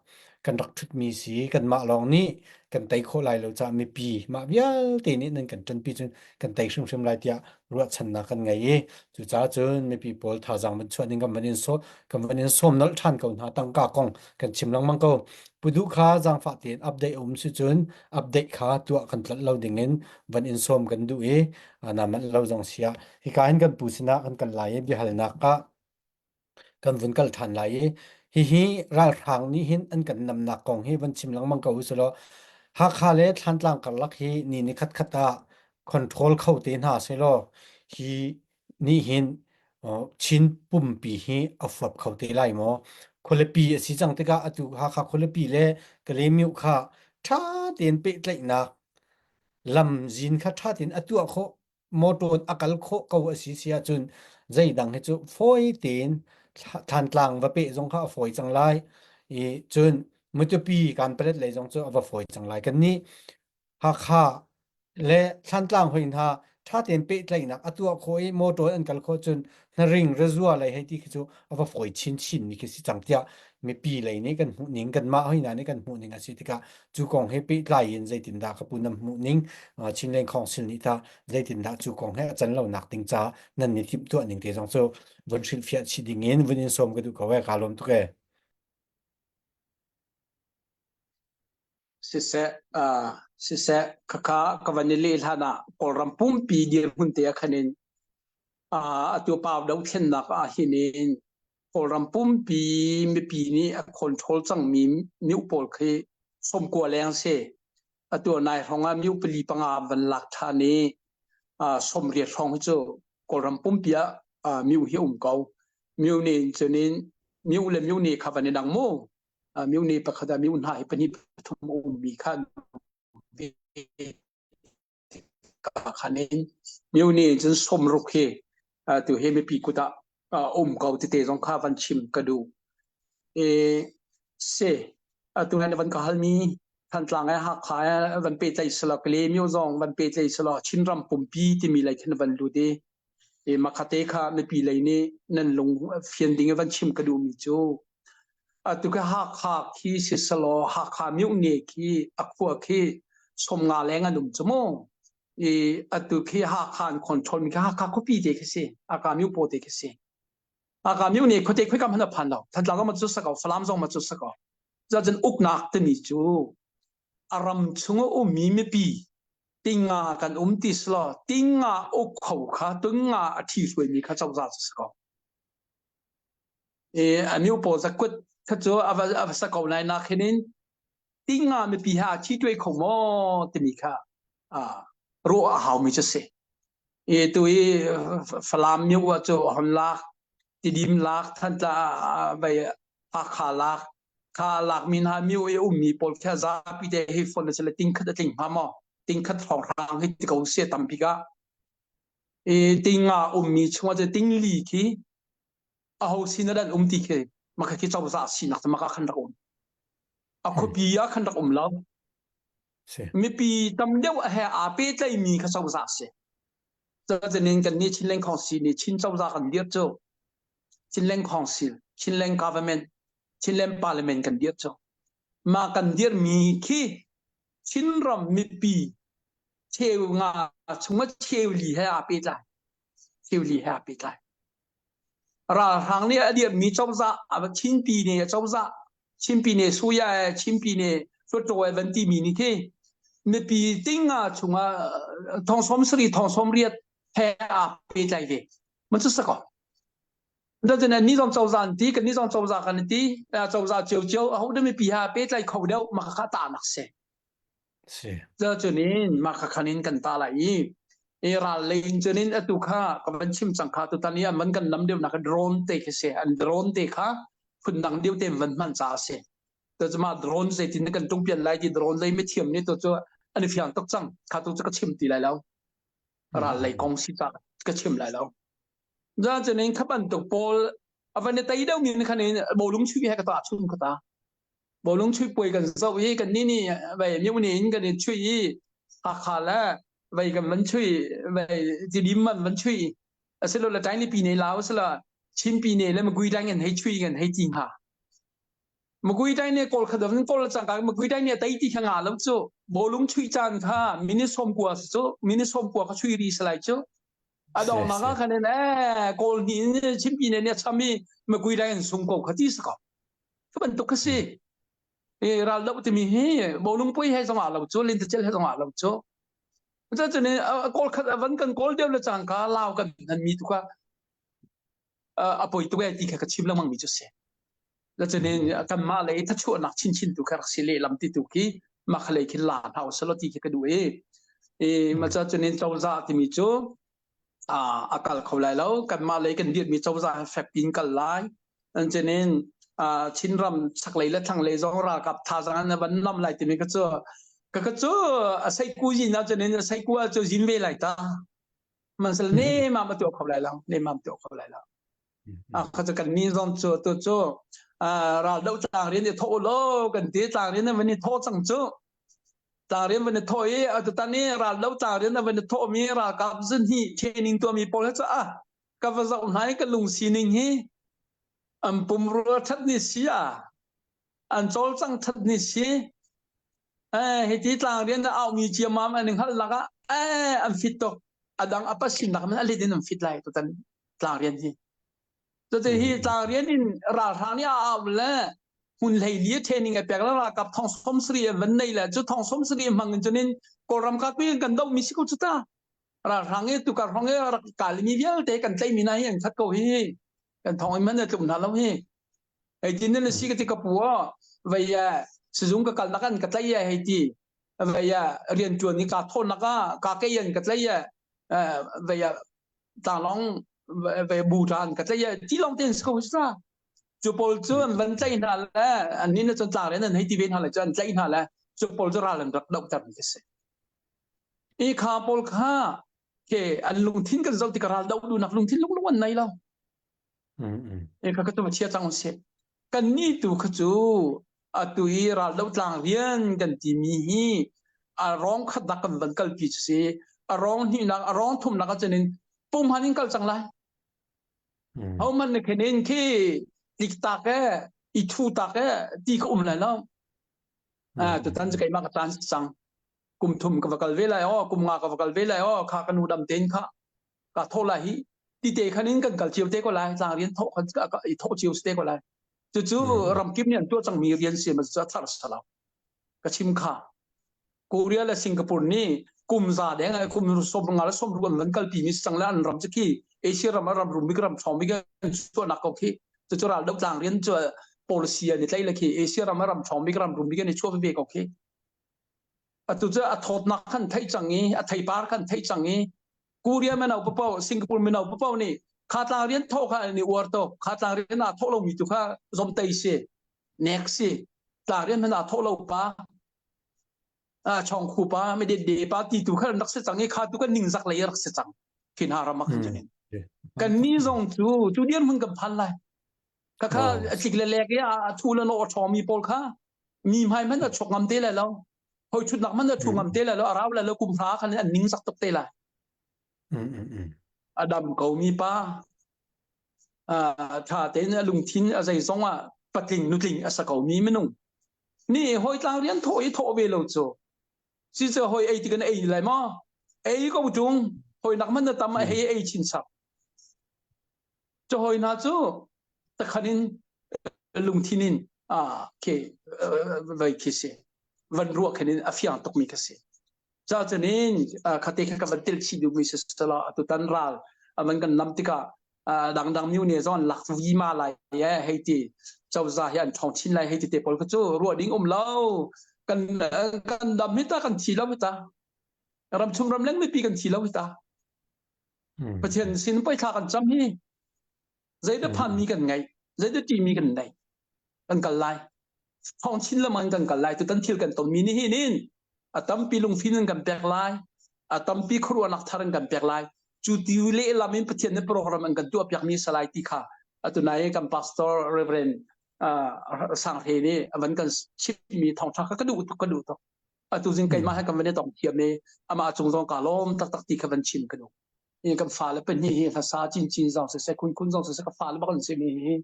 kan rak ṭhutmi si kanmah lawng nih kan tei khawh lai lo caah mipi mah vialte nih nan kan ṭanpi cun kan tei hrimhrim lai tiah ruahchannak kan ngei i cucaah cun mipi pawl thazaang van chuah ning kan van in so kan van in sawm nolh ṭhan ko hna tangka kong kan chim lengmang ko puduh kha zaangfah tein update um si cun update kha tuah kan tlolh lo ding in van in sawm kan duh i na manh lo zong sia hika hin kan pu sinah kan kal lai i biahalnak ah kan vun kal ṭhan lai i hihi ralhrang nih hin an kan namnak kong hi van chim lengmang ko usulaw Hakha le Thlantlang karlak hi ni ni khat khat ah control kho te hna selaw hi nih hin. Chin pumpi hi a fuap kho te lai maw? Khualipi a si cang tikah atu Hakha khualipi le Kalaymyo kha ṭha tein pehtlaihnak lamzin kha ṭha tein a tuah khawh motor in a kal khawh ko a si si ahcun zeidang hi cu fawi tein Thlantlang va peh zong kha a fawi cang lai i cun Matupi Kanpalet lei zong cu a va fawi cang lai. Kannih Hakha le Thlantlang hoi hna ṭha tein pehtlaihnak a tuah khawh i motor an kal khawh cun hnaring rezua lei hei ti khi cu a va fawi chinchin mi khi si cang tiah mipi lei nih kan hmuh ning kanmah hoi hna nih kan hmuh ning a si tikah cu kong he pehtlai in zeitindah ka pu nan hmuh ning Chinland Council nih tah zeitindah cu kong he a can lonak ding ca nan ni timhtuah ning te zong cu vun hrilhfiah chih ding in vun in sawm ka duh ko e ka lawm tuk e. Siseh, uh, siseh, khakha ka van i leh hlan ah Kawlram pumpi dirhmun te ah khan in uh, atu pau dothlennak ah hin in Kawlram pumpi mipi nih a control cangmi myu pawl khi 90 leng si. Atu nai hrawng ah myu pali panga van lak ṭhan i uh, 80 hrawng hi cu Kawlram pumpi ah uh, myu hi um ko. Myu nih cun in myu le myu nih kha van i dang mu. Myu nih pakhat ah myu hna hi pahnih pathum a ummi kha khan in myu nih cun 60 hi tu hi mipi kut ah um ko tete zong kha van chim ka duh. E se atu han van ka halmi Thantlang e Hakha e van pehtlaih selaw Kalaymyo zong van pehtlaih selaw Chinram pumpi timi lei khin van lut i e makhate kha mipi lei nih nan lung fian ding i van chim ka duhmi cu atu khi Hakha khi si selaw Hakha myone khi a khua khi 50 leng an um cu mu i atu khi Hakha an control mi khi Hakha khuapi te khi si Hakha myo paw te khi si Hakha myone khuate khuikam hmanh a phan lo Thantlang zong ma cu sa ko Falam zong ma cu sa ko Cuacun uknak timi cu a ram chung a ummi mipi tinga kan um ti selaw tinga uk kho kha tinga a ṭhi hruaimi kha cozah cu si ko. E, a miu pawl zakut kha cu a va, a va sa ko lai nak hin in tinga mipi ha a ṭhi tuai kho maw timi kha a ruah a haumi cu si. E, tu i Falam miu ah cu hon lak Tidim lak Thantla vai Hakha lak kha lakmi hna mi i ummi pawl kha zapi te hi phone na sile ting khat a tling hnga maw ting khat hrawnghrang hi ti ko se tampi ka i tinga ummi chungah cu ting li khi a ho sin ah dan um ti khi maka khi cozah sinak cu maka khan rak um a khuapi ah khan rak um lo mipi tam deuh he aa pehtlaimi kha cozah si Cucaah kan nih Chinland Council nih Chin cozah kan dirh cu Chinland Council, Chinland Government, Chinland Parliament kan dirh cu. Mah kan dirhmi khi Chinram mipi cheu nga chungah cheu li he aa pehtlai. Cheu li he aa pehtlai. Ralhrang nih a dirhmi cozah Chinpi nih cozah Chinpi nih Suya Chinpi nih Hluttaw van timi nih khi mipi tinga chungah thong som sari thong som riat he aa pehtlai ve. Man cu sako. Cun ni zong cozah an ti kan ni zong cozah kan ti cozah cio cio a ho dah mipi ha pehtlai kho deuh mah kha ta nak si. Si. Cucun in mah kha khan in kan ta lai i i ral lei in cun in atu kha ka van chim cang kha tutan i an van kan lam deuh nak drone te khi si an drone te kha phundang deuh te van hman ca a si to cu mah drone zeitin kan tungpian lai ti drone lei mithiam nih to cu an i fiang tuk cang kha tu cu ka chim ti lai lo ral lei kong si ca ka chim lai lo za cun in kha bantuk pawl a van i tei deuh mi khan in bawlung chuih he ka ta chun ka ta bawlung chuih puai kan zoh i kan ni nih vei myu ni in kan i chuih i Hakha le vei kan van chuih vei Tidim man van chuih asilo le Taini pi ne lao asilo Chin pi ne le Magui dang in hei chuih kan hei ti hnga Magui dang ne kawl kha dam kawl cang ka Magui dang ne tei ti kha nga lo cu bawlung chuih caan kha minute 90 cu minute 90 kha chuih ri salai cu a dong nak ah khan in eh kawl ni in Chin pi ne ne cham i Magui dang in sung ko kha ti sa ko Cu bantuk kha si. I ral doh timi hi bawlung pui he zong ah lo cu lentecel he zong ah lo cu. Cucun kawl khat van kan kawl deuh le cangka lau kan hman mi tu kha a poi tuk e ti kha ka chim lengmang mi cu si. Cucun kanmah lei thachuahnak chinchin tu kha rak si lehlam ti tu khi mah kha lei khin la hna usih law ti khi ka duh i. I maca cunin cozah timi cu. A kal kho lai lo. Kanmah lei kan dirhmi cozah he fek piin kal lai. An cinin Chinram chaklei le thlanglei zong ralkap thazaang an van nam lai timi ka cu ka ka cu a seiku zin ah cunin a seiku ah cu zin ve lai ta. Mansel ne ma ma tuah kho lai lo. Ne ma tuah kho lai lo. A kha cu kan ni zong cu tu cu ral do tlang rian i thawh lo kan ti tlang rian van i thawh cang cu tlang rian van i thawh i atutan i ral do tlang rian van i thawh mi ralkap zunhi training tuah mi pawl he cu a ka va zoh hna i ka lung sining hi an pumrua that ni si a an cawlcang that ni si eh hiti tlang rian na au mi ciamam an hngal lak ah eh an fit tuk adang apa sin nak man alit in an fit lai tutan tlang rian hi Cuti hi tlang rian in ralhrang nih a au le hmun hlei li training a pek le ralkap thong som sari an van nei le cu thong som sari hmang in cunin Kawlram ka pi kan doh mi si ko cu ta ralhrang i tukar hrong i rak kalimi vialte kan tlaih mi hna hi an khat ko hi kan thong in man a tlum hna lo hi hei ti nan si ka ti ka pu vei sizung ka kal nak an ka tlaih hei ti vei rian tuan i ka thawn nak ah ka kei an ka tlaih vei tlanglong ve bu than ka tlaih ti long ten si ko sa cu pawl cu an van tlaih hna le an ni na cun tlang rian an hei ti ve hna le cu an tlaih hna le cu pawl cu ral an rak doh ter mi si i kha pawl kha ke an lungthin kan zoh tik ral doh duhnak lungthin lung lung an nei lo e kha ka tu chia cang se kan ni tu kha cu atu i ral do tlang rian kan ti mi hi a rong khat nak kan van kalpi cu si a rong hnih nak a rong thum nak ahcun in pumhan in kal cang lai ho man ne khenin khi tik tak e i thu tak e ti ka um lai lo a tu tan chu keimah ka tan cang kum thum ka va kal ve lai o kum nga ka va kal ve lai o kha ka nu dam ten kha ka tho lai hi ti te khan in kan kal cio te ko lai tlang rian tho khan i tho cio te ko lai cucu ramkip nih an tuah cangmi rian si ma cu a thar salau ka chim kha Korea le Singapore nih kum za deng kum som nga le som ru an van kalpi mi sang le an ram chu khi Asia ram ram rum bik ram thong bik an chuahnak ko khi cu ral do tlang rian cu policy an i tlai le khi Asia ram ram thong bik ram rum bik an i chuah ve ko khi atu cu a thawtnak khan thei cang i a theipar khan thei cang i Korea mino papo Singapore mino papo nih kha tlang rian tho kha an i uar to kha tlang rian aa thawh lomi tu kha zomtei si nek si tlang rian hman aa thawh lo pa a chong khu pa me de de pa ti tu kha rak si cang i kha tu kan ningzak lei rak si cang khin ha ram ah khan kan ni zong cu cu dian mun kan phan lai kha kha tlik le lek i a thu le no a ṭhawmi pawl kha mi hmai hmanh a chok ngam te lai lo hoi ṭhutnak hmanh a ṭhu ngam te lai lo a rau lai lo kum hra khan an ning sak tuk te lai a dam ko mi pa ṭha tein a lungthin a zeizong ah patling nutling a sa ko mi minung ni hoi tlang rian thawh i thawh ve lo cu si cu hoi ei ti kan ei lai maw ei ko ṭung hoi nak man na tam a hei ei chin chap Cu hoi hna cu takhan in lungthin in khi vei khi si van ruah khin in a fiang tukmi kha si. Ca cun in khate kha ka van tel chih duhmi si sala atutan ral avan kan nam tikah dangdang myu ne zon lak vi ma lai e hei ti cozah hi an ṭhawng chin lai hei ti te pawl kha cu ruah ding um lo kan kan dam hi ta kan thi lo hi ta ramchung ramleng mipi kan thi lo hi ta Pathian sin poi thla kan cam hi zeidah phanmi kan ngeih zeidah ṭihmi kan nei kan kal lai thawng chin lamang kan kal lai tutan thil kan tonmi ni hin in a tampi lungfin in kan pek lai a tampi khuaruahnak thar in kan pek lai cu ti lehlam in Pathian nih program an kan tuah piakmi salai ti kha atu nai kan pastor Reverend uh, Sang Hre nih a van kan chimmi thawngṭha kha ka duh tuk ka duh tuk atu zing keimah he kan van i tong thiam i amah cung zong ka lawm taktak ti kha van chim ka duh i kan fale pahnih hi hlasa cincin zong siseh khun khun zong siseh ka fale bak an si mi hi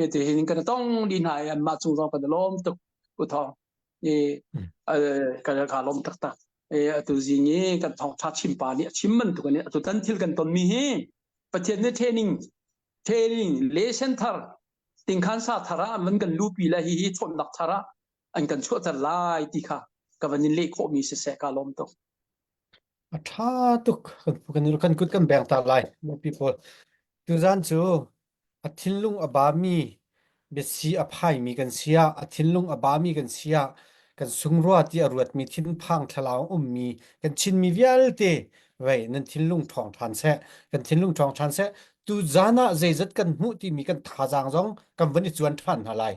i ti hin kan tong di hna i anmah cung zong kan i lawm tuk u thawng i kan ka lawm taktak i atu zing i kan thawngtha chim pa nih a chim bantuk in atu tan thil kan ton mi hi Pathian nih training training lesson thar tingkhan sa thar ah man kan lupi le hi hi chawnhnak thar ah an kan chuahter lai ti kha ka van in leh khawhmi siseh ka lawm tuk. A ṭha tuk kan kan kut kan beng ta lai people. Tuzan cu a thinlung a bami biasi a phaimi kan sia a thinlung a bami kan sia. Kan sungrua ti a ruatmi thinphang thlalau ummi kan Chinmi vialte vei nan thinlung ṭhawng ṭhan seh. Kan thinlung ṭhawng ṭhan seh. Tu zan ah zeizat kan hmuh timi kan thazaang zong kan van i cuan ṭhan hna lai.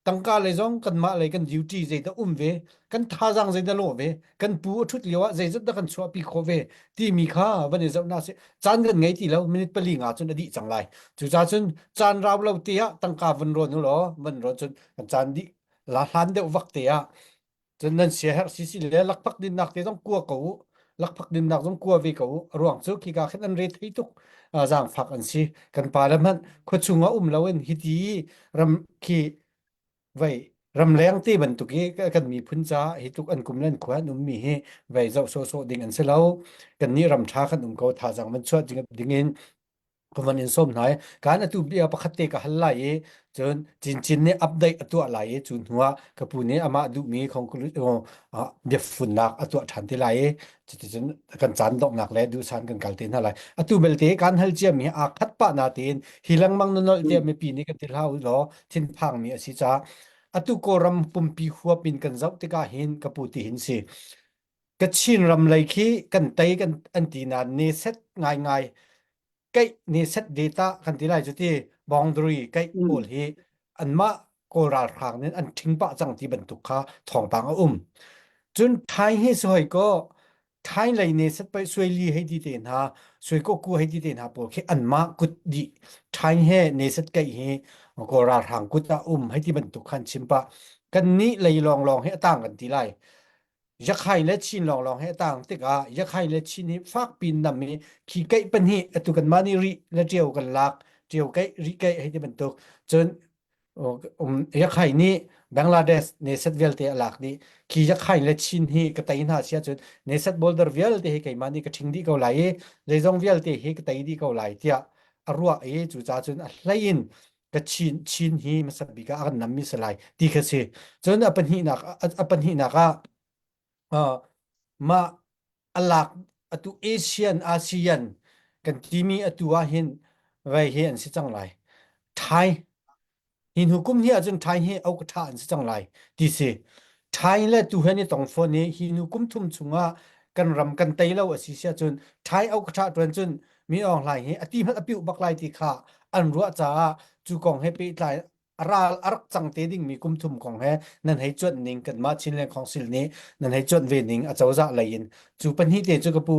Tangka lei zong kanmah lei kan duty zeidah um ve, kan thazaang zeidah lawh ve, kan pu a ṭhut lio ah zeizat dah kan chuahpi khawh ve timi kha van i zoh hna sih. Caan kan ngei ti lo, minute pali nga cun a dih cang lai. Cucaah cun caan rau lo te ah tangka vun rawn u law, van rawn cun kan caan dih la hlan deuh vak te ah cun nan siaherh sisi le lakphak dinnak te zong kua ko u lakphak dinnak zong kua ve ko u a ruang cu khika khin an re thei tuk zaangfak an si kan pa le hmanh khuachung ah um loin hiti ram khi vei ramleng te bantuk i kan miphun ca hi tluk an kum le an khua an ummi hi vei zoh sawhsawh ding an si lo kan nih ram ṭha kan um ko thazaang van chuah ding in ka van in sawm hna i kan atu bia pakhat te ka hal lai i cun Cincin nih update a tuah lai i cu hnuah ka pu nih amah duhmi biafunnak a tuah ṭhan te lai i cuticun kan caan donghnak le duhsan kan kal te hna lai. Atu belte kan hal ciami aa khat pah na tein hi lengmang na nolh tiah mipi nih kan ti hlah u law thinphangmi a si caah atu Kawlram pumpi huap in kan zoh tikah hin ka pu ti hin si. Kachin ram lei khi kan tei kan an ti nain ni set ngaingai keih ni set data kan ti lai cu ti boundary keih pawl hi anmah Kawl ralhrang nih an ṭhing pah cang ti bantuk kha thawngpang a um. Cun Thai hi si hoi kaw Thai lei ne set pei Suaili hei ti te hna Suaikawku hei ti te hna pawl khi anmah kut dih Thai he ne set keih hi Kawl ralhrang kut ah um hei ti bantuk khan chim pah. Kannih lei lawnglawng hi a tang kan ti lai. Yakhai le Chin lawnglawng he a tang tikah Yakhai le Chin hi fakpi in nam i khi keih pahnih atu kanmah nih rih le ṭio kan lak ṭio keih rih keih hei ti bantuk cun Yakhai nih Bangladesh neset vialte a lak dih khi Yakhai le Chin hi ka tei hna si ahcun neset border vialte hi keimah nih ka ṭhing dih ko lai i zeizong vialte hi ka tei dih ko lai tiah a ruah i cucaah cun a hlei in ka chin chin hi hmasa bik ah a kan nammi si lai ti kha si cun a pahnihnak a pahnihnak ah uh, mah alak atu Asian ASEAN kan timi atu ah hin vei hi an si cang lai Thai hi hnu kum hi ahcun Thai hi au ka tha an si cang lai ti si Thai le tu he ni tong fawn i hi hnu kum thum chungah kan ram kan tei lo a si si ahcun Thai au ka tha tuan cun Min Aung Hlaing hi a ti hmanh a piuh bak lai ti kha an ruah caah cu kong he pehtlai a ral a rak cang te dingmi kum thum kong he nan hei cuanh ning kanmah Chinland Council nih nan hei cuanh ve ning a cozah lei in cu pahnih te cu ka pu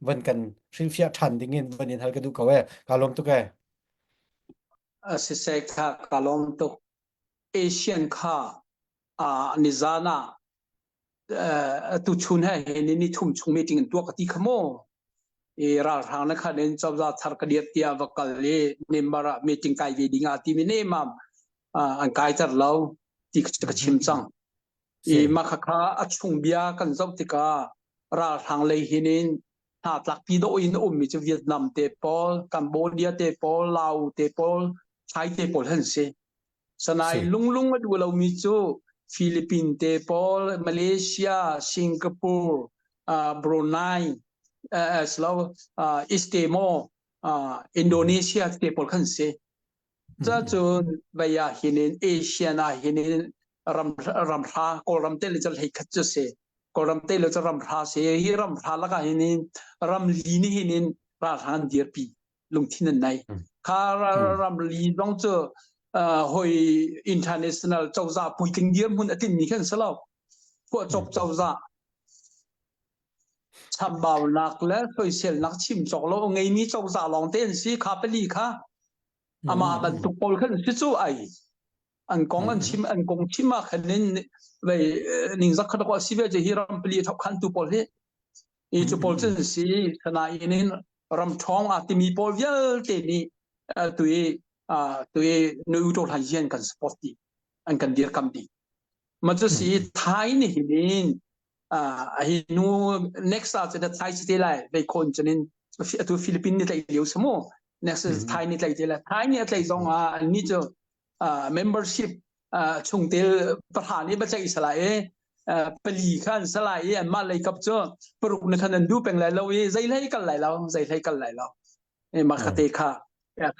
van kan hrilhfiah ṭhan ding in van in hal ka duh ko e ka lawm tuk e. Siseh kha ka lawm tuk. Asian kha nizan ah tuchun he he ni ni thum chung meeting in tuah ka ti kha maw i ralhrang na khan in cozah thar ka dirh tiah va kal i member ah meeting kai ve ding ah timi ne mam an kai ter lo ti ka chim cang i mah khakha a chung bia kan zoh tikah ralhrang lei hin in hna tlak pi dawh in ummi cu Vietnam te pawl Cambodia te pawl Lao te pawl Thai te pawl han si Sanai lunglung a duh lomi cu Philippine te pawl, Malaysia, Singapore, uh, Brunei, uh, slow, uh, East Timor, uh, Indonesia te pawl khan si. Cacun vaya hinin Asian ah hinin ram ramhra Kawlram te le cu hlei khat cu si. Kawlram te le cu ramhra si. Hi ramhra lakah hinin ram li ni hinin ralhrang an dirpi. Lungthin an nei. Kha ramli zong cu hoi international cozah puitling dirhmun a tlinmi khan si lo. Phuahcop cozah chambaunak le soiselnak chim cawk lo ngeimi cozah lawng te an si kha pali kha amah bantuk pawl khan si cu ai an kong an chim an kong chim ah khan in vei ningzak kha ko si ve je hi ram pali thok khan tu pawl hi i cu pawl cun si sana in in ram ṭhawng aa timi pawl vialte nih tu i tu i nu to hlan hian kan support ti an kan dirkam dih ma cu si Thai nih hin hi nu next ah cun Thai si te lai vei khon cun in atu Philippine nih tlaih lio si mu next Thai nih tlaih te lai Thai nih a tlaih zong ah an nih cu membership chungtel pahra nih va tlaih salai i pali kha an salai i anmah lei kap cu paruk na khan an duh peng lai lo i zei hlei kal lai lo zei hlei kal lai lo mah kha te kha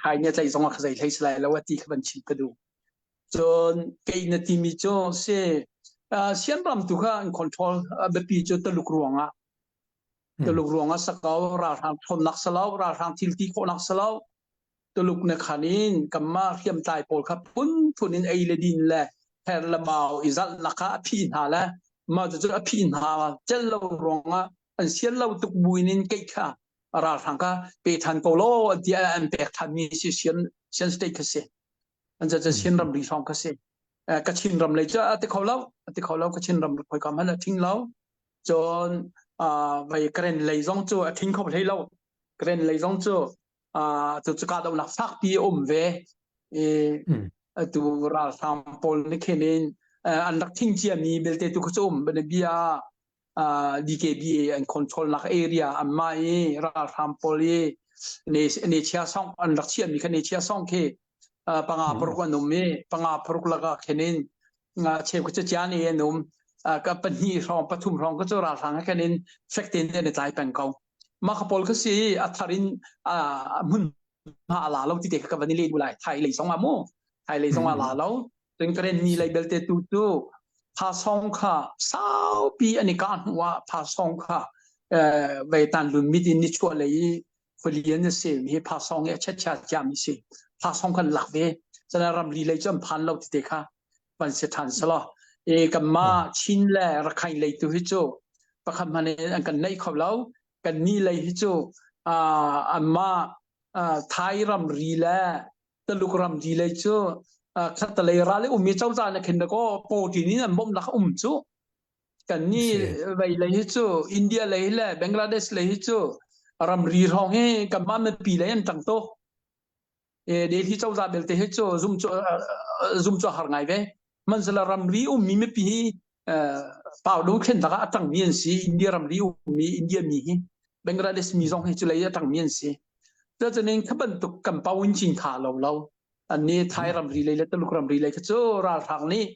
khai nih tlaih zong ah zei hlei si lai lo a ti kha van chim ka duh cun kei na timi cu si. Sian ram tu kha an control biapi cu Taluk ruangah Taluk ruangah sakau ralhrang ṭhawnnak salo ralhrang thil ti khawhnak salo Tuluk ne khan in kanmah hriamtlai pawl kha phunphun in ei le din le her le mau i zalhnak kha a phih hna le mah cucu a phih hna celh lo ruangah an sian lo tuk buin in keih kha ralhrang kha pe ṭhan ko law an ti an pek ṭhanmi si Sian Sian state kha si an ca Sian ramri hrawng kha si Kachin ram lei cu a ti kho lo a ti kho lo Kachin ram khoi kam hmanh a ṭhing lo cun vei Karen lei zong cu a ṭhing kho hlei lo Karen lei zong cu cu kahdohnak fakpi a um ve i atu ralhrang pawl nih khin in an rak thing ciami belte tu kha cu um bia DKBA an control nak area anmah i ralhrang pawl i ne chia song an rak chiahmi kha ne chia song khi panga paruk an um i panga paruk lakah khin in cheu kha chia ne an um ka pahnih hrawng pathum hrawng ka cu ralhrang he khin in fek tein an i tlai peng ko Mah kha pawl kha si a thar in a hmun hma a la lo ti te kha ka van i leh lai. Thai lei zong ah mu. Thai lei zong ah la lo. Cun Karen ni lei belte tu cu phasong kha saupi an i kah hnu ah phasong kha vei tan lun mit in nichuah lei i khualian a si mi hi phasong i a chetcha ciami si. Phasong khan lak ve. Cun ramri lei cu an phan lo ti te kha van si ṭhan selaw e kanmah Chin le Rakhine lei tu hi cu pakhat hmanh in an kan neih kho lo kan nih lei hi cu anmah Thai ramri le Taluk ramri lei cu khattalei ral i um i cozah na khin dakaw pawṭin in an bawmhnak um cu kan nih vei lei hi cu India lei le Bangladesh lei hi cu ramri hrawng hi kanmah mipi lei an ṭang tuk Delhi cozah belte hi cu zum cu zum cu a har ngai ve. Hmanhsehlaw ramri ummi mipi hi pau do thlen lakah a tangmi an si. India ramri ummi India mi hi Bangladesh mi zong hi cu lei a tangmi an si. Cucaah kha bantuk kan pau in cin kha lo lo. An nih Thai ramri lei le Tuluk ramri lei kha cu ralhrang nih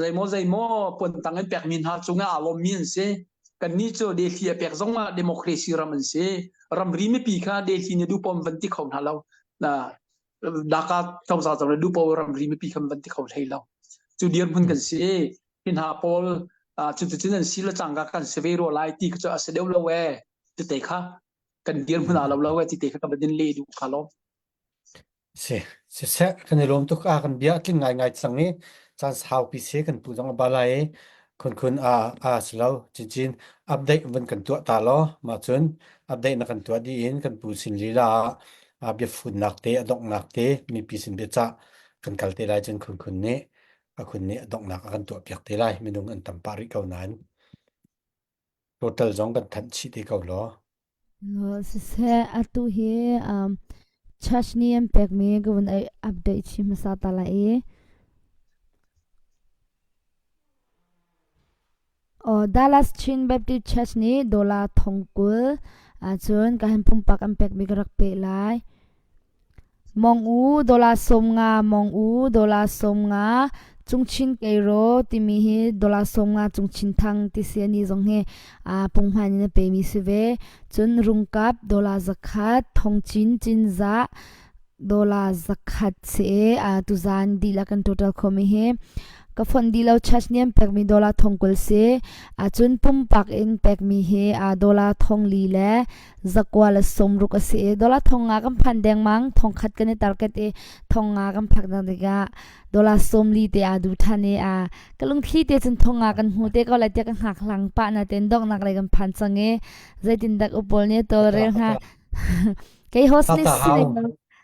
zeimaw zeimaw puantang in pekmi hna cungah aa lawmmi an si. Kannih cu Delhi a pek zong ah democracy ram an si. Ramri mipi kha Delhi nih duhpawm van ti kho hna lo. Na Dhaka cozah zong nih duhpaw ramri mipi kha van ti kho hlei lo. Cu dirhmun kan si. Hi hna pawl cuticun an si le cangka kan si ve rua lai ti kha cu a si deuh lo ee. Tute kha kan dirhmun aa lo lo ee tite kha ka van in leh duh kha lo. Si, siseh kan i lawm tuk a kan bia a tling ngaingai cang i caan saupi si kan pu zong a ba lai i khunkhun a a si lo cincin update van kan tuah ta law mah cun update na kan tuah dih in kan pu sin lila ah a biafunnak te a donghnak te mipi sin biacah kan kal te lai cun khunkhun nih a khun nih a donghnak a kan tuah piak te lai minung an tam pah rih ko nain total zong kan thanh chih te ko law Siseh, atu hi um, church nih an pekmi ka vun update chih hmasa ta lai i. Oh, Dallas Chin Baptist Church nih dollar thong 20 ahcun ka hin pumpak an pekmi ka rak peh lai. Mong u dollar 50 mong u dollar 50 Cungchin Keiro timi hi dollar 50 Cungchin Thang ti si ani zong hi aa punghman in a pemi si ve. Cun Rungkap dollar 100 Thongchin Cinzah dollar 100 si e a tuzan dihlak kan total khomi hi ka fonh dih lo church nih an pekmi dollar 20 si. Acun pumpak in pekmi hi a dollar 4 le zakua le sawmruk a si i dollar 500 kan phan dengmang thongkhat kan i target i 500 kan phak dang tikah dollar 40 te aa du than i a ka lungthli te cun 500 kan hmu te ko lai tiah ka hngak hlang pah na ten donghnak lei kan phan cang i zeitin dak upol nih tawlrel hnga kei host nih sining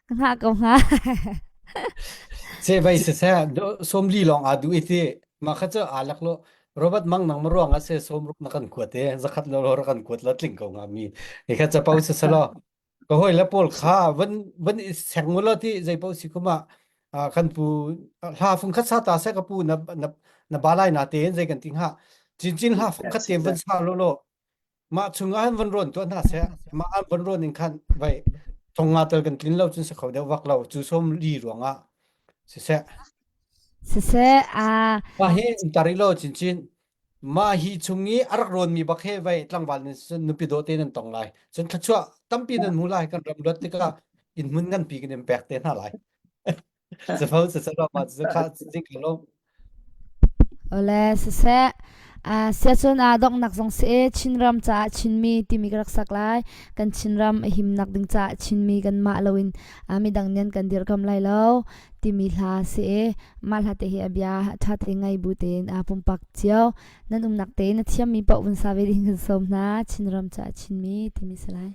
ka hngah ko hnga Se vai se se 40 lawng aa duh i ti mah kha cu aa lak lo Robert Mang nang maruang ah se 60 na kan kuat e zakhat lo lo kan kuat la tling ko nga mi ni kha chapo se salo ka hoi la pawl kha van van i seng mu lo ti zei po si kuma kan pu hla fung khat sa ta se ka pu na na na balai na te in zei kan ting ha chin chin hla fung khat te van sa lo lo Mah chung ah van rawn tuah hna seh. Mah an van rawn in khan vai thong nga tel kan tlin lo cun si kho deuh vak lo. Cu som li ruangah siseh. Siseh a Mah hi in tari lo chinchin. Mah hi chung i a rak rawn mi bak he vai tlangval nih cun nupi dawh te nan tong lai. Cun thluachuah tampi nan hmu lai kan ram luat tikah inn hmun nganpi kan in pek te hna lai. Safo sasalo ma kha zing lo. Ole siseh siacun ah donghnak zong si e Chinram caah Chinmi timi ka rak sak lai. Kan Chinram a himnak ding caah Chinmi kanmah loin midang nih an kan dirhkam lai lo timi hla si e. Mah hla te hi a bia ṭha te ngai bu tein aa pumpak cio. Nan umnak tein a thiammi paoh vun sa ve ding kan sawm hna. Chinram caah Chinmi timi si lai.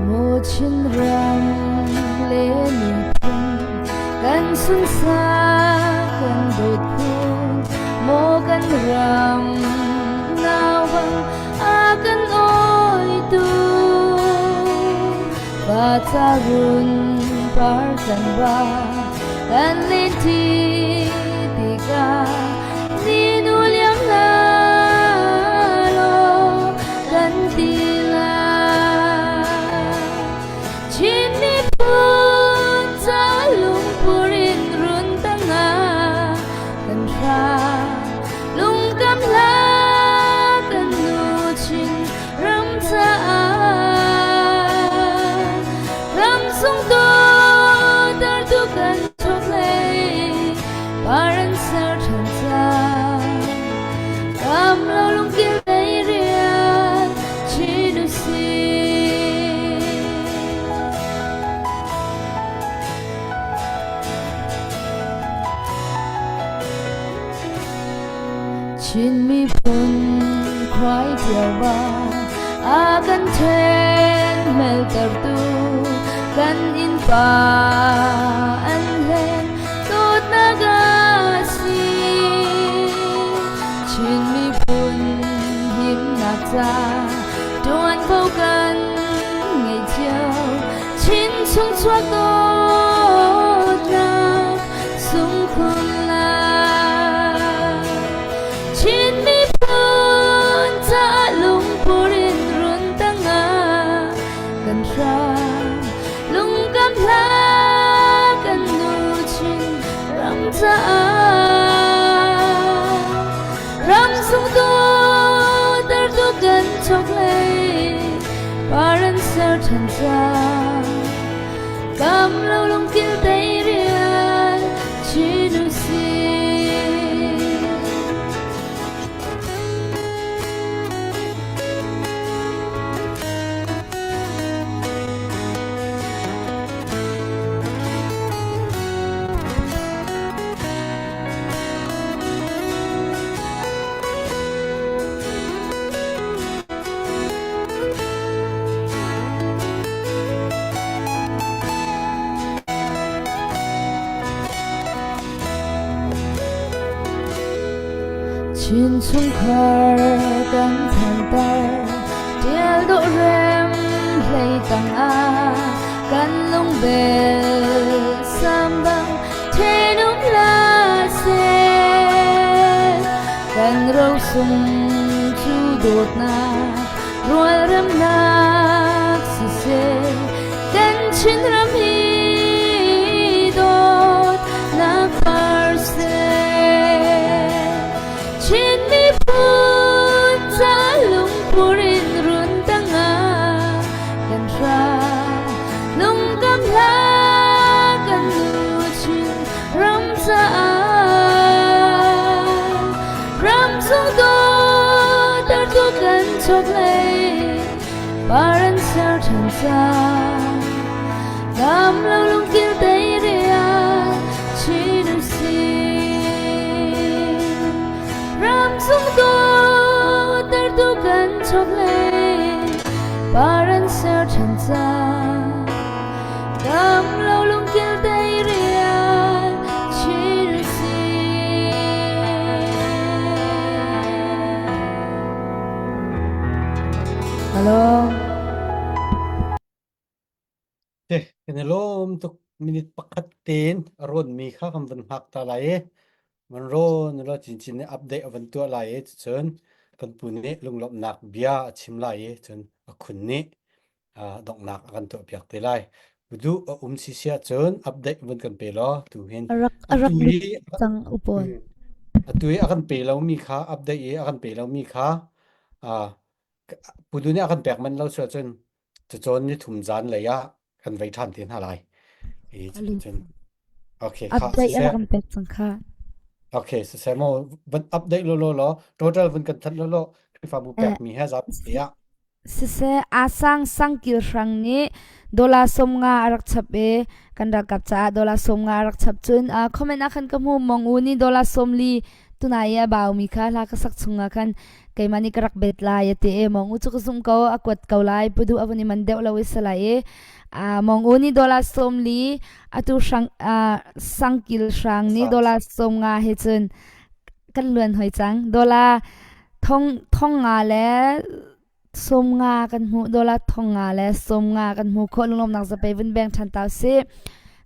Maw Chinram le miphun kan sunsak kan dawt phun maw kan ram naubang a kan awitu pa run par kan ba kan len thi tikah ni nu liam la law kan ti lai. Chin miphun ca lungpur in run tangah kan hra lungkam hla kan nu Chin ram caah ram sung tu kan chokhlei par an ser ṭhan cang kam lo lungkil dei rian chin usih. Chin miphun khuai cio ba a kan ṭhen meltertu kan innpa an hlen dawtnak a si. Chin miphun himnak ca ṭuanvo kan ngei cio. Chin chung chuak dawtnak sungkhun lai. Chin miphun caah lungpur in run tangah kan hram lungkam hla kan nu Chin ram caah ram sung dawter tu kan chokhlei par an ser ṭhan cang kam lo lungkil tei rian Chin usih. Chin chungkhar kan thantar tial dawh rem hlei tang ah kan lungbel sambang thenum la seh kan rosung cu dawtnak rualremnak siseh kan Chinram hi dawtnak par seh Chin miphun ca lungpur in run tangah kan hram lungkam hla kan nu Chin ram caah ram chung dawter tu kan chokhlei par an ser ṭhan cang Kam lo lungkil tei rian Chin usih ram chung dawter tu kan chokhlei par an ser ṭhan cang Kam lo lungkil tei rian Chin usih Hello. Te, kan i lawm tuk minute pakhat tein a rawnmi kha kan van hngak ta lai i van rawn ulaw cincin nih update a van tuah lai i cucun kan pu nih lunglawmhnak bia a chim lai i cun a khun nih donghnak a kan tuahpiak te lai. Duh a um si siah cun update vun kan pe law tu hin A rak a atu rak lut i cang upawl. mm, atu i a kan pe lomi kha update i a kan pe lomi kha ah pudu nih a kan pek man lo suah cun cacawn ni thum zan lei ah kan vei ṭhan te hna lai. I A lut. cun okay kha Update a siseh rak kan pek cang kha. okay siseh mo van update lo lo law total vun kan that lo lo Khrihfabu Eh, pek mi he zapi te ah Siseh, Asang sangkil hrang nih dollar 50 a rak chap i kan ralkap caah dollar 50 a rak chap cun uh, comment ah khan ka hmu Mong U nih dollar 40 tunai i a baumi kha hla ka sak chungah khan keimah nih ka rak bet lai a ti i Mong U cu ka zumh ko a kuat ko lai pudu a vun i man deuh lo i salai i uh, Mong U nih dollar 40 atu hrang uh, sangkil hrang nih dollar 50 he cun kan luan hoi cang dollar thong thong nga le 50 kan hmuh dollar 50 le 50 kan hmuh khawh lunglawmnak zapei vun beng ṭhan ta usih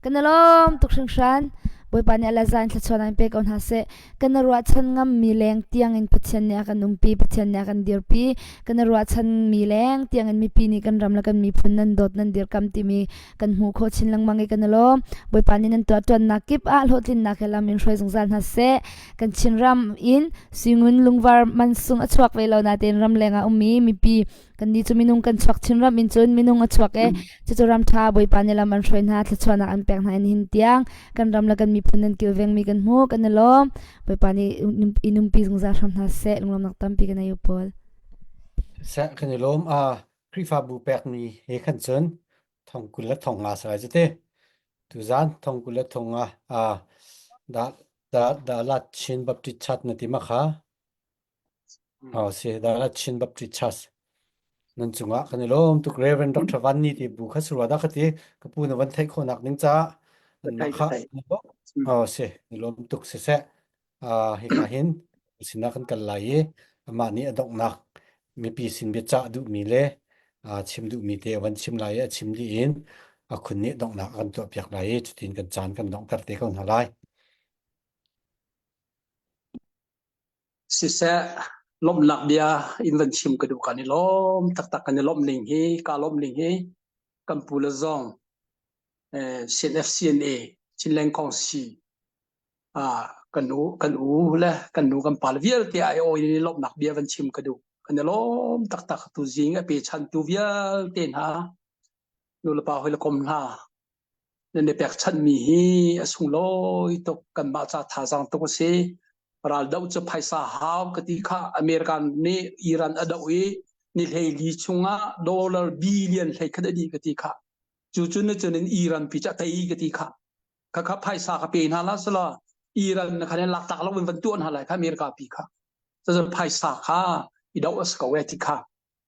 kan i lawm tuk hringhran Bawipa nih a le zan thluachuah in pe ko hna seh kan i ruahchan ngammi leng tiang in Pathian nih a kan umpi Pathian nih a kan dirpi kan i ruahchan mi leng tiang in mipi nih kan ram le kan miphun nan dawt nan dirkam timi kan hmuh khawh chin lengmang i kan i lawm Bawipa nih nan tuah ṭuannak kip ah hlawhtlinnak he lam in hruai zungzal hna seh kan Chinram in Suingun lungvar mansung a chuak ve lo natein ramleng ah ummi mipi kannih cu minung kan chuak Chinram in cun minung a chuak e cucu ram ṭha Bawipa nih lam an hruai hna thluachuahnak an pek hna in hin tiang kan ram le kan miphun nan kilvengmi kan hmu kan i lawm Bawipa nih in umpi zungzal hram hna seh lunglawmnak tampi kan ei u pawl Seh kan i lawm a Khrihfabu pekmi he khan cun thong 20 le thong nga salai cu te Tuzaan thong 20 le thong nga ah da da Dalat Chin Baptist Church na ti ma kha? Oh si Dalat Chin Baptist Church nan cungah kan i lawm tuk Reverend Dr. Van Ni ti bu kha surwa da kha ti ka pu na van theih khawhnak ding caah Ka nan thei mah ka kha thei. oh si i lawm tuk siseh Hika hin sinah kan kal lai i amah nih a donghnak mipi sin biacah duhmi le chim duhmi te a van chim lai i a chim dih in a khun nih donghnak a kan tuahpiak lai i cutin kan caan kan donghter te ko hna lai. Siseh, lawmhnak bia in van chim ka duh kan i lawm taktak kan i lawmh ning hi ka lawmh ning hi kan pu le zong eh, CNFCNA Chinland Kongsi kan u kan u le kan nu kan pa le vialte ai awi in lawmhnak bia van chim ka duh kan i lawm taktak tu zing a pe chan tu vialte hna nu le pa hoi le kom hna nan i pek chan mi hi a sunglawi tuk kan mah ca thazaang tuk a si ral doh cu phaisa hau ka ti kha American nih Iran a doh i ni hlei li chungah dollar billion hlei khat a dih ka ti kha cu cun na cun in Iran pi ca tei ka ti kha Khakha phaisa ka pe hna la sala Iran na khan lak tak lo in van tuah hna lai kha America pi kha. Cazan phaisa kha i do as ko e ti kha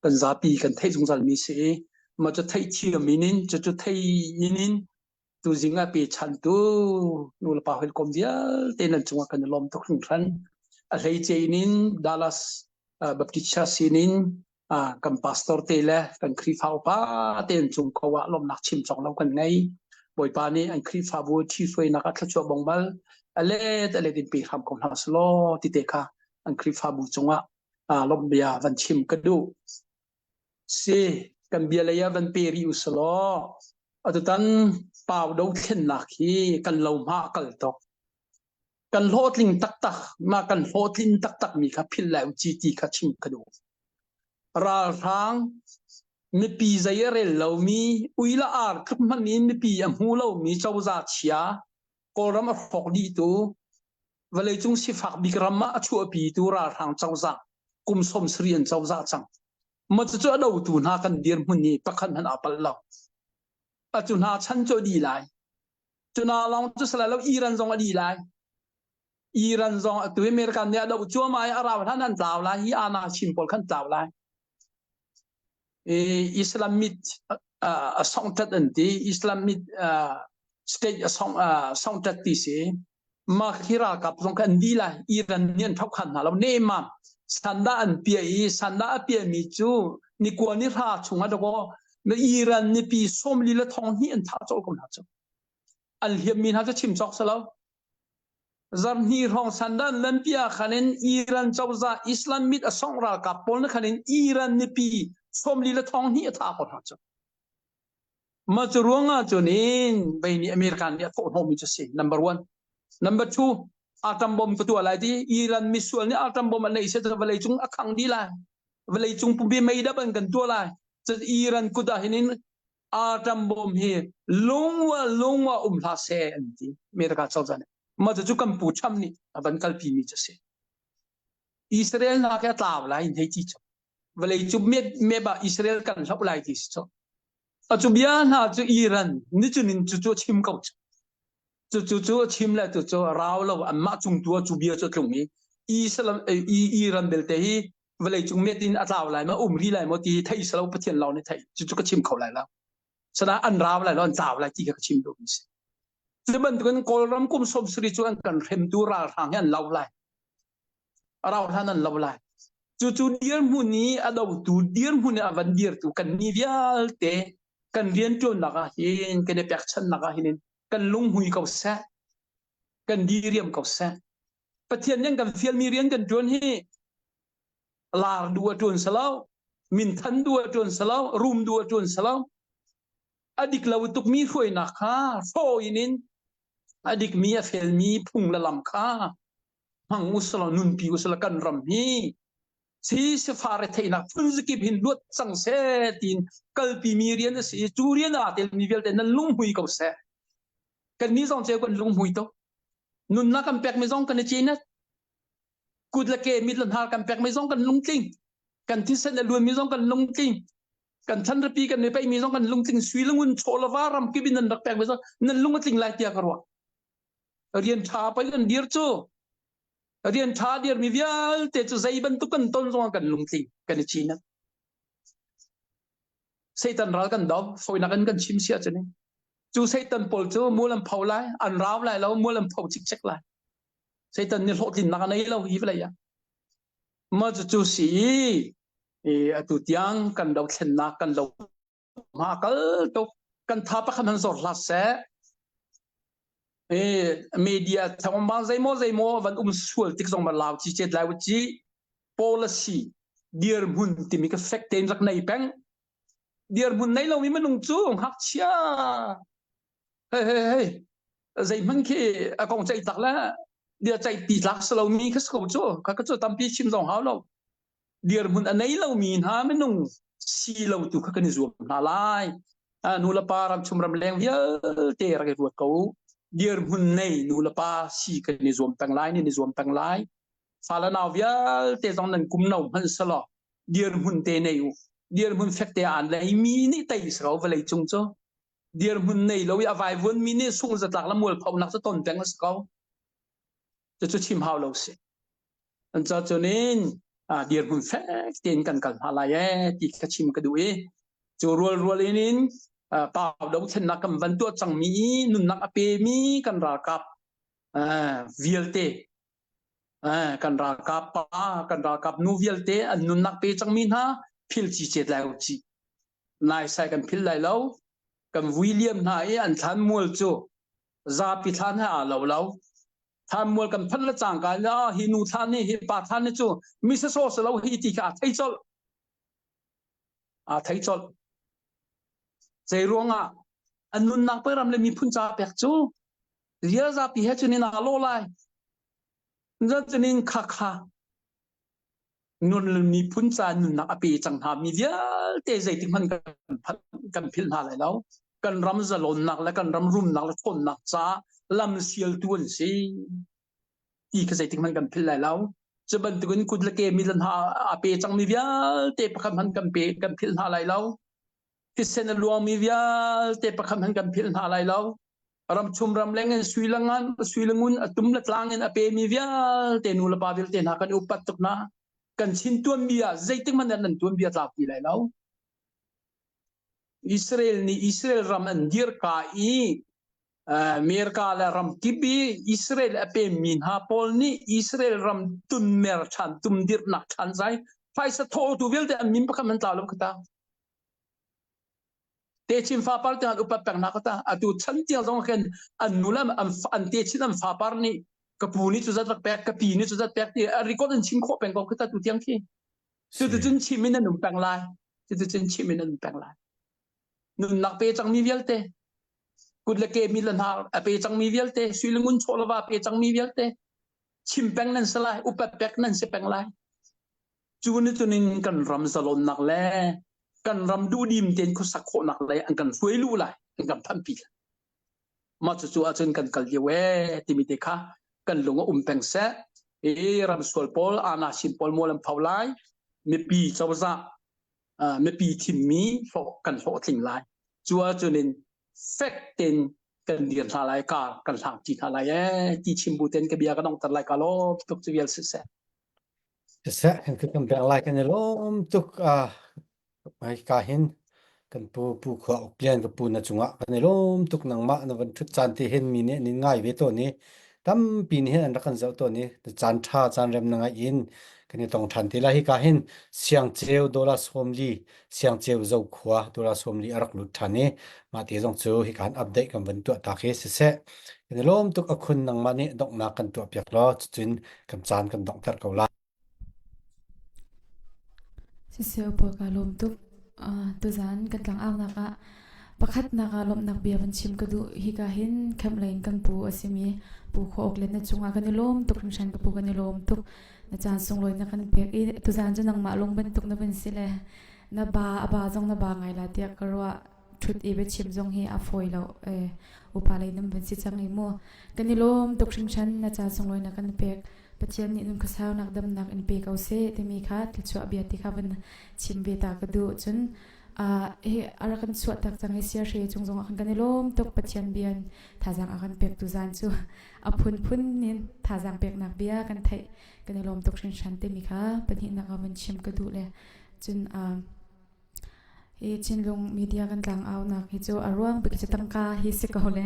kan zapi kan theih zungzal mi si i ma cu theih thiam in in cu cu thei in in tu zing ah pe chan tu nu le pa hoi kom vialte nan cungah kan i lawm tuk hringhran a hleice in in Dallas Baptist Church sin in kan pastor te le kan Khrihfa upa te an cung ko ah lawmhnak chim cawk lo kan ngei. Bawipa nih an Khrihfabu ṭhihruainak ah thluachuah bongmal a let a let in pe hram ko hna selaw ti te kha an Khrihfabu cungah lawmh bia van chim ka duh. Si kan bia lei ah van pe rih u selaw atutan pau dothlennak hi kan lo hma kal tuk. Kan hlawhtling taktak mah kan hlawhtlin taktak mi kha philh lai u ci ti kha chim ka duh. Ralhrang mipi zei a rel lomi ui le ar tluk hmanh in mipi a hmu lomi cozah chia Kawlram a hrawk dihtu vawleicung sifak bik ram ah a chuahpitu ralhrang cozah kum 70 an cozah cang. Maw cucu a dotu hna kan dirhmun i pakhat hmanh aa palh lo. Atu hna chan cu a dih lai. Cu hna lawng cu si lai lo Iran zong a dih lai. Iran zong atu American nih a doh cuahmah i a rau hlan an tlau lai hi ana chin pawl khan tlau lai Islamic a songtat an ti Islamic state a song songtat ti si mah khi ralkap zong kha an di lai Iran nih an thokhan hna lo nemam sanda an pia i sanda a pia mi cu ni kua ni hra chung ah dakaw na Iran nipi 40 le thong hnih an thah cawlh ko hna cu an hliam mi hna cu chim cawk si lo Zarhni hrawng sandan lampi ah khan in Iran cozah Islamist a songh ralkap pawl na khan in Iran mipi 42 a thah ko hna cu. Mah cu ruangah cun in vei nih American nih a thawh hnawhmi cu si. Number one. Number two, atom bomb ka tuah lai ti Iran misual nih atom bomb an neih se vawlei cung a khang dih lai. Vawlei cung pumpi meidap an kan tuah lai. Cun Iran kut ah hin in atom bomb hi lungwa lungwa um hlah seh an ti. America cozah nih. Mah cu kan pu Trump nih a van kalpi mi cu si. Israel hna khi a tlau lai in hei ti cu. Vawlei cu mep mep ah Israel kan hloh lai ti si cu. A cu bia hna cu Iran nicun in cucu a chim ko cu. Cu cu cu a chim le tu cu rau lo anmah cung tu ah cu bia cu a tlung i Islam Iran belte hi vawlei cung met in a tlau lai ma um ri lai maw ti thei salo Pathian lawng nih thei cucu ka chim kho lai lo. Sana an rau lai lo an tlau lai ti kha ka chim duhmi si. Cu bantukin Kawlram kum 70 cu an kan hremtu ralhrang hi an lo lai. Rau hlan an lo lai. Cucu dirhmun i a dotu dirhmun i a van dirtu kan ni vialte kan rianṭuannak ah hin kan i pekchanhnak ah hin kan lunghmui ko seh. Kan diriam ko seh. Pathian nih kan fialmi rian kan ṭuan hi lar duh a ṭuan salo, minthan duh a ṭuan salo, rum duh a ṭuan salo. A dik lo tukmi hruainak kha hrawh in in a dikmi a felmi phung le lam kha hmang usalaw nunpi usalaw kan ram hi si sifar retheihnak phun zakip hin luat cang seh tiin kalpi mi rian a si cu rian aa telmi vialte nan lunghmui ko seh kan ni zong ceu kan lunghmui to nunnak kan pek mi zong kan i cinat kut le ke mit le hnar kan pek mi zong kan lungtling kan thisen a luan mi zong kan lungtling kan thanrapi kan i peih mi zong kan lungtling sui le ngun chaw le va ram kip in nan rak pek mi zong nan lung a tling lai tiah ka ruah rian ṭha pei kan dir cu rian ṭha dirmi vialte cu zei bantuk kan ton zongah kan lungtling kan i cin Satan ral kan do fawinak in kan chim sia cu ni cu Satan pawl cu mual an pho lai an rau lai lo mual an pho cikcek lai Satan nih hlawhtlinnak a nei lo hi vawlei ah ma cu cu si i atu tiang kan dothlennak kan lo ma kal tuk kan tha pakhat han zor hlah seh e media thangma zeimaw zeimaw van um sual tik zong ma lau chi chet lai chi policy dirhmun timi ka fek tein rak nei peng dirhmun nei lomi minung cu ngakchia hei hei hei zeihmanh khi a kong ceih tak le bia ceih ti tlak si lomi kha si ko cu kha ka cu tampi chim zong hau lo dirhmun a nei lomi hna minung si lo tu kha kan i zuam hna lai nu le pa ram chung ram leng vialte rak i ruat ko dirhmun nei nu le pa si kan i zuam peng lai nan i zuam peng lai fa le nau vialte zong nan kum no hmanh selaw dirhmun te nei u dirhmun fek te an lei mi nih tei si ko vawlei cung cu dirhmun nei lo i a vaivuan mi nih sung zatlak le mualphonak cu ton peng a si ko cucu chim hau lo si an ca cunin dirhmun fek tein kan kal hna lai ee ti kha chim ka duh i cu rual rual in in pau dothlennak kan van tuah cangmi nunnak a pemi kan ralkap vialte kan ralkap pa kan ralkap nu vialte an nunnak pe cangmi hna phil ci cet lai u ci nai sai kan phil lai lo kan vui liam hna i an thlan mual cu zapi thlan he aa lo lo Thlanmual kan phanh le cangka in ah hi nu thlan ni hi pa thlan ni cu mi sasaw si lo hi ti kha aa thei colh. Aa thei colh. Zei ruangah an nunnak pe ram le miphun ca pek cu ziazapi he cun in aa lawh lai. Cunin kha kha nun miphun ca nunnak a pe cang hna mi vialte zeitik hmanh kan kan philh hna lai lo kan ram zalonnak le kan ram rumnak le ṭhawnnak ca lam sialtu an si ti kha zeitik hmanh kan philh lai lo cu bantukin kut le ke mi le hna a pe cangmi vialte pakhat hmanh kan pe kan philh hna lai lo thisen a luangmi vialte pakhat hmanh kan philh hna lai lo ramchum ramleng in sui le ngan sui le ngun a tum le tlang in a pemi vialte nu le pa vialte hna kan upat tuk hna kan chin tuanbia ah zeitik hmanh nan tuanbia tlak ti lai lo Israel nih Israel ram an dir ka i America le ram kip i Israel a pemmi hna pawl nih Israel ram tunmer ṭhan tum dirhnak ṭhan zai phaisa thawtu vialte an min pakhat man tla lo khata Techin fapar tiang an upat peng hna kha ta atu chan tiang zong khin an nu le an an techin an fapar nih ka pu nih cu zat rak pek ka pi nih cu zat pek ti a record in chim khawh peng ko khi ta tu tiang khi cuticun chim in an um peng lai cuticun chim in an um peng lai. Nunnak pe cangmi vialte, kut le ke mi le hna a pe cangmi vialte, sui le ngun chaw le va pe cangmi vialte, chim peng nan si lai, upat pek nan si peng lai. Cu ni tunin kan ram zalonnak le kan ram duhdim tein khuasak khawhnak lei an kan hruai lu lai, an kan phanpi lai. Mah cucu ahcun kan kal lio ee timi te kha kan lung a um peng seh. I ram sual pawl, ana sin pawl mual an pho lai. Mipi cozah, mipi thimmi hlawh kan hlawhtling lai. Cu ahcun in fek tein kan dir hna lai ka kan hlang ṭi hna lai ee ti chim bu ten ka bia ka donghter lai ka lawm tuk cu vial siseh. Siseh kan kan beng lai kan i lawm tuk ah Hika hin kan pu Pu Khua Uk Lian ka pu na cungah kan i lawm tuk nangmah na van ṭhut caan te hin mi nih an in ngai ve tawn i tampi nih hin an rak kan zoh tawn i caan ṭha caan rem na ngaih in kan i tong ṭhan te lai. Hika hin Siangceu Dollar 40 Siangceu Zokhua Dollar 40 a rak lut ṭhan i mah te zong cu hika hin update kan van tuah ta khi siseh kan i lawm tuk a khun nangmah nih donghnak kan tuah piak law cucun kan caan kan donghter ko lai. Siseh pawl kaa lawm tuk. Tuzaan kan tlangaunak ah pakhatnak ah lawmhnak bia van chim ka duh. Hika hin camp lei in kan pu a simi Pu Khua Uk le na cungah kan i lawm tuk hringhran ka pu kan i lawm tuk. Na caan sunglawi na kan pek i tuzaan cu nangmah lung bantuk na van si le na ba a ba zong na ba ngai la tiah ka ruah. Ṭhut i biachim zong hi a fawi lo. Upa lei nan van si cang i mu. Kan i lawm tuk hringhran na caan sunglawi na kan pek. Pathian nih nunkhasaunak damnak in pe ko seh timi kha thluachuah bia ti kha van chim ve ta ka duh. Cun hi a rak kan chuah tak cang i siahre cung zong ah khan kan i lawm tuk Pathian bia in thazaang a kan pek tu zan cu a phunphun in thazaang peknak bia kan theih kan i lawm tuk hringhran timi kha pahnihnak ah van chim ka duh le cun Hi Chinlung media kan tlangaunak hi cu a ruang bik cu tangka hi si ko le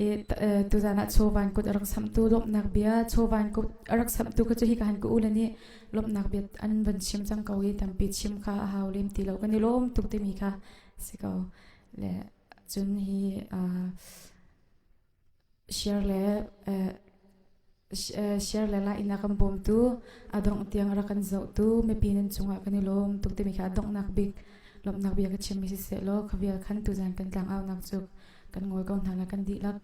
i tuzaan ah chawvan kut a rak samhtu lawmhnak bia chawvan kut a rak samhtu kha cu hika han ka u le nih lawmhnak bia an van chim cang ko i tampi chim kha a hau lem ti lo kan i lawm tuk timi kha si ko le cun hi Share le share le like in a kan bawmtu, a dongh tiang a rak kan zohtu mipi nan cungah kan i lawm tuk timi kha a donghnak bik lawmhnak bia ka chimmi siseh law khavial khan tuzan kan tlangaunak cu kan ngawl ko hna lai kan dihlak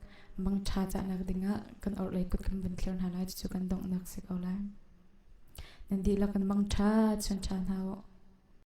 mangṭha cahnak dingah kan orhlei kut kan van thlir hna lai cucu kan donghnak si ko lai. Nan dihlak kan mangṭha chun ṭha hna u.